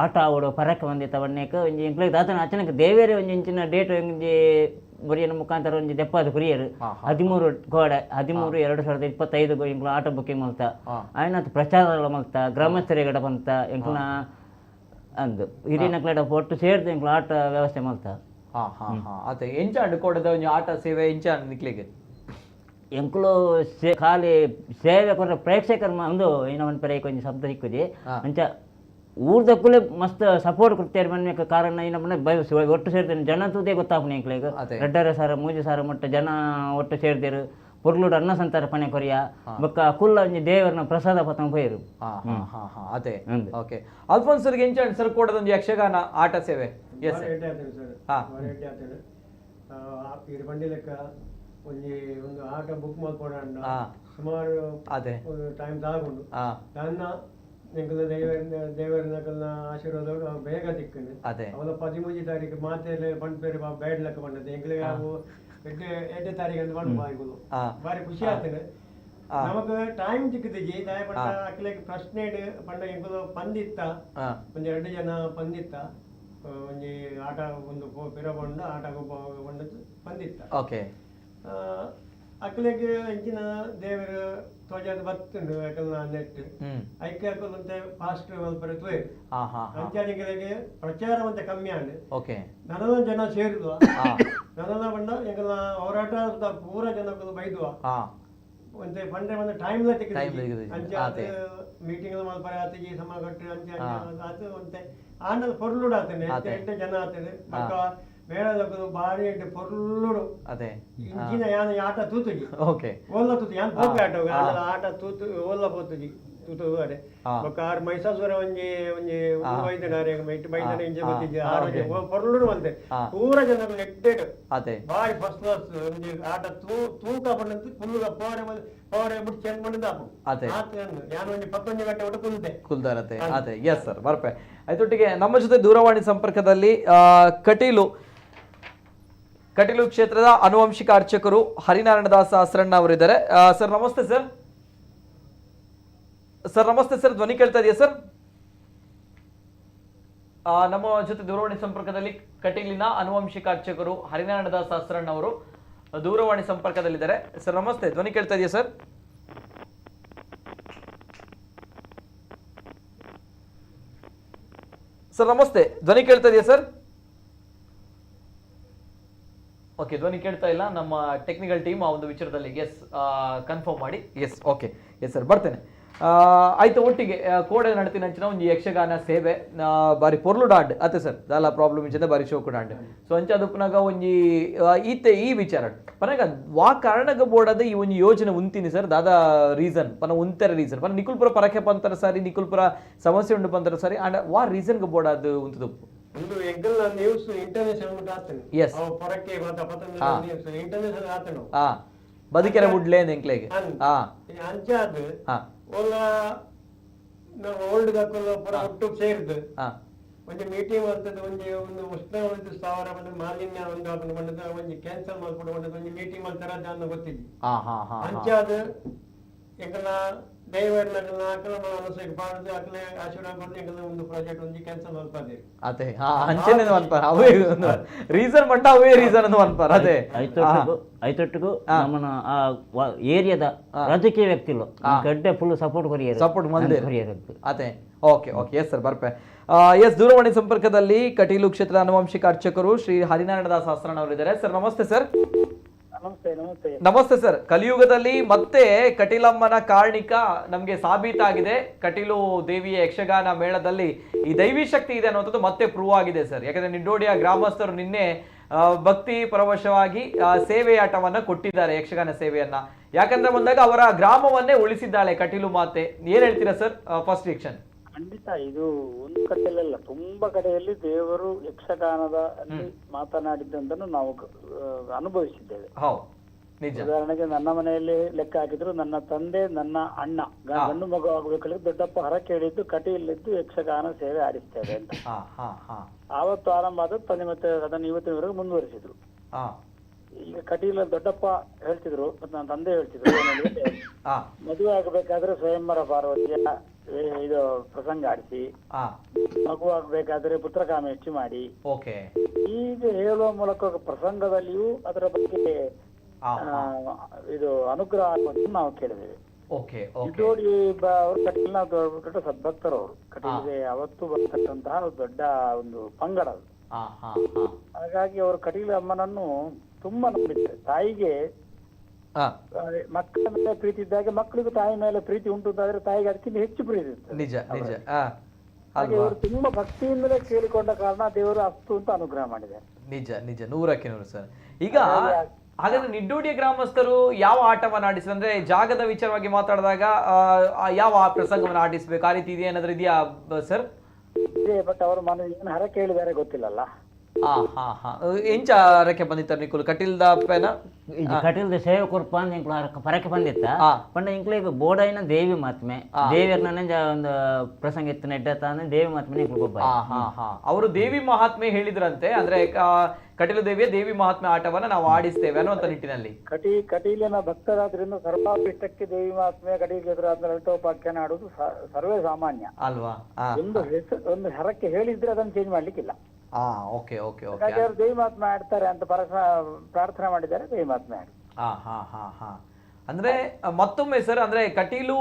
ಆಟ ಆವಡು ಪರಕ್ಕೆ ಬಂದಿತ್ತ ಬಣ್ಣೇಕ ಒಂಜಿ ಎಂಕ್ಲೆಗ್ ದಾತನ ಅಚನಕ ದೇವೇರೆ ಒಂಜಿ ಇಂಚಿನ ಡೇಟ್ ಒಂಜಿ ಬರಿಯನ ಮುಖಾಂತರ ಒಂಜಿ ದೆಪ್ಪಾದ ಕುರಿಯರು 13 ಕೋಡೆ 13 2025 ಎಂಕ್ಲ ಆಟ ಬುಕ್ಕಿಂಗ್ ಮಲ್ತ ಆಯ್ನಾತ್ ಪ್ರಚಾರ ಮಲ್ತ ಗ್ರಾಮಸ್ಥರಿಗಡ ಬಂತ ಎಂಕ್ಲ ಅಂದು ಹಿರಿಯನಕ್ಲೆಡ ಒಟ್ಟು ಸೇರ್ದು ಎಂಕ್ಲ ಆಟ ವ್ಯವಸ್ಥೆ ಮಲ್ತ. ಅದೇ ಎಂಚ ಕೋಡದ ಒಂಜಿ ಆಟ ಸೇವೆ ಎಂಚ ನಿಕ್ಲೆಗ್ ಎಂಕುಲು ಖಾಲಿ ಸೇವೆ ಕೊರ ಪ್ರೇಕ್ಷಕರ ಒಂದು ಏನೋ ಒಂದು ಪೆರೆ ಒಂಜಿ ಶಬ್ದ ಸಿಕ್ಕುದಿ ಅಂಚ ಊರ್ದಕ್ಕುಲೆ ಮಸ್ತ್ ಸಪೋರ್ಟ್ ಕೊಡ್ತೇವೆ ಮನ್ಮೇಕ ಕಾರಣ ಏನಪ್ಪ ಒಟ್ಟು ಸೇರ್ತೇನೆ ಜನ ತೂದೇ ಗೊತ್ತಾಪುನ ಎಂಕ್ಲೆಗ್ 2.5 ಸಾವಿರ 3 ಸಾವಿರ ಮಟ್ಟ ಜನ ಒಟ್ಟು ಸೇರ್ದೇರು ಪೊರ್ಲುಡು ಅನ್ನ ಸಂತಾರ ಪಣೆ ಕೊರಿಯ ಬೊಕ್ಕ ಕುಲ್ಲ ಒಂಜಿ ದೇವರನ ಪ್ರಸಾದ ಪತನ ಪೋಯರು. ಅದೇ ಓಕೆ ಅಲ್ಫೋನ್ಸ್ ಸರ್ಗೆ ಎಂಚ ಸರ್ ಕೋಡದ ಒಂಜಿ ಯಕ್ಷಗಾನ ಆಟ ಸೇವೆ. ಎಸ್ ಬಂಡಿ ಲೆಕ್ಕ ಒಂಜಿ ಒಂದು ಆಟ ಬುಕ್ ಮಲ್ಪೊಡ ಸುಮಾರು ಅದೇ ಟೈಮ್ ತಾಗೊಂಡು ನನ್ನ ಎಂಕಲ್ನ ದೇವರನಕಲ್ನ ಆಶೀರ್ವಾದ ಬೇಗ ತಿಕ್ಕಂಡು ಅದೇ ಅವನ 13 ತಾರೀಕು ಮಾತೆಲ್ಲ ಪಂಡ್ಪೇರು ಬೇಡ ಲೆಕ್ಕ ಪಂಡದು ಎಂಕ್ಲೆಗ್ ಅವು 8 ತಾರೀಕು ಅಂತ ಪಂಡ್ ಬಾಯಿಗಳು ಬಾರಿ ಖುಷಿ ಆಗ್ತದೆ ನಮಕ್ ಟೈಮ್ ತಿಕ್ಕದಿಜಿ ದಾಯ ಪಂಡ ಅಕ್ಲೆಗ್ ಪ್ರಶ್ನೆ ಪಂಡ ಎಂಕುಲು ಪಂದಿತ್ತ ಒಂಜಿ 2 ಜನ ಪಂದಿತ್ತ ಒಂಜಿ ಆಟ ಒಂದು ಪಿರ ಪಂಡ ಆಟ ಪಂಡ ಪಂದಿತ್ತ. ಓಕೆ ಅಕ್ಲೆಗ್ ಎಂಚಿನ ದೇವರು ತೋಜಾದ ಬತ್ತುಂಡು ಅಕಲ್ನ ನೆಟ್ ಐಕೆ ಅಕಲ್ ಫಾಸ್ಟ್ ಮಲ್ಪರೆ ತೋಯ್ ಅಂಚಾನಿಗಳಿಗೆ ಪ್ರಚಾರ ಒಂತೆ ಕಮ್ಮಿ ಆಂಡ್. ಓಕೆ ನನಲ ಜನ ಸೇರಿದ್ವ ನನಲ ಪಂಡ ಎಂಕಲ್ನ ಹೋರಾಟ ಪೂರ ಜನಕ್ಕಲು ಬೈದುವ ಒಂತೆ ಪಂಡ್ರೆ ಒಂದು ಟೈಮ್ ಲ ತಿಕ್ಕುದಿಜಿ ಅಂಚ ಮೀಟಿಂಗ್ ಮಲ್ಪರೆ ಆತಿಜಿ ಸಮ ಕಟ್ಟು ಅಂಚ ಆತು ಒಂತೆ ಆಂಡಲ ಪೊರ್ಲುಡು ಆತನೆ ಎಡ್ಡೆ ಜನ ಆತನೆ ಬೊಕ್ಕ ಮೇಳದಕುಲು ಬಾರಿ ಎಡ್ಡೆ ಪೊರ್ಲುಡು ಅದೇ ಇಂಚಿನ ಯಾನ ಆಟ ತೂತುಜಿ. ಓಕೆ ಓಲ್ಲ ತೂತು ಯಾನ್ ಪೋಪೆ ಆಟ ಆಟ ತೂತು ಓಲ್ಲ ಪೋತುಜಿ ತೂತು ಅಡೆ ಬೊಕ್ಕ ಆರು ಮೈಸಾಸುರ ಒಂಜಿ ಒಂಜಿ ಬೈದನ ಇಟ್ಟು ಬೈದನ ಇಂಚ ಗೊತ್ತಿಜ್ಜಿ ಆರು ಪೊರ್ಲುಡು ಬಂತೆ ಪೂರ ಜನಗಳು ಎಡ್ಡೆಡ್ ಅದೇ ಬಾರಿ ಫಸ್ಟ್ ಕ್ಲಾಸ್ ಒಂಜಿ ಆಟ ತೂಕ ಪಂಡಂತ ಕುಲ್ಲುಗ ಪೋರೆ ಪೋರೆ ಬಿಟ್ಟು ಚೆಂಡ್ ಪಂಡದ ಅದೇ ಯಾನ್ ಒಂಜಿ 11 ಗಂಟೆ ಒಟ್ಟು ಕುಲ್ದೆ ಕುಲ್ದಾರತೆ ಅದೇ. ಎಸ್ ಸರ್ ಬರ್ಪೆ ಆಯ್ತೊಟ್ಟಿಗೆ ನಮ್ಮ ಜೊತೆ ದೂರವಾಣಿ ಸಂಪರ್ಕದಲ್ಲಿ ಕಟೀಲು ಕ್ಷೇತ್ರದ ಆನುವಂಶಿಕ ಅರ್ಚಕರು ಹರಿನಾರಾಯಣದಾಸ ಅಸ್ರಣ್ಣ ಅವರಿದ್ದಾರೆ. Sir namaste sir. Sir namaste sir, ಧ್ವನಿ ಕೇಳ್ತಾ ಇದೆಯಾ ಸರ್? ನಮ್ಮ ಜೊತೆ ದೂರವಾಣಿ ಸಂಪರ್ಕದಲ್ಲಿ ಕಟೀಲಿನ ಆನುವಂಶಿಕ ಅರ್ಚಕರು ಹರಿನಾರಾಯಣದಾಸ ಅಸ್ರಣ್ಣ ಅವರು ದೂರವಾಣಿ ಸಂಪರ್ಕದಲ್ಲಿದ್ದಾರೆ. ಸರ್ ನಮಸ್ತೆ, ಧ್ವನಿ ಕೇಳ್ತಾ ಇದೆಯಾ ಸರ್? ಸರ್ ನಮಸ್ತೆ, ಧ್ವನಿ ಕೇಳ್ತಾ ಇದೆಯಾ ಸರ್? ಓಕೆ, ಧ್ವನಿ ಕೇಳ್ತಾ ಇಲ್ಲ. ನಮ್ಮ ಟೆಕ್ನಿಕಲ್ ಟೀಮ್ ಆ ಒಂದು ವಿಚಾರದಲ್ಲಿ ಎಸ್ ಕನ್ಫರ್ಮ್ ಮಾಡಿ. S okay, yes sir ಬರ್ತೇನೆ. ಆಯ್ತು ಒಟ್ಟಿಗೆ ಕೋಡೆ ನಡತಿನ ಅಂಚಿನ ಒಂಜಿ ಯಕ್ಷಗಾನ ಸೇವೆ ಬಾರಿ ಪೊರ್ಲು ಡಾಂಡ್ ಅತ್ತೆ ಸರ್ ದಾಲ ಪ್ರಾಬ್ಲಮ್ ಇಂಚಿನ ಬಾರಿ ಶೋಕು ಡಾಂಡ್. ಸೊ ಅಂಚ ಅದಪ್ಪನಾಗ ಒಂಜಿ ಈತೆ ಈ ವಿಚಾರ ಪನಗ ವಾ ಕಾರಣಗ ಬೋಡದ ಈ ಒಂಜಿ ಯೋಜನೆ ಉಂತೀನಿ ಸರ್ ದಾದಾ ರೀಸನ್ ಪನ ಉಂತರ ರೀಸನ್ ಪನ ನಿಕುಲ್ಪುರ ಪರಕೆ ಪಂತರ ಸಾರಿ ನಿಕುಲ್ಪುರ ಸಮಸ್ಯೆ ಉಂಡು ಪಂತರ ಸಾರಿ ಅಂಡ್ ವಾ ರೀಸನ್ಗೆ ಬೋಡದು ಉಂತುದುಪ್ಪು ಒಂದು ಎಂಕಲ್ನ ನ್ಯೂಸ್ ಇಂಟರ್ನ್ಯಾಷನಲ್ ಮುಟ್ಟ ಆತನು. Yes. ಅವು ಪೊರಕೆ ಮಾತ ಪತಂದ ನ್ಯೂಸ್ ಇಂಟರ್ನ್ಯಾಷನಲ್ ಆತನು. ಬದುಕೆರ ಬುಡ್ಲೆ ಎಂಕ್ಲೆಗ್. ಅಂಚಾದ್ ಓಲ ನಾವು ಓಲ್ಡ್ ದಕ್ಕುಲು ಪೂರ ಒಟ್ಟು ಸೇರ್ದು ಒಂಜಿ ಮೀಟಿಂಗ್ ಅಂತದ್ದು ಒಂಜಿ ಒಂದು ಉಷ್ಣ ಒಂದು ಸ್ಥಾವರ ಒಂದು ಮಾಲಿನ್ಯ ಒಂದು ಆಪುಂಡು ಪಂಡದ ಒಂಜಿ ಕ್ಯಾನ್ಸಲ್ ಮಲ್ಪೊಡು ಪಂಡದ ಒಂಜಿ ಮೀಟಿಂಗ್ ಮಲ್ತಾರ ದಾನ್ನ ಗೊತ್ತಿಜ್ಜಿ. ಅಂಚಾದ್ ಎಂಕಲ್ನ ದೈವರ್ನಕಲ್ನ ಅಕಲ ಮನಸ್ಸಿಗೆ ಪಾಡ್ದು ಅಕಲೆ ಆಶೀರ್ವಾದ ಕೊಡ್ದು ಎಂಕಲ್ನ ಒಂದು ಪ್ರಾಜೆಕ್ಟ್ ಒಂಜಿ ಕ್ಯಾನ್ಸಲ್ ಮಲ್ಪಾದೆ. ಅದೇ ಅಂಚೆನೆ ಮನ್ಪಾರ ಅವೇ ರೀಸನ್ ಪಂಡ ಅವೇ ರೀಸನ್ ಅಂತ ಮನ್ಪಾರ ಅದೇ. ಐತೊಟ್ಟಿಗೂ ನಮ್ಮನ ಆ ಏರಿಯಾದ ರಾಜಕೀಯ ವ್ಯಕ್ತಿಲು ಗಡ್ಡೆ ಫುಲ್ ಸಪೋರ್ಟ್ ಕೊರಿಯರ್ ಸಪೋರ್ಟ್ ಮಂದಿರ ಕೊರಿಯರ್ ಅದೇ. Okay okay yes sir ಬರ್ಪೆ. S ದೂರವಾಣಿ ಸಂಪರ್ಕದಲ್ಲಿ ಕಟೀಲು ಕ್ಷೇತ್ರದ ಆನುವಂಶಿಕ ಅರ್ಚಕರು ಶ್ರೀ ಹರಿನಾರಾಯಣದಾಸ್ ಆಸ್ರಣ್ಣ ಅವರಿದ್ದಾರೆ. Sir namaste sir. ನಮಸ್ತೆ ನಮಸ್ತೆ ನಮಸ್ತೆ ಸರ್. ಕಲಿಯುಗದಲ್ಲಿ ಮತ್ತೆ ಕಟೀಲಮ್ಮನ ಕಾರ್ಣಿಕ ನಮಗೆ ಸಾಬೀತಾಗಿದೆ. ಕಟೀಲು ದೇವಿಯ ಯಕ್ಷಗಾನ ಮೇಳದಲ್ಲಿ ಈ ದೈವಿ ಶಕ್ತಿ ಇದೆ ಅನ್ನುವಂಥದ್ದು ಮತ್ತೆ ಪ್ರೂವ್ ಆಗಿದೆ ಸರ್. ಯಾಕಂದ್ರೆ ನಿಡ್ಡೋಡಿಯ ಗ್ರಾಮಸ್ಥರು ನಿನ್ನೆ ಭಕ್ತಿ ಪರವಶವಾಗಿ ಸೇವೆಯಾಟವನ್ನ ಕೊಟ್ಟಿದ್ದಾರೆ, ಯಕ್ಷಗಾನ ಸೇವೆಯನ್ನ. ಯಾಕಂದ್ರೆ ಬಂದಾಗ ಅವರ ಗ್ರಾಮವನ್ನೇ ಉಳಿಸಿದ್ದಾಳೆ ಕಟೀಲು ಮಾತೆ. ಏನ್ ಹೇಳ್ತೀರಾ sir first reaction? ಖಂಡಿತ ಇದು ಒಂದು ಕಡೆಯಲ್ಲ, ತುಂಬಾ ಕಡೆಯಲ್ಲಿ ದೇವರು ಯಕ್ಷಗಾನದ ಅಲ್ಲಿ ಮಾತನಾಡಿದ್ದನ್ನು ನಾವು ಅನುಭವಿಸಿದ್ದೇವೆ. ಹೌದು. ಉದಾಹರಣೆಗೆ ನನ್ನ ಮನೆಯಲ್ಲಿ ಲೆಕ್ಕ ಹಾಕಿದ್ರು ನನ್ನ ತಂದೆ, ನನ್ನ ಅಣ್ಣ ಗಂಡು ಮಗು ಆಗಬೇಕಂದ್ರೆ ದೊಡ್ಡಪ್ಪ ಹರಕೆ ಹೇಳಿದ್ದು ಕಟೀಲಿದ್ದು ಯಕ್ಷಗಾನ ಸೇವೆ ಆಡಿಸ್ತೇವೆ ಅಂತ. ಆವತ್ತು ಆರಂಭ ಆದದ್ದು ತಂದೆ ಮತ್ತೆ ಅದನ್ನು ಇವತ್ತಿನವರೆಗೂ ಮುಂದುವರಿಸಿದ್ರು. ಈಗ ಕಟೀಲ ದೊಡ್ಡಪ್ಪ ಹೇಳ್ತಿದ್ರು ಮತ್ತೆ ನನ್ನ ತಂದೆ ಹೇಳ್ತಿದ್ರು, ಮದುವೆ ಆಗಬೇಕಾದ್ರೆ ಸ್ವಯಂವರ ಪಾರ್ವತಿಯ ಇದು ಪ್ರಸಂಗ ಆಡಿಸಿ, ಮಗು ಆಗ್ಬೇಕಾದ್ರೆ ಪುತ್ರಕಾಮೇಷ್ಟಿ ಮಾಡಿ, ಹೀಗೆ ಹೇಳುವ ಮೂಲಕ ಪ್ರಸಂಗದಲ್ಲಿಯೂ ಅದರ ಬಗ್ಗೆ ಇದು ಅನುಗ್ರಹ ಆಗುವುದನ್ನು ನಾವು ಕೇಳಿದ್ದೇವೆ. ನಿಡ್ಡೋಡಿ ಅವರು ಕಟೀಲಿನ ದೊಡ್ಡ ಸದ್ಭಕ್ತರು. ಅವರು ಕಟೀಲಿಗೆ ಯಾವತ್ತೂ ಬರ್ತಕ್ಕಂತಹ ದೊಡ್ಡ ಒಂದು ಪಂಗಡ ಅದು. ಹಾಗಾಗಿ ಅವರು ಕಟೀಲು ಅಮ್ಮನನ್ನು ತುಂಬಾ ನಂಬಿದ್ದಾರೆ. ತಾಯಿಗೆ ಮಕ್ಕಳ ಮೇಲೆ ಪ್ರೀತಿ ಇದ್ದಾಗೆ ಮಕ್ಕಳಿಗೂ ತಾಯಿ ಮೇಲೆ ಪ್ರೀತಿ ಉಂಟು ಅಂತಾದ್ರೆ ತಾಯಿಗೆ ಅದಕ್ಕಿಂತ ಹೆಚ್ಚು ಪ್ರೀತಿ ಇರ್ತದೆ. ನಿಜ ನಿಜ. ಹಾಗೆ ಇವರು ತುಂಬಾ ಭಕ್ತಿಯಿಂದಲೇ ಕೇಳಿಕೊಂಡ ಕಾರಣ ದೇವರು ಅಸ್ತು ಅಂತ ಅನುಗ್ರಹ ಮಾಡಿದ್ದಾರೆ. ನಿಜ ನಿಜ, 100% ಸರ್. ಈಗ ಹಾಗಾದ್ರೆ ನಿಡ್ಡೋಡಿಯ ಗ್ರಾಮಸ್ಥರು ಯಾವ ಆಟವನ್ನು ಆಡಿಸಿದ್ರು ಅಂದ್ರೆ ಜಾಗದ ವಿಚಾರವಾಗಿ ಮಾತಾಡಿದಾಗ ಯಾವ ಪ್ರಸಂಗವನ್ನು ಆಡಿಸ್ಬೇಕು ಆ ರೀತಿ ಇದೆಯಾ ಏನಾದ್ರೂ ಇದೆಯಾ ಸರ್? ಬಟ್ ಅವರು ಮನ ಏನು ಹರಕೆ ಹೇಳಿದ್ದಾರೆ ಗೊತ್ತಿಲ್ಲಲ್ಲ. ಎಂಚ ಹರಕೆ ಬಂದಿತ್ತಾರೆ ನಿಕುಲು ಕಟೀಲ್ದ ಪೇನ? ಕಟೀಲ್ದ ಸೇವೆ ಕೊರ್ಪ ಅಂದ್ ಎಂಕ್ಲು ಹರಕೆ ಬಂದಿತ್ತ. ಪಂಡ ಎಂಕ್ಲು ಈಗ ಬೋಡಾಯಿನ ದೇವಿ ಮಹಾತ್ಮೆ, ದೇವಿಯರ್ನ ಒಂದು ಪ್ರಸಂಗ ಇತ್ತು ನೆಡ್ಡ ದೇವಿ ಮಹಾತ್ಮೆ ಎಂಕ್ಲು ಗೊಬ್ಬ. ಅವರು ದೇವಿ ಮಹಾತ್ಮೆ ಹೇಳಿದ್ರಂತೆ, ಅಂದ್ರೆ ಕಟೀಲು ದೇವಿಯ ದೇವಿ ಮಹಾತ್ಮೆ ಆಟವನ್ನ ನಾವು ಆಡಿಸ್ತೇವೆ ಅನ್ನುವಂತ ನಿಟ್ಟಿನಲ್ಲಿ. ಕಟೀಲಿನ ಭಕ್ತರಾದ್ರಿಂದ ಸರ್ವಾಭಿಷ್ಟಕ್ಕೆ ದೇವಿ ಮಹಾತ್ಮೆ ಕಟೀಲ್ ಎದುರಾದ್ಮೇಲೆ ಲಲಿತೋಪಾಖ್ಯಾನ ಆಡುವುದು ಸರ್ವೇ ಸಾಮಾನ್ಯ ಅಲ್ವಾ? ಒಂದು ಹೆಸರು ಒಂದು ಹರಕೆ ಹೇಳಿದ್ರೆ ಅದನ್ನು ಚೇಂಜ್ ಮಾಡ್ಲಿಕ್ಕಿಲ್ಲ. Okay okay okay. ಹಾಗಾಗಿ ಅವರು ದೇವಿ ಮಹಾತ್ಮೆ ಆಡ್ತಾರೆ ಅಂತ ಪ್ರಾರ್ಥನೆ ಮಾಡಿದ್ದಾರೆ, ದೇವಿ ಮಹಾತ್ಮೆ ಆಡಿ. ಅಂದ್ರೆ ಮತ್ತೊಮ್ಮೆ ಸರ್, ಅಂದ್ರೆ ಕಟೀಲು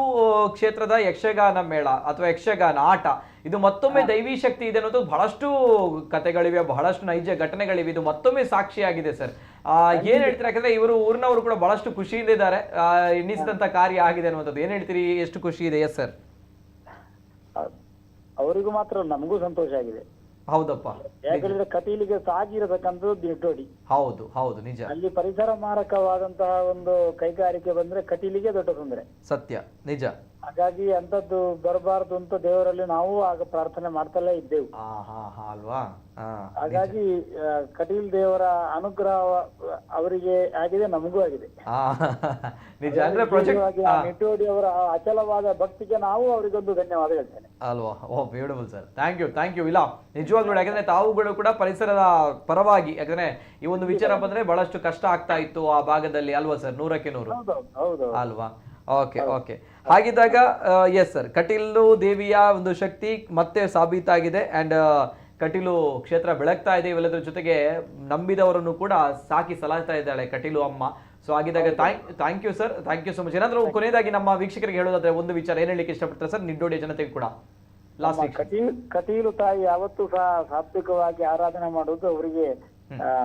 ಕ್ಷೇತ್ರದ ಯಕ್ಷಗಾನ ಮೇಳ ಅಥವಾ ಯಕ್ಷಗಾನ ಆಟ ಇದು ಮತ್ತೊಮ್ಮೆ ದೈವಿ ಶಕ್ತಿ ಇದೆ ಅನ್ನೋದು ಬಹಳಷ್ಟು ಕತೆಗಳಿವೆ, ಬಹಳಷ್ಟು ನೈಜ ಘಟನೆಗಳಿವೆ, ಇದು ಮತ್ತೊಮ್ಮೆ ಸಾಕ್ಷಿಯಾಗಿದೆ ಸರ್. ಏನ್ ಹೇಳ್ತೀರಾ? ಯಾಕಂದ್ರೆ ಇವರು ಊರಿನವರು ಕೂಡ ಬಹಳಷ್ಟು ಖುಷಿಯಿಂದ ಇದ್ದಾರೆ, ಎಣ್ಣಿಸಿದಂತ ಕಾರ್ಯ ಆಗಿದೆ ಅನ್ನುವಂಥದ್ದು. ಏನ್ ಹೇಳ್ತೀರಿ, ಎಷ್ಟು ಖುಷಿ ಇದೆ? Yes sir. ಅವರಿಗೂ ಮಾತ್ರ ನಮಗೂ ಸಂತೋಷ ಆಗಿದೆ. ಹೌದಪ್ಪ, ಯಾಕಂದ್ರೆ ಕಟೀಲಿಗೆ ಸಾಗಿರತಕ್ಕಂಥದ್ದು ನಿಡ್ಡೋಡಿ. ಹೌದು ಹೌದು, ನಿಜ. ಅಲ್ಲಿ ಪರಿಸರ ಮಾರಕವಾದಂತಹ ಒಂದು ಕೈಗಾರಿಕೆ ಬಂದ್ರೆ ಕಟೀಲಿಗೆ ದೊಡ್ಡ ತೊಂದರೆ. ಸತ್ಯ, ನಿಜ. ಹಾಗಾಗಿ ಅಂತದ್ದು ಬರಬಾರದು ಅಂತ ದೇವರಲ್ಲಿ ನಾವು ಆಗ ಪ್ರಾರ್ಥನೆ ಮಾಡ್ತಲೇ ಇದ್ದೆವು. ಅಲ್ವಾ? ಹಾಗಾಗಿ ಕಟೀಲ್ ದೇವರ ಅನುಗ್ರಹ ಅವರಿಗೆ ಆಗಿದೆ, ನಮಗೂ ಆಗಿದೆ. ನಿಜ. ಅಂದ್ರೆ ಪ್ರಾಜೆಕ್ಟ್ ನಿಡ್ಡೋಡಿ ಅವರ ಅಚಲವಾದ ಭಕ್ತಿಗೆ ನಾವು ಅವರಿಗೊಂದು ಧನ್ಯವಾದ ಹೇಳ್ತೇನೆ ಅಲ್ವಾ? Oh, beautiful sir, thank you thank you. ಇಲ್ಲ ನಿಜವಾಗ್ಲೂ, ಯಾಕಂದ್ರೆ ತಾವುಗಳು ಕೂಡ ಪರಿಸರದ ಪರವಾಗಿ, ಯಾಕಂದ್ರೆ ಈ ಒಂದು ವಿಚಾರ ಬಂದ್ರೆ ಬಹಳಷ್ಟು ಕಷ್ಟ ಆಗ್ತಾ ಇತ್ತು ಆ ಭಾಗದಲ್ಲಿ ಅಲ್ವಾ ಸರ್? 100% ಅಲ್ವಾ? Okay okay. ಹಾಗಿದ್ದಾಗ ಎಸ್ ಸರ್, ಕಟೀಲು ದೇವಿಯ ಒಂದು ಶಕ್ತಿ ಮತ್ತೆ ಸಾಬೀತಾಗಿದೆ ಅಂಡ್ ಕಟೀಲು ಕ್ಷೇತ್ರ ಬೆಳಗ್ತಾ ಇದೆ. ಇವೆಲ್ಲದರ ಜೊತೆಗೆ ನಂಬಿದವರನ್ನು ಕೂಡ ಸಾಕಿ ಸಲಹತಾ ಇದ್ದಾಳೆ ಕಟೀಲು ಅಮ್ಮ. ಸೊ ಹಾಗಿದ್ದಾಗ thank you sir, thank you so much. ಏನಾದರೂ ಕೊನೆಯದಾಗಿ ನಮ್ಮ ವೀಕ್ಷಕರಿಗೆ ಹೇಳೋದಾದ್ರೆ ಒಂದು ವಿಚಾರ ಏನ್ ಹೇಳಲಿಕ್ಕೆ ಇಷ್ಟಪಡ್ತಾರೆ ಸರ್ ನಿಡ್ಡೋಡಿಯ ಜನತೆಗೆ ಕೂಡ? ಲಾಸ್ಟ್ ಕಟೀಲು ತಾಯಿ ಯಾವತ್ತೂ ಸಹ ಸಾತ್ವಿಕವಾಗಿ ಆರಾಧನೆ ಮಾಡುವುದು ಅವರಿಗೆ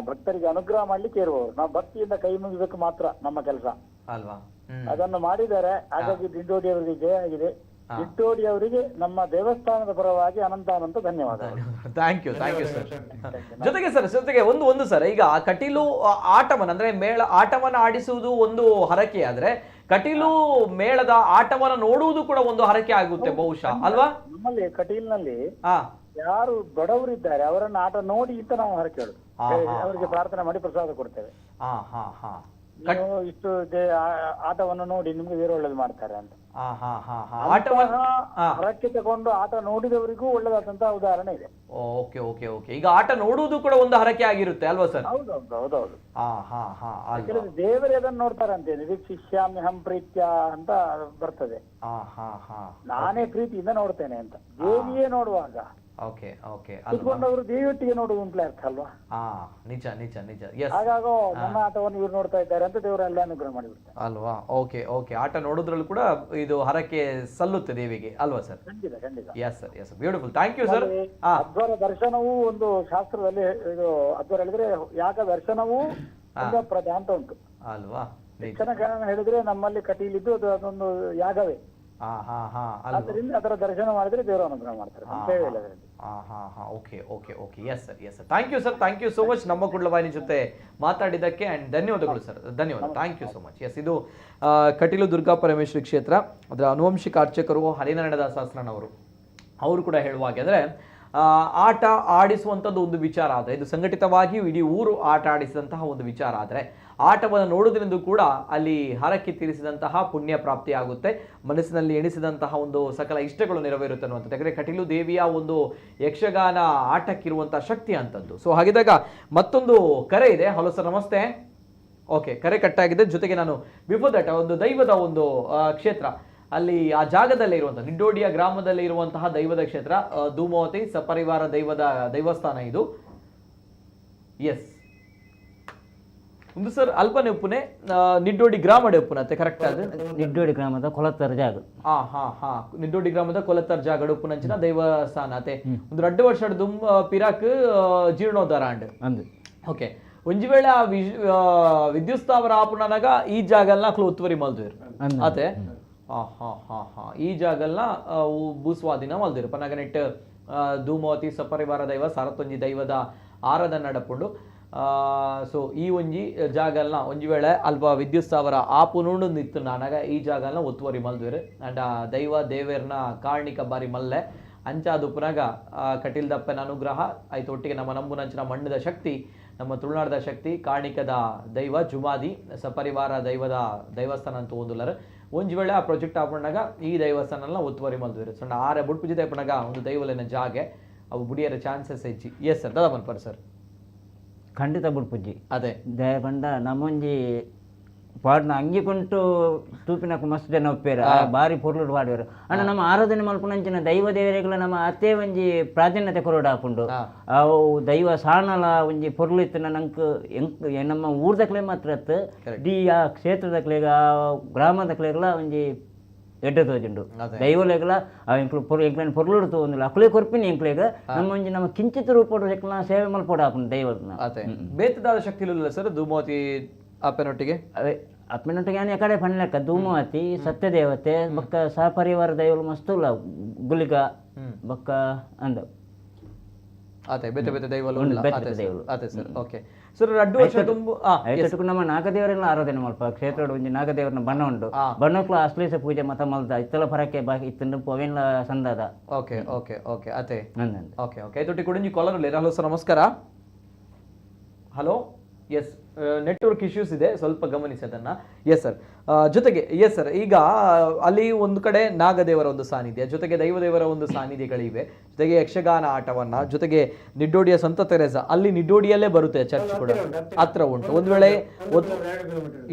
ಭಕ್ತರಿಗೆ ಅನುಗ್ರಹ ಮಾಡ್ಲಿಕ್ಕೆ ಇರುವವರು. ನಾವು ಭಕ್ತಿಯಿಂದ ಕೈ ಮುಗಿಬೇಕು ಮಾತ್ರ ನಮ್ಮ ಕೆಲಸ ಅಲ್ವಾ? ಅದನ್ನು ಮಾಡಿದ್ದಾರೆ. ಹಾಗಾಗಿ ದಿಂಡೋಡಿ ಅವರಿಗೆ ಜಯ ಆಗಿದೆ. ದಿಂಡೋಡಿ ಅವರಿಗೆ ನಮ್ಮ ದೇವಸ್ಥಾನದ ಪರವಾಗಿ ಅನಂತ ಅನಂತ ಧನ್ಯವಾದಗಳು. Thank you thank you sir. ಜೊತೆಗೆ ಸರ್, ಜೊತೆಗೆ ಒಂದು ಒಂದು ಸರ್, ಈಗ ಕಟೀಲು ಆಟವನ್ನು ಅಂದ್ರೆ ಮೇಳ ಆಟವನ್ನು ಆಡಿಸುವುದು ಒಂದು ಹರಕೆ ಆದ್ರೆ ಕಟೀಲು ಮೇಳದ ಆಟವನ್ನು ನೋಡುವುದು ಕೂಡ ಒಂದು ಹರಕೆ ಆಗುತ್ತೆ ಬಹುಶಃ ಅಲ್ವಾ? ನಮ್ಮಲ್ಲಿ ಕಟೀಲ್ನಲ್ಲಿ ಯಾರು ಬಡವರಿದ್ದಾರೆ ಅವರನ್ನು ಆಟ ನೋಡಿ ಅಂತ ನಾವು ಹರಕೆ ಹೇಳುದು, ಅವರಿಗೆ ಪ್ರಾರ್ಥನೆ ಮಾಡಿ ಪ್ರಸಾದ ಕೊಡ್ತೇವೆ. ನೀವು ಇಷ್ಟು ಆಟವನ್ನು ನೋಡಿ ನಿಮ್ಗೆ ಬೇರೆ ಒಳ್ಳೇದು ಮಾಡ್ತಾರೆ ಅಂತ. ಹರಕೆ ತಗೊಂಡು ಆಟ ನೋಡಿದವರಿಗೂ ಒಳ್ಳೇದಾದಂತಹ ಉದಾಹರಣೆ ಇದೆ. Okay okay okay. ಈಗ ಆಟ ನೋಡುವುದು ಕೂಡ ಒಂದು ಹರಕೆ ಆಗಿರುತ್ತೆ ಅಲ್ವಾ ಸರ್? ಹೌದೌದು ಹೌದೌದು. ದೇವರೇ ಅದನ್ನು ನೋಡ್ತಾರಂತೆ, ನಿರೀಕ್ಷಿಷ್ಯಾಮ್ಯಹಂ ಪ್ರೀತ್ಯ ಅಂತ ಬರ್ತದೆ. ನಾನೇ ಪ್ರೀತಿಯಿಂದ ನೋಡ್ತೇನೆ ಅಂತ ದೇವಿಯೇ ನೋಡುವಾಗ ಓಕೆ ಓಕೆ ಕುತ್ಕೊಂಡವರು ದೇವಿಯೊಟ್ಟಿಗೆ ನೋಡುವಂತಲೇ ಅರ್ಥ ಅಲ್ವಾ? ನಿಜ ನಿಜ ನಿಜ. ಹಾಗಾಗ ನನ್ನ ಆಟವನ್ನು ಇವ್ರು ನೋಡ್ತಾ ಇದ್ದಾರೆ ಅಂತ ದೇವರೆಲ್ಲ ಅನುಗ್ರಹ ಮಾಡಿಬಿಡ್ತಾರೆ ಅಲ್ವಾ? Okay okay. ಆಟ ನೋಡೋದ್ರಲ್ಲೂ ಕೂಡ ಇದು ಹರಕೆ ಸಲ್ಲುತ್ತೆ ದೇವಿಗೆ ಅಲ್ವಾ ಸರ್? ಖಂಡಿತ ಖಂಡಿತ. Yes sir, yes, beautiful, thank you sir. ಅಧ್ವರ ದರ್ಶನವೂ ಒಂದು ಶಾಸ್ತ್ರದಲ್ಲಿ ಇದು ಅಧ್ವರ ಹೇಳಿದ್ರೆ ಯಾಕ ದರ್ಶನವೂ ಪ್ರಧಾನ ಅಂತ ಉಂಟು ಅಲ್ವಾ? ಯಕ್ಷಗಾನ ಹೇಳಿದ್ರೆ ನಮ್ಮಲ್ಲಿ ಕಟೀಲಿದ್ದು ಅದು ಅದೊಂದು ಯಾಗವೇ. ಆದ್ದರಿಂದ ಅದರ ದರ್ಶನ ಮಾಡಿದ್ರೆ ದೇವರ ಅನುಗ್ರಹ ಮಾಡ್ತಾರೆ. Okay okay okay. Yes sir, yes sir, thank you sir, thank you so much ನಮ್ಮ ಕುಡ್ಲವಾಹಿನಿ ಜೊತೆ ಮಾತಾಡಿದ್ದಕ್ಕೆ ಆ್ಯಂಡ್ ಧನ್ಯವಾದಗಳು ಸರ್, ಧನ್ಯವಾದ, thank you so much. Yes, ಇದು ಕಟೀಲು ದುರ್ಗಾ ಪರಮೇಶ್ವರಿ ಕ್ಷೇತ್ರ, ಅದರ ಅನುವಂಶಿಕ ಅರ್ಚಕರು ಹರಿನಾರಾಯಣ ದಾಸಾಸ್ತ್ರನವರು ಅವರು ಕೂಡ ಹೇಳುವ ಹಾಗೆ ಅಂದರೆ ಆಟ ಆಡಿಸುವಂಥದ್ದು ಒಂದು ವಿಚಾರ ಆದರೆ, ಇದು ಸಂಘಟಿತವಾಗಿ ಇಡೀ ಊರು ಆಟ ಆಡಿಸಿದಂತಹ ಒಂದು ವಿಚಾರ ಆದರೆ, ಆಟವನ್ನು ನೋಡೋದ್ರಿಂದ ಕೂಡ ಅಲ್ಲಿ ಹರಕೆ ತೀರಿಸಿದಂತಹ ಪುಣ್ಯ ಪ್ರಾಪ್ತಿಯಾಗುತ್ತೆ, ಮನಸ್ಸಿನಲ್ಲಿ ಎಣಿಸಿದಂತಹ ಒಂದು ಸಕಲ ಇಷ್ಟಗಳು ನೆರವೇರುತ್ತೆ ಅನ್ನುವಂಥದ್ದು. ಯಾಕಂದರೆ ಕಟೀಲು ದೇವಿಯ ಒಂದು ಯಕ್ಷಗಾನ ಆಟಕ್ಕಿರುವಂತಹ ಶಕ್ತಿ ಅಂತದ್ದು. ಸೊ ಹಾಗಿದ್ದಾಗ ಮತ್ತೊಂದು ಕರೆ ಇದೆ. ಹಲೋ ಸರ್, ನಮಸ್ತೆ. ಓಕೆ, ಕರೆ ಕಟ್ಟಾಗಿದೆ. ಜೊತೆಗೆ ನಾನು ಬಿಫೋರ್ that ಒಂದು ದೈವದ ಒಂದು ಕ್ಷೇತ್ರ ಅಲ್ಲಿ ಆ ಜಾಗದಲ್ಲೇ ಇರುವಂತಹ ನಿಡ್ಡೋಡಿಯ ಗ್ರಾಮದಲ್ಲಿ ಇರುವಂತಹ ದೈವದ ಕ್ಷೇತ್ರ ಧೂಮಾವತಿ ಸಪರಿವಾರ ದೈವದ ದೇವಸ್ಥಾನ ಇದು. ಎಸ್, ಒಂದು ಸರ್ ಅಲ್ಪನೆ ಉಪ್ಪುನೆ ನಿಡ್ಡೋಡಿ ಗ್ರಾಮ ಉಪ್ಪುನತ್ತೆ ಕರೆಕ್ಟ್ ಅದು? ನಿಡ್ಡೋಡಿ ಗ್ರಾಮದ ಕೊಲತ್ತರ್ ಜಾಗ. ಹಾ ಹಾ ಹಾ, ನಿಡ್ಡೋಡಿ ಗ್ರಾಮದ ಕೊಲತ್ತರ್ ಜಾಗ ಉಪ್ಪುನಂಚಿನ ದೇವಸ್ಥಾನ ಅತೆ. ಒಂದು 2 ವರ್ಷ ದುಮ್ ಪಿರಾಕ್ ಜೀರ್ಣೋದ್ಧಾರ ಅಂಡ್ ಅಂದು. ಓಕೆ, ಒಂಜಿ ವೇಳೆ ಆ ವಿದ್ಯುತ್ ಸ್ಥಾವರ ಆಪುನನಾಗ ಈ ಜಾಗಲ್ನ ಅಕ್ಲು ಒತ್ತುವರಿ ಮಲ್ದಿರು ಅತೆ. ಹಾ ಹಾ ಹಾ ಹಾ, ಈ ಜಾಗಲ್ನ ಭೂಸ್ವಾಧೀನ ಮಲ್ದಿರು ಪನಗ ನೆಟ್ ಧೂಮಾವತಿ ಸಪರಿವಾರ ದೈವ ಸಾರತ್ತೊಂಜಿ ದೈವದ ಆರಾಧನೆ ನಡಪುಂಡು. ಸೊ ಈ ಒಂಜಿ ಜಾಗಲ್ನ ಒಂಜಿ ವೇಳೆ ಅಲ್ಪ ವಿದ್ಯುತ್ ಸ್ಥಾವರ ಆಪುನುಂಡು ನಿತ್ತು ನಾನಾಗ ಈ ಜಾಗಲ್ನ ಒತ್ತುವರಿ ಮಲ್ದಿರು. ಅಂಡ್ ಆ ದೈವ ದೇವೇರ್ನ ಕಾರ್ಣಿಕ ಬಾರಿ ಮಲ್ಲೆ ಅಂಚಾದು ಪುನಗ ಕಟೀಲ್ದಪ್ಪನ ಅನುಗ್ರಹ ಆಯ್ತು. ಒಟ್ಟಿಗೆ ನಮ್ಮ ನಂಬುನಂಚಿನ ಮಣ್ಣದ ಶಕ್ತಿ, ನಮ್ಮ ತುಳುನಾಡದ ಶಕ್ತಿ, ಕಾರ್ಣಿಕದ ದೈವ ಜುಮಾದಿ ಸಪರಿವಾರ ದೈವದ ದೇವಸ್ಥಾನ ಅಂತ ಒಂದುಲ್ಲರು. ಒಂಜಿ ವೇಳೆ ಆ ಪ್ರಾಜೆಕ್ಟ್ ಆಪಣ್ಣಾಗ ಈ ದೇವಸ್ಥಾನ ಒತ್ತುವರಿ ಮಲ್ದಿರು. ಸೊ ಆರೆ ಬುಡ್ಪುಜಿತ ಪುನಗ ಒಂದು ದೈವಲಿನ ಜಾಗೆ ಅವು ಬುಡಿಯರ ಚಾನ್ಸಸ್ ಹೆಚ್ಚಿ. ಎಸ್ ಸರ್, ದಾದಾ ಮನ್ಪರ್ ಸರ್. ಖಂಡಿತ ಬುಡ್ಪುಜ್ಜಿ. ಅದೇ ದಯ ಪಂಡ ನಮ್ಮೊಂಜಿ ಪಾಡ್ನ ಅಂಗಿಕೊಂಟು ತೂಪಿನಕು ಮಸ್ತ್ ಜನ ಒಪ್ಪೇರು, ಬಾರಿ ಪೊರ್ಲುಡು ಪಾಡುವೆರು. ಅಂಡ ನಮ್ಮ ಆರಾಧನೆ ಮಲ್ಪುನಂಚಿನ ದೈವ ದೇವರೆಗಳ ನಮ್ಮ ಅತ್ತೆ ಒಂಜಿ ಪ್ರಾಧಾನ್ಯತೆ ಕೊರಡು ಹಾಪುಂಡು. ಅವು ದೈವ ಸಾಣಲ ಒಂಜಿ ಪೊರ್ಲು ಇತ್ತಿನ ನಂಕ್ ಎಂಕ್ ನಮ್ಮ ಊರ್ದಕ್ಲೆ ಮಾತ್ರ ಅತ್ತು ಡಿ ಆ ಕ್ಷೇತ್ರದಕ್ಲೆಗ ಆ ಗ್ರಾಮದಕ್ಲೆಗ್ಲ ಒಂಜಿ ಎಡ್ಡೆ ತೋಜುಂಡು. ದೈವಲೆಗ್ಲ ಆ ಎಂಕ್ಲು ಪೊರ್ಲು ಎಂಕ್ಲೆನ್ ಪೊರ್ಲುಡು ತೋಂದಿಲ್ಲ ಅಕ್ಲೆ ಕೊರ್ಪಿನಿ ಎಂಕ್ಲೆಗ ನಮ್ಮ ಒಂಜಿ ನಮ್ಮ ಕಿಂಚಿತ್ ರೂಪಡು ಎಂಕ್ಲ ಸೇವೆ ಮಲ್ಪೊಡು ಆಪುಂಡು ದೈವನ. ಅದೇ ಬೇತದಾದ ಶಕ್ತಿ ಇಲ್ಲ ಸರ್ ಧೂಮಾವತಿ ಅಪ್ಪನೊಟ್ಟಿಗೆ? ಅವೇ ಅಪ್ಪನೊಟ್ಟಿಗೆ ಆನೆ ಕಡೆ ಪಣ್ಲೆಕ್ಕ ಧೂಮಾವತಿ ಸತ್ಯದೇವತೆ ಬೊಕ್ಕ ಸಹಪರಿವಾರ ದೈವಲು ಮಸ್ತ್ ಉಲ್ಲ ಗುಲಿಗ ಬೊಕ್ಕ ಅಂದ ಅದೇ ಬೇತೆ ಬೇತೆ ದೈವಲು ಬೇತೆ ದೈವಲು. ಅದೇ ಸರ್. ಓಕೆ ಸರ್, 2 ವರ್ಷ ತುಂಬ ಐತಟ್ಟకు ನಮ್ಮ ನಾಗದೇವರೆಲ್ಲ ಆರಾಧನೆ ಮಲ್ಪ ಕ್ಷೇತ್ರದ ಒಂಜಿ ನಾಗದೇವರನ ಬಣ್ಣ ಉಂಡು, ಬಣ್ಣಕ್ಲು ಅಶ್ಲೇಷ ಪೂಜೆ ಮತ ಮಲ್ದ ಇತ್ತಲ ಫರಕ್ಕೆ ಬಾಕಿ ಇತ್ತಂಡು ಪೊವೆನ್ಲ ಸಂದಾದ. ಓಕೆ ಓಕೆ ಓಕೆ ಅದೇ ಓಕೆ ಓಕೆ. ಐತೊಟ್ಟಿ ಕುಡಿಂಜಿ ಕಾಲರ್ ಉಲ್ಲೇರು. ಹಲೋ ಸರ್, ನಮಸ್ಕಾರ. ಹಲೋ, ಎಸ್, ನೆಟ್ವರ್ಕ್ ಇಶ್ಯೂಸ್ ಇದೆ, ಸ್ವಲ್ಪ ಗಮನಿಸಿ ಅದನ್ನು. ಎಸ್ ಸರ್, ಜೊತೆಗೆ ಎಸ್ ಸರ್, ಈಗ ಅಲ್ಲಿ ಒಂದು ಕಡೆ ನಾಗದೇವರ ಒಂದು ಸಾನ್ನಿಧ್ಯ, ಜೊತೆಗೆ ದೈವದೇವರ ಒಂದು ಸಾನ್ನಿಧ್ಯಗಳಿವೆ, ಜೊತೆಗೆ ಯಕ್ಷಗಾನ ಆಟವನ್ನು, ಜೊತೆಗೆ ನಿಡ್ಡೋಡಿಯ ಸಂತ ತೆರೇಸ ಅಲ್ಲಿ ನಿಡ್ಡೋಡಿಯಲ್ಲೇ ಬರುತ್ತೆ ಚರ್ಚ್ ಕೂಡ ಹತ್ರ ಉಂಟು. ಒಂದು ವೇಳೆ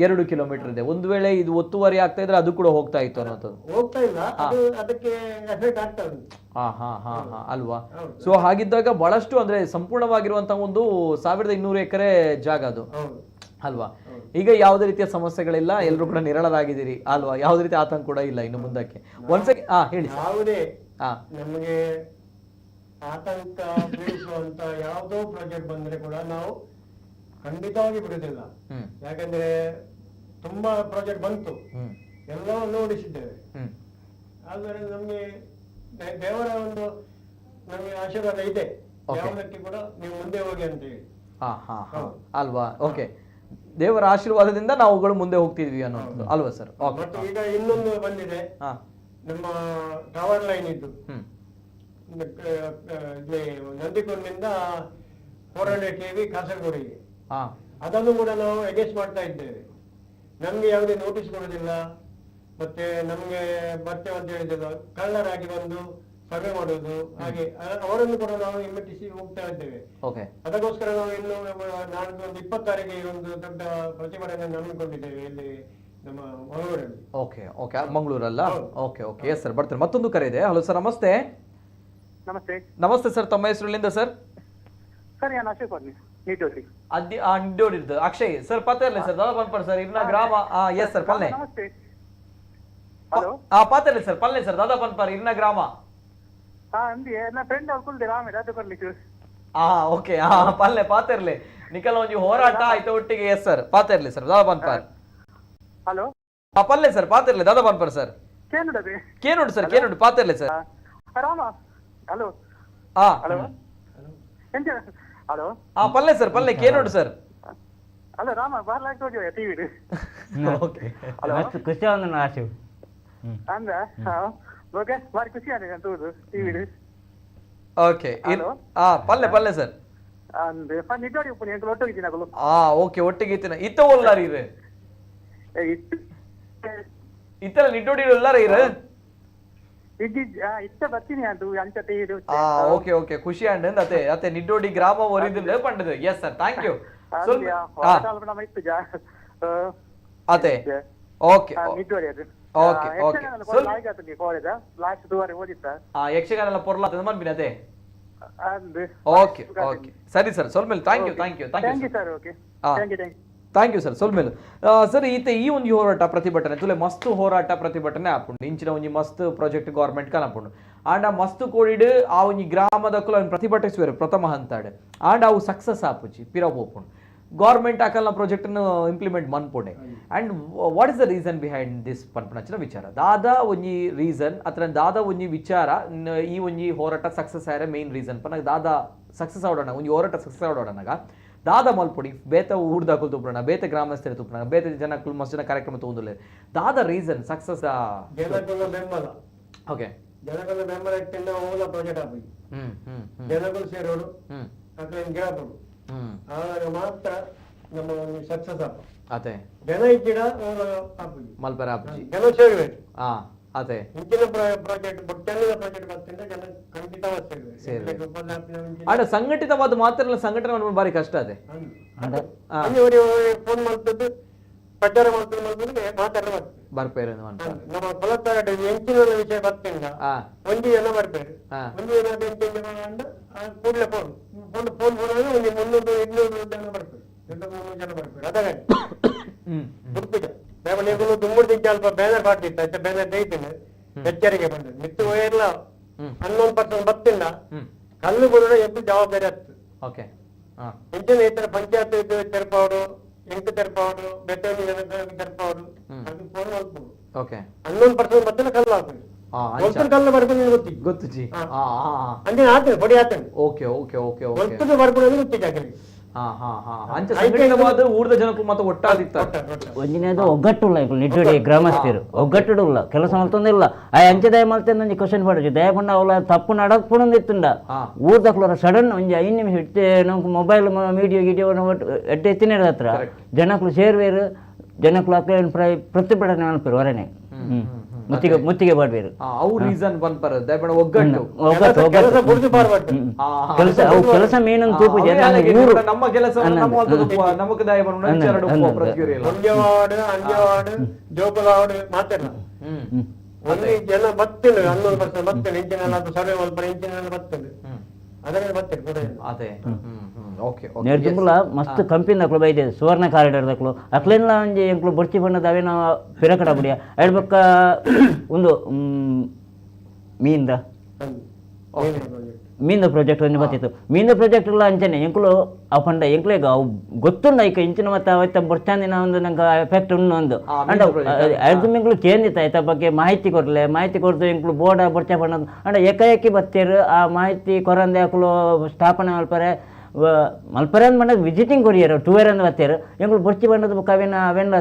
2 ಕಿಲೋಮೀಟರ್ ಇದೆ, ಒಂದು ವೇಳೆ ಇದು ಒತ್ತುವರಿ ಆಗ್ತಾ ಇದ್ರೆ ಅದು ಕೂಡ ಹೋಗ್ತಾ ಇತ್ತು ಅನ್ನೋದು. ಹೋಗ್ತಾ ಇಲ್ಲ, ಅದಕ್ಕೆ ಎಫೆಕ್ಟ್ ಆಗ್ತಾ ಉಂಟು. ಹಾ ಹಾ ಹಾ ಹಾ ಅಲ್ವಾ? ಸೊ ಹಾಗಿದ್ದಾಗ ಬಹಳಷ್ಟು ಅಂದ್ರೆ ಸಂಪೂರ್ಣವಾಗಿರುವಂತಹ ಒಂದು 1200 ಎಕರೆ ಜಾಗ ಅದು ಅಲ್ವಾ? ಈಗ ಯಾವುದೇ ರೀತಿಯ ಸಮಸ್ಯೆಗಳಿಲ್ಲ, ಎಲ್ಲರೂ ಕೂಡ ನಿರಳರಾಗಿದ್ದೀರಿ ಅಲ್ವಾ? ಯಾವುದೇ ರೀತಿ ಆತಂಕ ಕೂಡ ಇಲ್ಲ ಇನ್ನು ಮುಂದಕ್ಕೆ. ಒಂದ್ ಸೆಕೆಂಡ್ ಹೇಳಿ. ಯಾವುದೇ ನಮಗೆ ಆತಂಕ ಬೀಳಿಸುವಂತ ಯಾವುದೋ ಪ್ರಾಜೆಕ್ಟ್ ಬಂದ್ರೆ ಕೂಡ ನಾವು ಖಂಡಿತವಾಗಿ ಬಿಡುದಿಲ್ಲ. ಯಾಕಂದ್ರೆ ತುಂಬಾ ಪ್ರಾಜೆಕ್ಟ್ ಬಂತು, ಎಲ್ಲವನ್ನು ನೋಡಿಸಿದ್ದೇವೆ. ಆದರೆ ನಮ್ಗೆ ದೇವರ ಒಂದು ನಮಗೆ ಆಶೀರ್ವಾದ ಇದೆ, ಯಾವುದಕ್ಕೆ ಕೂಡ ನೀವು ಮುಂದೆ ಹೋಗಿ ಅಂತ ಹೇಳಿ. ಹಾ ಹಾ ಹಾ ಅಲ್ವಾ? ಓಕೆ, ದೇವರ ಆಶೀರ್ವಾದದಿಂದ ನಾವುಗಳು ಮುಂದೆ ಹೋಗ್ತಿದ್ವಿ ಅನ್ನೋದು ಅಲ್ವಾ ಸರ್? ಮತ್ತು ಈಗ ಇನ್ನೊಂದು ಬಂದಿದೆ, ನಮ್ಮ ಟವರ್ ಲೈನ್ ಇದ್ದು ನಂದಿಕೊಂಡಿಂದ 400 kV ಕಾಸರಗೋಡಿಗೆ, ಅದನ್ನು ಕೂಡ ನಾವು ಎಗೇಸ್ಟ್ ಮಾಡ್ತಾ ಇದ್ದೇವೆ. ನಮ್ಗೆ ಯಾವುದೇ ನೋಟಿಸ್ ಕೊಡುದಿಲ್ಲ, ಮತ್ತೆ ನಮ್ಗೆ ಬರ್ತೇವೆ ಅಂತ ಹೇಳಿದಿಲ್ಲ. ಕಳ್ಳರಾಗಿ ಬಂದು ಸರ್ವೆ ಮಾಡುವುದು, ಹಾಗೆ ಅವರನ್ನು ಕೂಡ ನಾವು ಹಿಮ್ಮೆಟ್ಟಿಸಿ ಹೋಗ್ತಾ ಇದ್ದೇವೆ. ಅದಕ್ಕೋಸ್ಕರ ನಾವು ಇನ್ನು ನಾಡ್ದು ಒಂದು 20 ತಾರೀಕಿಗೆ ಒಂದು ದೊಡ್ಡ ಪ್ರತಿಭಟನೆ ಹಮ್ಮಿಕೊಂಡಿದ್ದೇವೆ ಇಲ್ಲಿ ನಮ್ಮ ಮಂಗಳೂರಲ್ಲಿ. ಓಕೆ ಓಕೆ, ಮಂಗಳೂರಲ್ಲ? ಓಕೆ ಓಕೆ, ಎಸ್ ಸರ್, ಬರ್ತಾರೆ. ಮತ್ತೊಂದು ಕರೆ ಇದೆ. ಹಲೋ ಸರ್, ನಮಸ್ತೆ. ನಮಸ್ತೆ. ನಮಸ್ತೆ ಸರ್, ತಮ್ಮ ಹೆಸರುಲಿಂದ ಸರ್? ಸರ್, ನಾನು ಅಕ್ಷಯ್ ಪಾರ್ನಿ, ನಿಡ್ಡೋಡಿ. ನಿಡ್ಡೋಡಿದ್ದು ಅಕ್ಷಯ್ ಸರ್. ಪತ್ತೆ ಸರ್, ದಾದಾ ಪನ್ಪರ್ ಸರ್, ಇರ್ನ ಗ್ರಾಮ. ಎಸ್ ಸರ್, ಪಲ್ಲೆ. ನಮಸ್ತೆ. ಹಲೋ. ಪಾತರ್ಲೆ ಸರ್, ಪಲ್ಲೆ ಸರ್, ದಾದಾ ಪನ್ಪರ್ ಇರ್ನ ಗ್ರಾಮ. ಓಕೆ, ಪಲ್ಲೆ ಪಾತೆರ್ಲೆ ನಿಕಲ ಒಂಜಿ ಹೋರಾಟ ಆಯ್ತು ಒಟ್ಟಿಗೆ. ಎಸ್ ಸರ್, ಪಾತೆರ್ಲೆ ಸರ್, ದಾದಾ ಪನ್ಪರ್. ಹಲೋ. ಪಲ್ಲೆ ಸರ್, ಪಾತೆರ್ಲೆ ದಾದಾ ಪನ್ಪರ್ ಸರ್. ಕೇನುಡು ಸರ್, ಕೇನುಡು ಪಾತೆರ್ಲೆ sir. Rama. Hello. Hello. Hello. ಪಲ್ಲೆ ಸರ್, ಪಲ್ಲೆ ಕೇನುಡು ಸರ್. ಹಲೋ ರಾಮ, ಬಾರ್ಲಾಕ್ ಹೋಗಿ ಟಿವಿ. ಓಕೆ, ಮಸ್ತ್ ಖುಷಿ ಆವಂದು ಆಶೆ ಅಂದ ಓಕೆ, ಬಾರಿ ಖುಷಿ ಆಗಿದೆ ಅಂತ ಟಿವಿ. Okay ಪಲ್ಲೆ ಪಲ್ಲೆ ಸರ್ ಓಕೆ ಒಟ್ಟಿಗೆ ಇತ್ತಿನ ಇತ್ತ ಒಲ್ಲಾರ ಇರು ಇತ್ತಲ್ಲ ನಿಡ್ಡೋಡಿ ಒಲ್ಲಾರ ಇರು ಓಕೆ ಓಕೆ ಖುಷಿ ಅಂಡ್ ಅತೆ ಅತೆ ನಿಡ್ಡೋಡಿ ಗ್ರಾಮ ಒರಿದಿಂದ ಪಂಡದು. Yes sir, thank you. ಅತೆ okay okay okay Yakshagana ಪೊರ್ಲ ಮನ್ಪಿನ ಅದೇ. ಓಕೆ ಓಕೆ ಸರಿ ಸರ್, ಸ್ವಲ್ಪ ಮೇಲೆ thank you thank you thank you sir. Thank you sir. ಸ್ವಲ್ಪ ಮೇಲೆ ಸರ್ ಈತ ಈ ಒಂದು ಹೋರಾಟ ಪ್ರತಿಭಟನೆ ತುಲೆ ಮಸ್ತ್ ಹೋರಾಟ ಪ್ರತಿಭಟನೆ ಆಪುಂಡು ಇಂಚಿನ ಒಂಜಿ ಮಸ್ತ್ ಪ್ರಾಜೆಕ್ಟ್ ಗೌರ್ಮೆಂಟ್ ಕನಪುಂಡು ಆಂಡ ಮಸ್ತ್ ಕೋಡಿಡ್ ಆ ಒಂಜಿ ಗ್ರಾಮದಕ್ಕಲು ಅವನು ಪ್ರತಿಭಟಿಸುವರು ಪ್ರಥಮ ಹಂತಾಡ್ ಆಂಡ ಅವು ಸಕ್ಸಸ್ ಆಪುಜಿ ಪಿರ ಪೋಪುಂಡು ಗೌರ್ಮೆಂಟ್ ಆಕಲ್ನ ಪ್ರಾಜೆಕ್ಟ್ನು ಇಂಪ್ಲಿಮೆಂಟ್ ಮನ್ಪೊಡೆ. And what is the reason behind this ಪನ್ಪುನಂಚಿನ ವಿಚಾರ ದಾದಾ ಒಂಜಿ ರೀಸನ್ ಅತ್ರ ದಾದಾ ಒಂಜಿ ವಿಚಾರ ಈ ಒಂಜಿ ಹೋರಾಟ ಸಕ್ಸಸ್ ಆಯ್ರೆ ಮೇನ್ ರೀಸನ್ ಪನ್ನಗ ದಾದಾ ಸಕ್ಸಸ್ ಆವಡೋಣ ಒಂಜಿ ಹೋರಾಟ ಸಕ್ಸಸ್ ಆವಡೋಣಗ ದಾದಾ ಮಲ್ಪೊಡಿ ಬೇತ ಊರ್ದಾಕುಲು ತೂಪುಣ ಬೇತೆ ಗ್ರಾಮಸ್ಥರು ತೂಪುಣ ಬೇತೆ ಜನಕ್ಕಲು ಮಸ್ತ್ ಜನ ಕಾರ್ಯಕ್ರಮ ತಗೊಂಡುಲ್ಲ ದಾದಾ ರೀಸನ್ ಸಕ್ಸಸ್ ಜನಕುಲ ಬೆಂಬಲ. ಓಕೆ ಜನಕುಲ ಬೆಂಬಲ ಇಟ್ಟಿಂದ ಓಲ ಪ್ರಾಜೆಕ್ಟ್ ಆಪುಜಿ ಜನಕುಲು ಸೇರೋಡು ಅಕ್ಲೆನ್ ಗಿಡಪುಡು ಆವಾಗ ಮಾತ್ರ ನಮ್ಮ ಒಂದು ಸಕ್ಸಸ್ ಆಪ. ಅದೇ ಜನ ಇಜ್ಜಿಡ ಆಪುಜಿ ಮಲ್ಪರ ಆಪುಜಿ ಜನ ಸೇರ್ಬೇಕು. ಅದೇ ಇಂಚಿನ ಪ್ರಾಜೆಕ್ಟ್ ಬೊಟ್ಟೆಲ್ಲ ಪ್ರಾಜೆಕ್ಟ್ ಬರ್ತಿಂದ ಜನ ಖಂಡಿತವಾದ ಸೇರ್ಬೇಕು. ಆಡ ಸಂಘಟಿತವಾದ ಮಾತ್ರ ಸಂಘಟನೆ ಬಾರಿ ಕಷ್ಟ ಅದೇ. ಫೋನ್ ಮಾಡ್ತದ್ದು ಪ್ರಚಾರ ಮಾಡ್ತದ್ದು ಮಾತಾಡ ಬರ್ಪೇರು ನಮ್ಮ ಫಲತ್ತಾಗಟ್ಟ ಎಂಚಿನ ವಿಷಯ ಬರ್ತಿಂದ ಒಂಜಿ ಜನ ಬರ್ಪೇರು ಒಂಜಿ ಜನ ಎಂಚಿನ ಕೂಡಲೇ phone phone phone phone ಒಂಜಿ 300 200 ಜನ ಬರ್ಪೇರು 200 300 ಜನ ಬರ್ಪೇರು ಅದಾಗ ಗುರ್ಪಿಜ ನೀವು ದುಮ್ಮುಡು ತಿಂಚ ಅಲ್ಪ ಬ್ಯಾನರ್ ಪಾಡ್ತಿತ್ತು ಆಯ್ತಾ ಬ್ಯಾನರ್ ದೈತೀನಿ ಎಚ್ಚರಿಕೆ ಬಂದದ್ದು ಮಿತ್ತು ಎಲ್ಲ 11% ಬತ್ತಿಲ್ಲ ಕಲ್ಲು ಬರೋಣ ಎದ್ದು ಜವಾಬ್ದಾರಿ ಆಗ್ತದೆ. ಓಕೆ ಎಂಚಿನ ಈ ತರ ಪಂಚಾಯತ್ ತೆರಪಾವಡು ಎಂಟು ತೆರಪಾವಡು ಬೆಟ್ಟವನ್ನು ಜನ ತೆರಪಾವಡು ಅದು ಫೋನ್ ಮಾಡ್ಬೋದು. ಓಕೆ 11% ಬತ್ತಿಲ್ಲ ಕಲ್ಲು ಹಾಕುದು ಒಲ್ತುಡು ಕಲ್ಲು ಬರ್ಕೊಂಡು ಗೊತ್ತಿ ಗೊತ್ತುಜಿ ಅಂಚಿನ ಆತಂಡು ಪೊಡಿ ಆತಂಡು. Okay okay okay okay ಒಲ್ತುಡು ಬರ್ಕೊಂಡು ಗೊತ್ತಿಜಿ ಆಕಲಿ. ಸಂಘಟಿತವಾದ ಊರ್ದ ಜನಕ್ಕೂ ಮತ್ತೆ ಒಟ್ಟಾದಿತ್ತ ಒಂಜಿನೇದು ಒಗ್ಗಟ್ಟುಲ್ಲ ಇಂಕುಲು ನಿಡ್ಡೋಡಿ ಗ್ರಾಮಸ್ಥರು ಒಗ್ಗಟ್ಟುಲ್ಲ ಕೆಲಸ ಮಲ್ತೊಂದಿಲ್ಲ ಆ ಅಂಚೆ ದಯ ಮಲ್ತೊಂದು ಒಂಜಿ ಕ್ವಶನ್ ಪಾಡುಜಿ ದಯ ಪಂಡ ಅವಲ ತಪ್ಪು ನಡಪುಣೊಂದು ಇತ್ತುಂಡ ಊರ್ದಕ್ಲರ ಸಡನ್ ಒಂಜಿ 5 ನಿಮಿಷ ಇತ್ತೆ ನಮ್ಗೆ ಮೊಬೈಲ್ ಮೀಡಿಯೋ ಗಿಡಿಯೋ ಎಡ್ಡೆ ಎತ್ತಿನ ಹತ್ರ ಜನಕ್ಕಳು ಸೇರ್ವೇರು ಜನಕ್ಕಳು ಅಕ್ಲೇನ್ ಪ್ರತಿಭಟನೆ ಮಲ್ಪೇರು ಹೊರನೆ ಮುತ್ತಿಗೆ ಮುತ್ತಿಗೆ ಪಾಡ್ಬೇರು ಅವು ರೀಸನ್ ಪನ್ಪರ್ ದಯಪಂಡ ಒಗ್ಗಟ್ಟು ಒಗ್ಗಟ್ಟು ಒಗ್ಗಟ್ಟು ಕೆಲಸ ಅವು ಕೆಲಸ ಮೇನ್ ತೂಪುಜಿ ನಮ್ಮ ಕೆಲಸ ನಮಕ್ ದಯ ಒಂಜವಾಡು ಅಂಜವಾಡು ಜೋಕುಲಾವಡು ಮಾತಾಡ ಒಂದು ಜನ ಬತ್ತಿಲ್ಲ 11% ಬತ್ತಿಲ್ಲ ಇಂಚಿನ ಸರ್ವೆ ಮಲ್ಪರ ಇಂಚಿನ ಬತ್ತಿಲ್ಲ ಅದರಲ್ಲಿ ಬತ್ತಿಲ್ಲ ಅದೇ. ಓಕೆ ನೇರ್ದುಂಬುಲ ಮಸ್ತ್ ಕಂಪಿನ ದಕ್ಲು ಬೈದೆ ಸುವರ್ಣ ಕಾರಿಡಾರ್ ದಕ್ಲು ಅಕ್ಲೆನ್ಲ ಒಂಜಿ ಎಂಕ್ಲು ಬೊರ್ಚಿ ಬಣ್ಣದ ಅವೇನ ಪಿರಕಡ ಬುಡಿಯ ಐಡ್ ಬೊಕ್ಕ ಒಂದು ಮೀನ್ದ ಮೀನ್ದ ಪ್ರಾಜೆಕ್ಟ್ ಒಂಜಿ ಬತ್ತಿತ್ತು ಮೀನ್ದ ಪ್ರಾಜೆಕ್ಟ್ ಎಲ್ಲ ಅಂಚನೆ ಎಂಕ್ಲು ಅವು ಪಂಡ ಎಂಕ್ಲೆಗ್ ಅವು ಗೊತ್ತುಂಡು ಐಕ ಇಂಚಿನ ಮತ್ತೆ ಅವತ್ತ ಬೊರ್ಚಾಂದಿನ ಒಂದು ನಂಗೆ ಎಫೆಕ್ಟ್ ಉಂಡು ಒಂದು ಅಂಡ ಐದು ಎಂಕ್ಲು ಕೇಂದಿತ್ತ ಐತ ಬಗ್ಗೆ ಮಾಹಿತಿ ಕೊರ್ಲೆ ಮಾಹಿತಿ ಕೊರ್ದು ಎಂಕ್ಲು ಬೋರ್ಡ ಬೊರ್ಚ ಬಣ್ಣದ ಅಂಡ ಏಕಾಏಕಿ ಬತ್ತೇರು ಆ ಮಾಹಿತಿ ಕೊರಂದೆ ಅಕ್ಲು ಸ್ಥಾಪನೆ ಮಲ್ಪರೆ ಮಲ್ಪರೆ ಅಂದ್ ಮಣ್ಣದು ವಿಸಿಟಿಂಗ್ ಕೊರಿಯರ್ ಟೂವೇರ್ ಅಂದ್ ಬತ್ತೇರು ಎಂಕ್ಲು ಬೊರ್ಚಿ ಬಣ್ಣದ ಬೊಕ್ಕ ಅವೇನ ಅವೇನ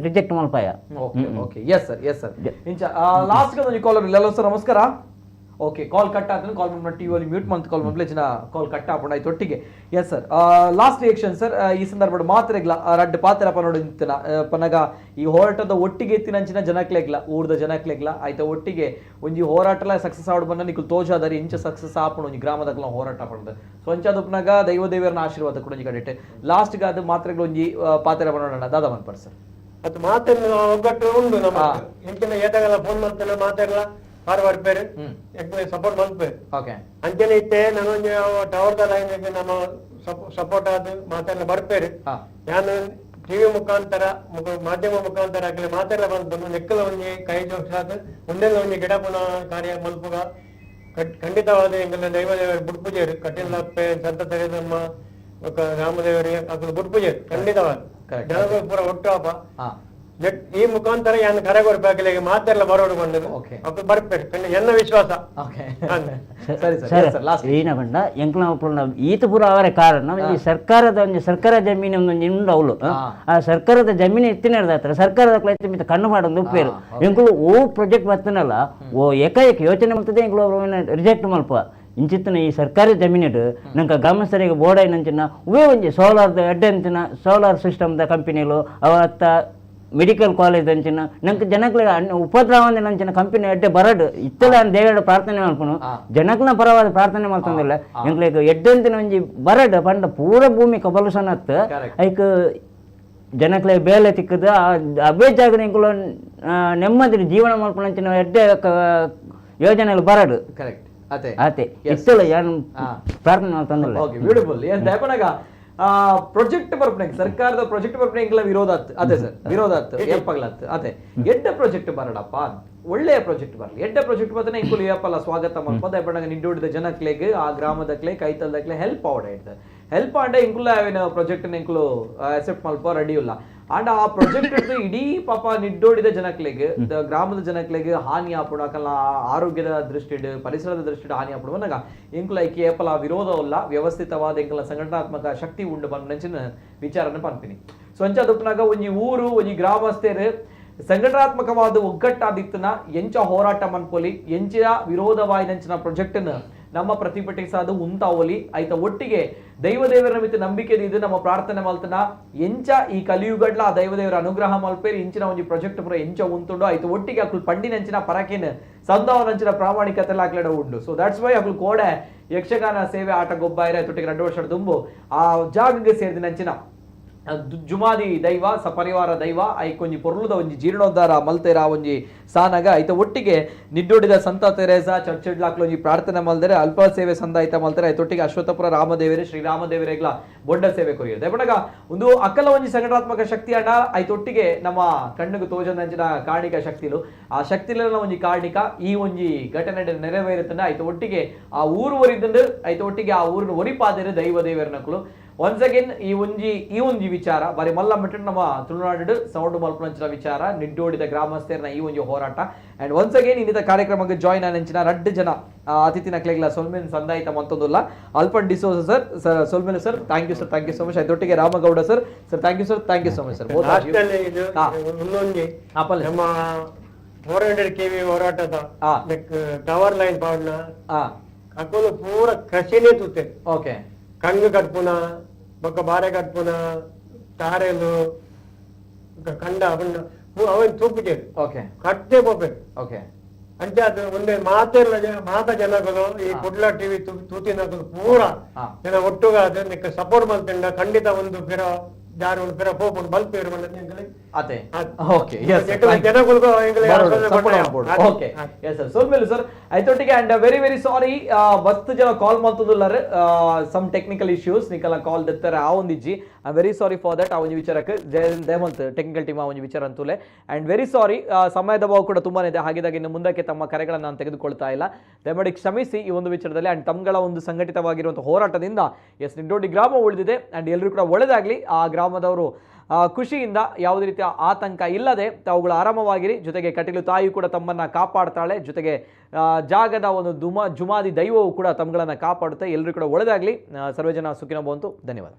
ರಿಜೆಕ್ಟ್ ಮಲ್ಪಾಯ. Okay okay yes sir yes sir ಇಂಚ ಲಾಸ್ಟ್ ಒಂಜಿ ಕಾಲರ್ ಇಲ್ಲ. ಹಲೋ ಸರ್ ನಮಸ್ಕಾರ. Okay call cut ಆದ್ರೆ ಕಾಲ್ ಮಾಡಿ ಟಿವಿ ಅಲ್ಲಿ ಮ್ಯೂಟ್ ಮಂತ್ ಕಾಲ್ ಮಾಡ್ಲಿ ಜನ ಕಾಲ್ ಕಟ್ ಆಪುಂಡು ಆಯ್ತು ಒಟ್ಟಿಗೆ. Yes sir last reaction sir ಈ ಸಂದರ್ಭ ಮಾತ್ರ ರಡ್ಡ್ ಪಾತ್ರ ಪನೋಡು ಇಂತಿನ ಪನಗ ಈ ಹೋರಾಟದ ಒಟ್ಟಿಗೆ ಎತ್ತಿನಂಚಿನ ಜನಕ್ಲೆಗ್ಲ ಊರ್ದ ಜನಕ್ಲೆಗ್ಲ ಆಯ್ತಾ ಒಟ್ಟಿಗೆ ಒಂಜಿ ಹೋರಾಟಲ ಸಕ್ಸಸ್ ಆವಡ್ ಬನ್ನ ನಿಕುಲು ತೋಜಾದಾರಿ ಇಂಚ ಸಕ್ಸಸ್ ಆಪುಂಡು ಒಂಜಿ ಗ್ರಾಮದಕ್ಲ ಹೋರಾಟ ಪಂಡ್ ಸೊ ಅಂಚಾದಪ್ಪನಾಗ ದೈವ ದೇವರನ ಆಶೀರ್ವಾದ ಕೂಡ ಒಂಜಿ ಕಡೆಟ್ ಲಾಸ್ಟ್ ಗಾದ ಮಾತ್ರೆಗಳು ಒಂಜಿ ಪಾತ್ರ ಪನೋಡಣ ದಾದಾ ಮನ್ಪರ್ ಸರ್. ಅದು ಮಾತೆಲ್ಲ ಒಗ್ಗಟ್ಟು ಉಂಡು ನಮ್ಮ ಇಂಚಿನ ಏತಾಗಲ್ಲ ಫೋನ್ ಮಾಡ್ತಾನೆ ಮಾತಾಡಲ್ಲ ಫಾರ್ವರ್ಡ್ ಪೇರು ಸಪೋರ್ಟ್ ಮಲ್ಪೇರು. ಓಕೆ ಅಂಚನೆ ಇತ್ತೆ ನಾನೊಂಜಿ ಟವರ್ ದ ಲೈನ್ ನಮ್ಮ ಸಪೋರ್ಟ್ ಆದ್ ಮಾತೆಲ್ಲ ಬರ್ಪೇರು. ನಾನು ಟಿವಿ ಮುಖಾಂತರ ಮಾಧ್ಯಮ ಮುಖಾಂತರ ಆಗಲಿ ಮಾತೆಲ್ಲ ಬಂದು ನೆಕ್ಕಲ ಒಂಜಿ ಕೈ ಜೋಡಿಸಾದ್ ಒಂದೆಲ್ಲ ಒಂಜಿ ಗಿಡ ಪುನಃ ಕಾರ್ಯ ಮಲ್ಪುಗ ಖಂಡಿತವಾದ ಎಂಗಲ ದೈವ ದೇವರು ಬುಡ್ಪುಜೇರು ಕಟೀಲಪ್ಪೆ ಸಂತ ತರೇದಮ್ಮ ರಾಮದೇವರು ಅಕುಲು ಬುಡ್ಪುಜೇರು ಖಂಡಿತವಾದ ಜನಗಳು ಪೂರ ಒಟ್ಟು ಅಪ ಈ ಮುಖಾಂತರ ಯಾನ್ ಕರೆ ಕೊರ್ಬೇಕು ಮಾತೆಲ್ಲ ಬರೋಡು ಬಂದದ್ದು ಅಕುಲು ಬರ್ಪೇರು ಎನ್ನ ವಿಶ್ವಾಸ. ಸರ್ ಏನ ಪಂಡ ಎಂಕ್ಲ ಈತ ಪೂರ ಅವರ ಕಾರಣ ಈ ಸರ್ಕಾರದ ಒಂಜಿ ಸರ್ಕಾರ ಜಮೀನು ಒಂಜಿ ಉಂಡು ಅವಳು ಆ ಸರ್ಕಾರದ ಜಮೀನು ಎತ್ತಿನ ಹತ್ರ ಸರ್ಕಾರದ ಮಿತ್ತ ಕಣ್ಣು ಮಾಡೋದು ಉಪ್ಪೇರು ಎಂಕುಲು ಓ ಪ್ರಾಜೆಕ್ಟ್ ಬರ್ತನಲ್ಲ ಓ ಏಕಾಏಕಿ ಯೋಚನೆ ಮಾಡ್ತದೆ ಎಂಕುಲು ರಿಜೆಕ್ಟ್ ಮಲ್ಪ ಇಂಚಿತ್ತಿನ ಈ ಸರ್ಕಾರಿ ಜಮೀನಿಡು ನಂಗೆ ಗ್ರಾಮಸ್ಥರಿಗೆ ಬೋಡೈನಂಚಿನ ಉವೇ ಒಂಜಿ ಸೋಲಾರ್ದ ಎಡ್ಡೆ ಅಂಚಿನ ಸೋಲಾರ್ ಸಿಸ್ಟಮ್ದ ಕಂಪನಿಲು ಅವತ್ತ ಮೆಡಿಕಲ್ ಕಾಲೇಜ್ ಅಂಚಿನ ನಂಗೆ ಜನಕ್ಲೆ ಉಪದ್ರವ ಅಂಚಿನ ಕಂಪನಿ ಎಡ್ಡೆ ಬರಡು ಇತ್ತಲ ದೇವರ ಪ್ರಾರ್ಥನೆ ಮಲ್ಪನು ಜನಕ್ಲ ಪರವಾದ ಪ್ರಾರ್ಥನೆ ಮಲ್ತಂದಿಲ್ಲ ಎಂಕ್ಲೆಗ್ ಎಡ್ಡೆ ಅಂಚಿನ ಒಂಜಿ ಬರಡು ಪಂಡ ಪೂರ ಭೂಮಿ ಕಬಲಸನತ್ ಐಕ್ ಜನಕ್ಲೆ ಬೇಲೆ ತಿಕ್ಕದು ಅವೇ ಜಾಗ ಎಂಕುಲು ನೆಮ್ಮದಿ ಜೀವನ ಮಲ್ಪುನಂಚಿನ ಎಡ್ಡೆ ಯೋಜನೆಗಳು ಬರಡು. ಕರೆಕ್ಟ್. ಅದೇ ಅದೇ ಇತ್ತಲ ಯಾನ್ ಪ್ರಾರ್ಥನೆ ಮಲ್ತಂದಿಲ್ಲ. Okay, beautiful. ಏನ್ ದಯಪನಗ ಪ್ರಾಜೆಕ್ಟ್ ಬರ್ಪಣೆ, ಸರ್ಕಾರದ ಪ್ರಾಜೆಕ್ಟ್ ಬರ್ಪಣೆ ಎಂಕಲ ವಿರೋಧ ಆತ್. ಅದೇ ಸರ್, ವಿರೋಧ ಆತ್ ಏಪಗ್ಲತ್. ಅದೇ ಎಡ್ಡೆ ಪ್ರಾಜೆಕ್ಟ್ ಬರಡಪ್ಪ, ಒಳ್ಳೆಯ ಪ್ರಾಜೆಕ್ಟ್ ಬರಲಿ. ಎಡ್ಡೆ ಪ್ರಾಜೆಕ್ಟ್ ಬರ್ತಾನೆ ಇಂಕುಲು ಏಪಲ್ಲ ಸ್ವಾಗತ ಮಲ್ಪ. ದಯಪನಗ ನಿಡ್ಡೋಡಿದ ಜನಕ್ಲೆಗ್ ಆ ಗ್ರಾಮದಕ್ಲೆ ಕೈತಲ್ದಕ್ಲೆ ಹೆಲ್ಪ್ ಆವಡ ಇಡ್ದ ಹೆಲ್ಪ್ ಆಂಡ ಇಂಕುಲ ಅವೇನ ಪ್ರಾಜೆಕ್ಟ್ ಇಂಕುಲು ಅಕ್ಸೆಪ್ಟ್ ಮಲ್ಪ ರೆಡಿ ಇಲ್ಲ. ಆಂಡ ಆ ಪ್ರಾಜೆಕ್ಟ್ ಇಡೀ ಪಾಪ ನಿಡ್ಡೋಡಿದ ಜನಕ್ಲೆಗ್ ಗ್ರಾಮದ ಜನಕ್ಲೆಗ್ ಹಾನಿ ಆಪುಡು, ಅಕಲ್ನ ಆರೋಗ್ಯದ ದೃಷ್ಟಿಡ್ ಪರಿಸರದ ದೃಷ್ಟಿಡ್ ಹಾನಿ ಆಪುಡು ಬಂದಾಗ ಇಂಕುಲ ಐಕೆ ಏಪಲ ವಿರೋಧ ಇಲ್ಲ, ವ್ಯವಸ್ಥಿತವಾದ ಇಂಕುಲ ಸಂಘಟನಾತ್ಮಕ ಶಕ್ತಿ ಉಂಡು ಬಂದ ವಿಚಾರನ ಪನ್ಪಿನಿ. ಸೊ ಅಂಚಾದುಪ್ಪನಾಗ ಒಂಜಿ ಊರು ಒಂಜಿ ಗ್ರಾಮಸ್ಥರು ಸಂಘಟನಾತ್ಮಕವಾದ ಒಗ್ಗಟ್ಟಾದಿತ್ತನ ಎಂಚ ಹೋರಾಟ ಮನ್ಪೊಲಿ, ಎಂಚ ವಿರೋಧವಾಯಿನಂಚಿನ ಪ್ರಾಜೆಕ್ಟ್ನ ನಮ್ಮ ಪ್ರತಿಭಟಿಸಾದು ಉಂತಾವಲಿ. ಆಯ್ತ ಒಟ್ಟಿಗೆ ದೈವ ದೇವರ ಮಿತ್ತ ನಂಬಿಕೆ ಇದು ನಮ್ಮ ಪ್ರಾರ್ಥನೆ ಮಲ್ತನ ಎಂಚ ಈ ಕಲಿಯುಗಡ್ಲ ಆ ದೈವ ದೇವರ ಅನುಗ್ರಹ ಮಲ್ಪೇರಿ ಇಂಚಿನ ಒಂಜಿ ಪ್ರಾಜೆಕ್ಟ್ ಪೂರ ಎಂಚ ಉಂತುಂಡು. ಆಯ್ತು ಒಟ್ಟಿಗೆ ಅಕುಲು ಪಂಡಿನಂಚಿನ ಪರಕೇನು ಸಂದಾವನಂಚಿನ ಪ್ರಾಮಾಣಿಕತೆ ಆಕ್ಲೆಡ ಉಂಡು. So that's why ಅಕುಲು ಕೋಡೆ ಯಕ್ಷಗಾನ ಸೇವೆ ಆಟ ಗೊಬ್ಬಾಯಿರ ತೊಟ್ಟಿಗೆ 2 ವರ್ಷ ದುಂಬು ಆ ಜಾಗಕ್ಕೆ ಸೇರಿದಿನಂಚಿನ ಜುಮಾದಿ ದೈವ ಸಪರಿವಾರ ದೈವ ಐಕೊಂಜಿ ಪೊರ್ಲುದ ಒಂಜಿ ಜೀರ್ಣೋದ್ಧಾರ ಮಲ್ತೇರ ಒಂಜಿ ಸಾನಗ. ಐತ ಒಟ್ಟಿಗೆ ನಿಡ್ಡೋಡಿದ ಸಂತ ತೆರೇಸಾ ಚರ್ಚ್ ಒಂಜಿ ಪ್ರಾರ್ಥನೆ ಮಲ್ದರೆ ಅಲ್ಪ ಸೇವೆ ಸಂದಾಯಿತ ಮಲ್ತಾರೆ. ಐತೊಟ್ಟಿಗೆ ಅಶ್ವತ್ಥಪುರ ರಾಮದೇವರೇ ಶ್ರೀರಾಮದೇವರೇಗ್ಲ ಬೊಡ್ಡ ಸೇವೆ ಕೊರಿಯದೆ ಬಣಗ ಒಂದು ಅಕ್ಕಲ ಒಂಜಿ ಸಂಘಟನಾತ್ಮಕ ಶಕ್ತಿ ಅಣ್ಣ. ಐತೊಟ್ಟಿಗೆ ನಮ್ಮ ಕಣ್ಣಿಗೆ ತೋಜಂದಂಚಿನ ಕಾರಣಿಕ ಶಕ್ತಿಲು ಆ ಶಕ್ತಿಲ ಒಂಜಿ ಕಾರಣಿಕ ಈ ಒಂಜಿ ಘಟನೆ ನೆರವೇರುತ್ತಂಡ. ಐತ ಒಟ್ಟಿಗೆ ಆ ಊರು ಒರಿದಂಡು ಐತ ಒಟ್ಟಿಗೆ ಆ ಊರಿನ ಒರಿಪಾದರೆ ದೈವ ದೇವರನಕುಲು. ಒನ್ಸ್ ಅಗೇನ್ ಈ ಒಂಜಿ ವಿಚಾರ ಬಾರಿ ಮಲ್ಲ ಮಟ್ಟ ನಮ್ಮ ತುಳುನಾಡು ಸೌಂಡ್ ಮಲ್ಪುನಂಚಿನ ವಿಚಾರ ನಿಡ್ಡೋಡಿದ ಗ್ರಾಮಸ್ಥರನ ಈ ಒಂಜಿ ಹೋರಾಟ. And once again ಇನ್ನಿತ ಕಾರ್ಯಕ್ರಮಕ್ಕೆ ಜಾಯಿನ್ ಆನಂಚಿನ 2 ಜನ ಅತಿಥಿನ ಕ್ಲೇಗ್ಲ ಸೊಲ್ಮೆನ್ ಸಂದಾಯಿತ ಮತ್ತೊಂದುಲ್ಲ ಅಲ್ಪನ್ ಡಿಸೋಜ ಸರ್, ಸರ್ ಸೊಲ್ಮೆನ್ sir, thank you sir, thank you so much. ಅದೊಟ್ಟಿಗೆ Ramagowda sir, sir thank you sir, thank you so much sir. ನಮ್ಮ 400 kV ಹೋರಾಟದ ಟವರ್ ಲೈನ್ ಪಾಡ್ನ ಅಕುಲು ಪೂರ ಕೃಷಿನೇ ತೂತೆ. ಓಕೆ, ಕಣ್ಣು ಕಟ್ಪುನ ಬೊಕ್ಕ ಬಾರೆ ಕಟ್ಪುನ ತಾರೆಲು ಕಂಡ ಅವನ್ನ ಅವನ್ ತೂಪಿಟ್ಟೇರು. ಓಕೆ, ಕಟ್ಟೆ ಪೋಪೇರು. ಓಕೆ, ಅಂಚೆ ಅದು ಒಂದೇ ಮಾತೆಲ್ಲ ಮಾತ ಜನಗಳು ಈ ಕುಡ್ಲ ಟಿವಿ ತೂತಿನಕುಲು ಪೂರ ಜನ ಒಟ್ಟುಗ ಅದನ್ನ ಸಪೋರ್ಟ್ ಮಲ್ತಂಡ ಖಂಡಿತ ಒಂದು ಪಿರ ಜಾರು ಒಂದು ಪಿರ ಪೋಪುಂಡು ಬಲ್ಪೇರು ಅದೇ. ಓಕೆ, okay, yes sir, ಸೊಲ್ಮೆಲು sir. ಐತೊಟ್ಟಿಗೆ and very very sorry ಮಸ್ತ್ ಜನ ಕಾಲ್ ಮಾಡ್ತದಿಲ್ಲಾರ, some technical issues ನಿಕಲ ಕಾಲ್ ದತ್ತಾರೆ ಆ ಒಂದಿಜ್ಜಿ. I very sorry for that. ಆ ಒಂಜಿ ವಿಚಾರಕ್ಕೆ ಜಯಮಂತ್ ಟೆಕ್ನಿಕಲ್ ಟೀಮ್ ಆ ಒಂಜಿ ವಿಚಾರ ಅಂತೂಲೆ. And very sorry, ಸಮಯದ ಅಭಾವ ಕೂಡ ತುಂಬಾನೇ ಇದೆ, ಹಾಗಿದ್ದಾಗಿ ಇನ್ನು ಮುಂದಕ್ಕೆ ತಮ್ಮ ಕರೆಗಳನ್ನು ನಾನು ತೆಗೆದುಕೊಳ್ತಾ ಇಲ್ಲ, ದಯಮಾಡಿ ಕ್ಷಮಿಸಿ ಈ ಒಂದು ವಿಚಾರದಲ್ಲಿ. ಆ್ಯಂಡ್ ತಮ್ಮಗಳ ಒಂದು ಸಂಘಟಿತವಾಗಿರುವಂಥ ಹೋರಾಟದಿಂದ ಎಸ್ ನಿಡ್ಡೋಡಿ ಗ್ರಾಮ ಉಳಿದಿದೆ. ಆ್ಯಂಡ್ ಎಲ್ಲರೂ ಕೂಡ ಒಳ್ಳೆಯದಾಗಲಿ, ಆ ಗ್ರಾಮದವರು ಖುಷಿಯಿಂದ ಯಾವುದೇ ರೀತಿಯ ಆತಂಕ ಇಲ್ಲದೆ ತಾವುಗಳು ಆರಾಮವಾಗಿರಿ. ಜೊತೆಗೆ ಕಟೀಲು ತಾಯಿ ಕೂಡ ತಮ್ಮನ್ನು ಕಾಪಾಡ್ತಾಳೆ, ಜೊತೆಗೆ ಜಾಗದ ಒಂದು ಜುಮಾದಿ ದೈವವು ಕೂಡ ತಮ್ಮಗಳನ್ನು ಕಾಪಾಡುತ್ತೆ. ಎಲ್ಲರೂ ಕೂಡ ಒಳ್ಳೆಯದಾಗಲಿ, ಸರ್ವೇ ಜನ ಸುಖಿನೋ ಭವಂತು. ಧನ್ಯವಾದ.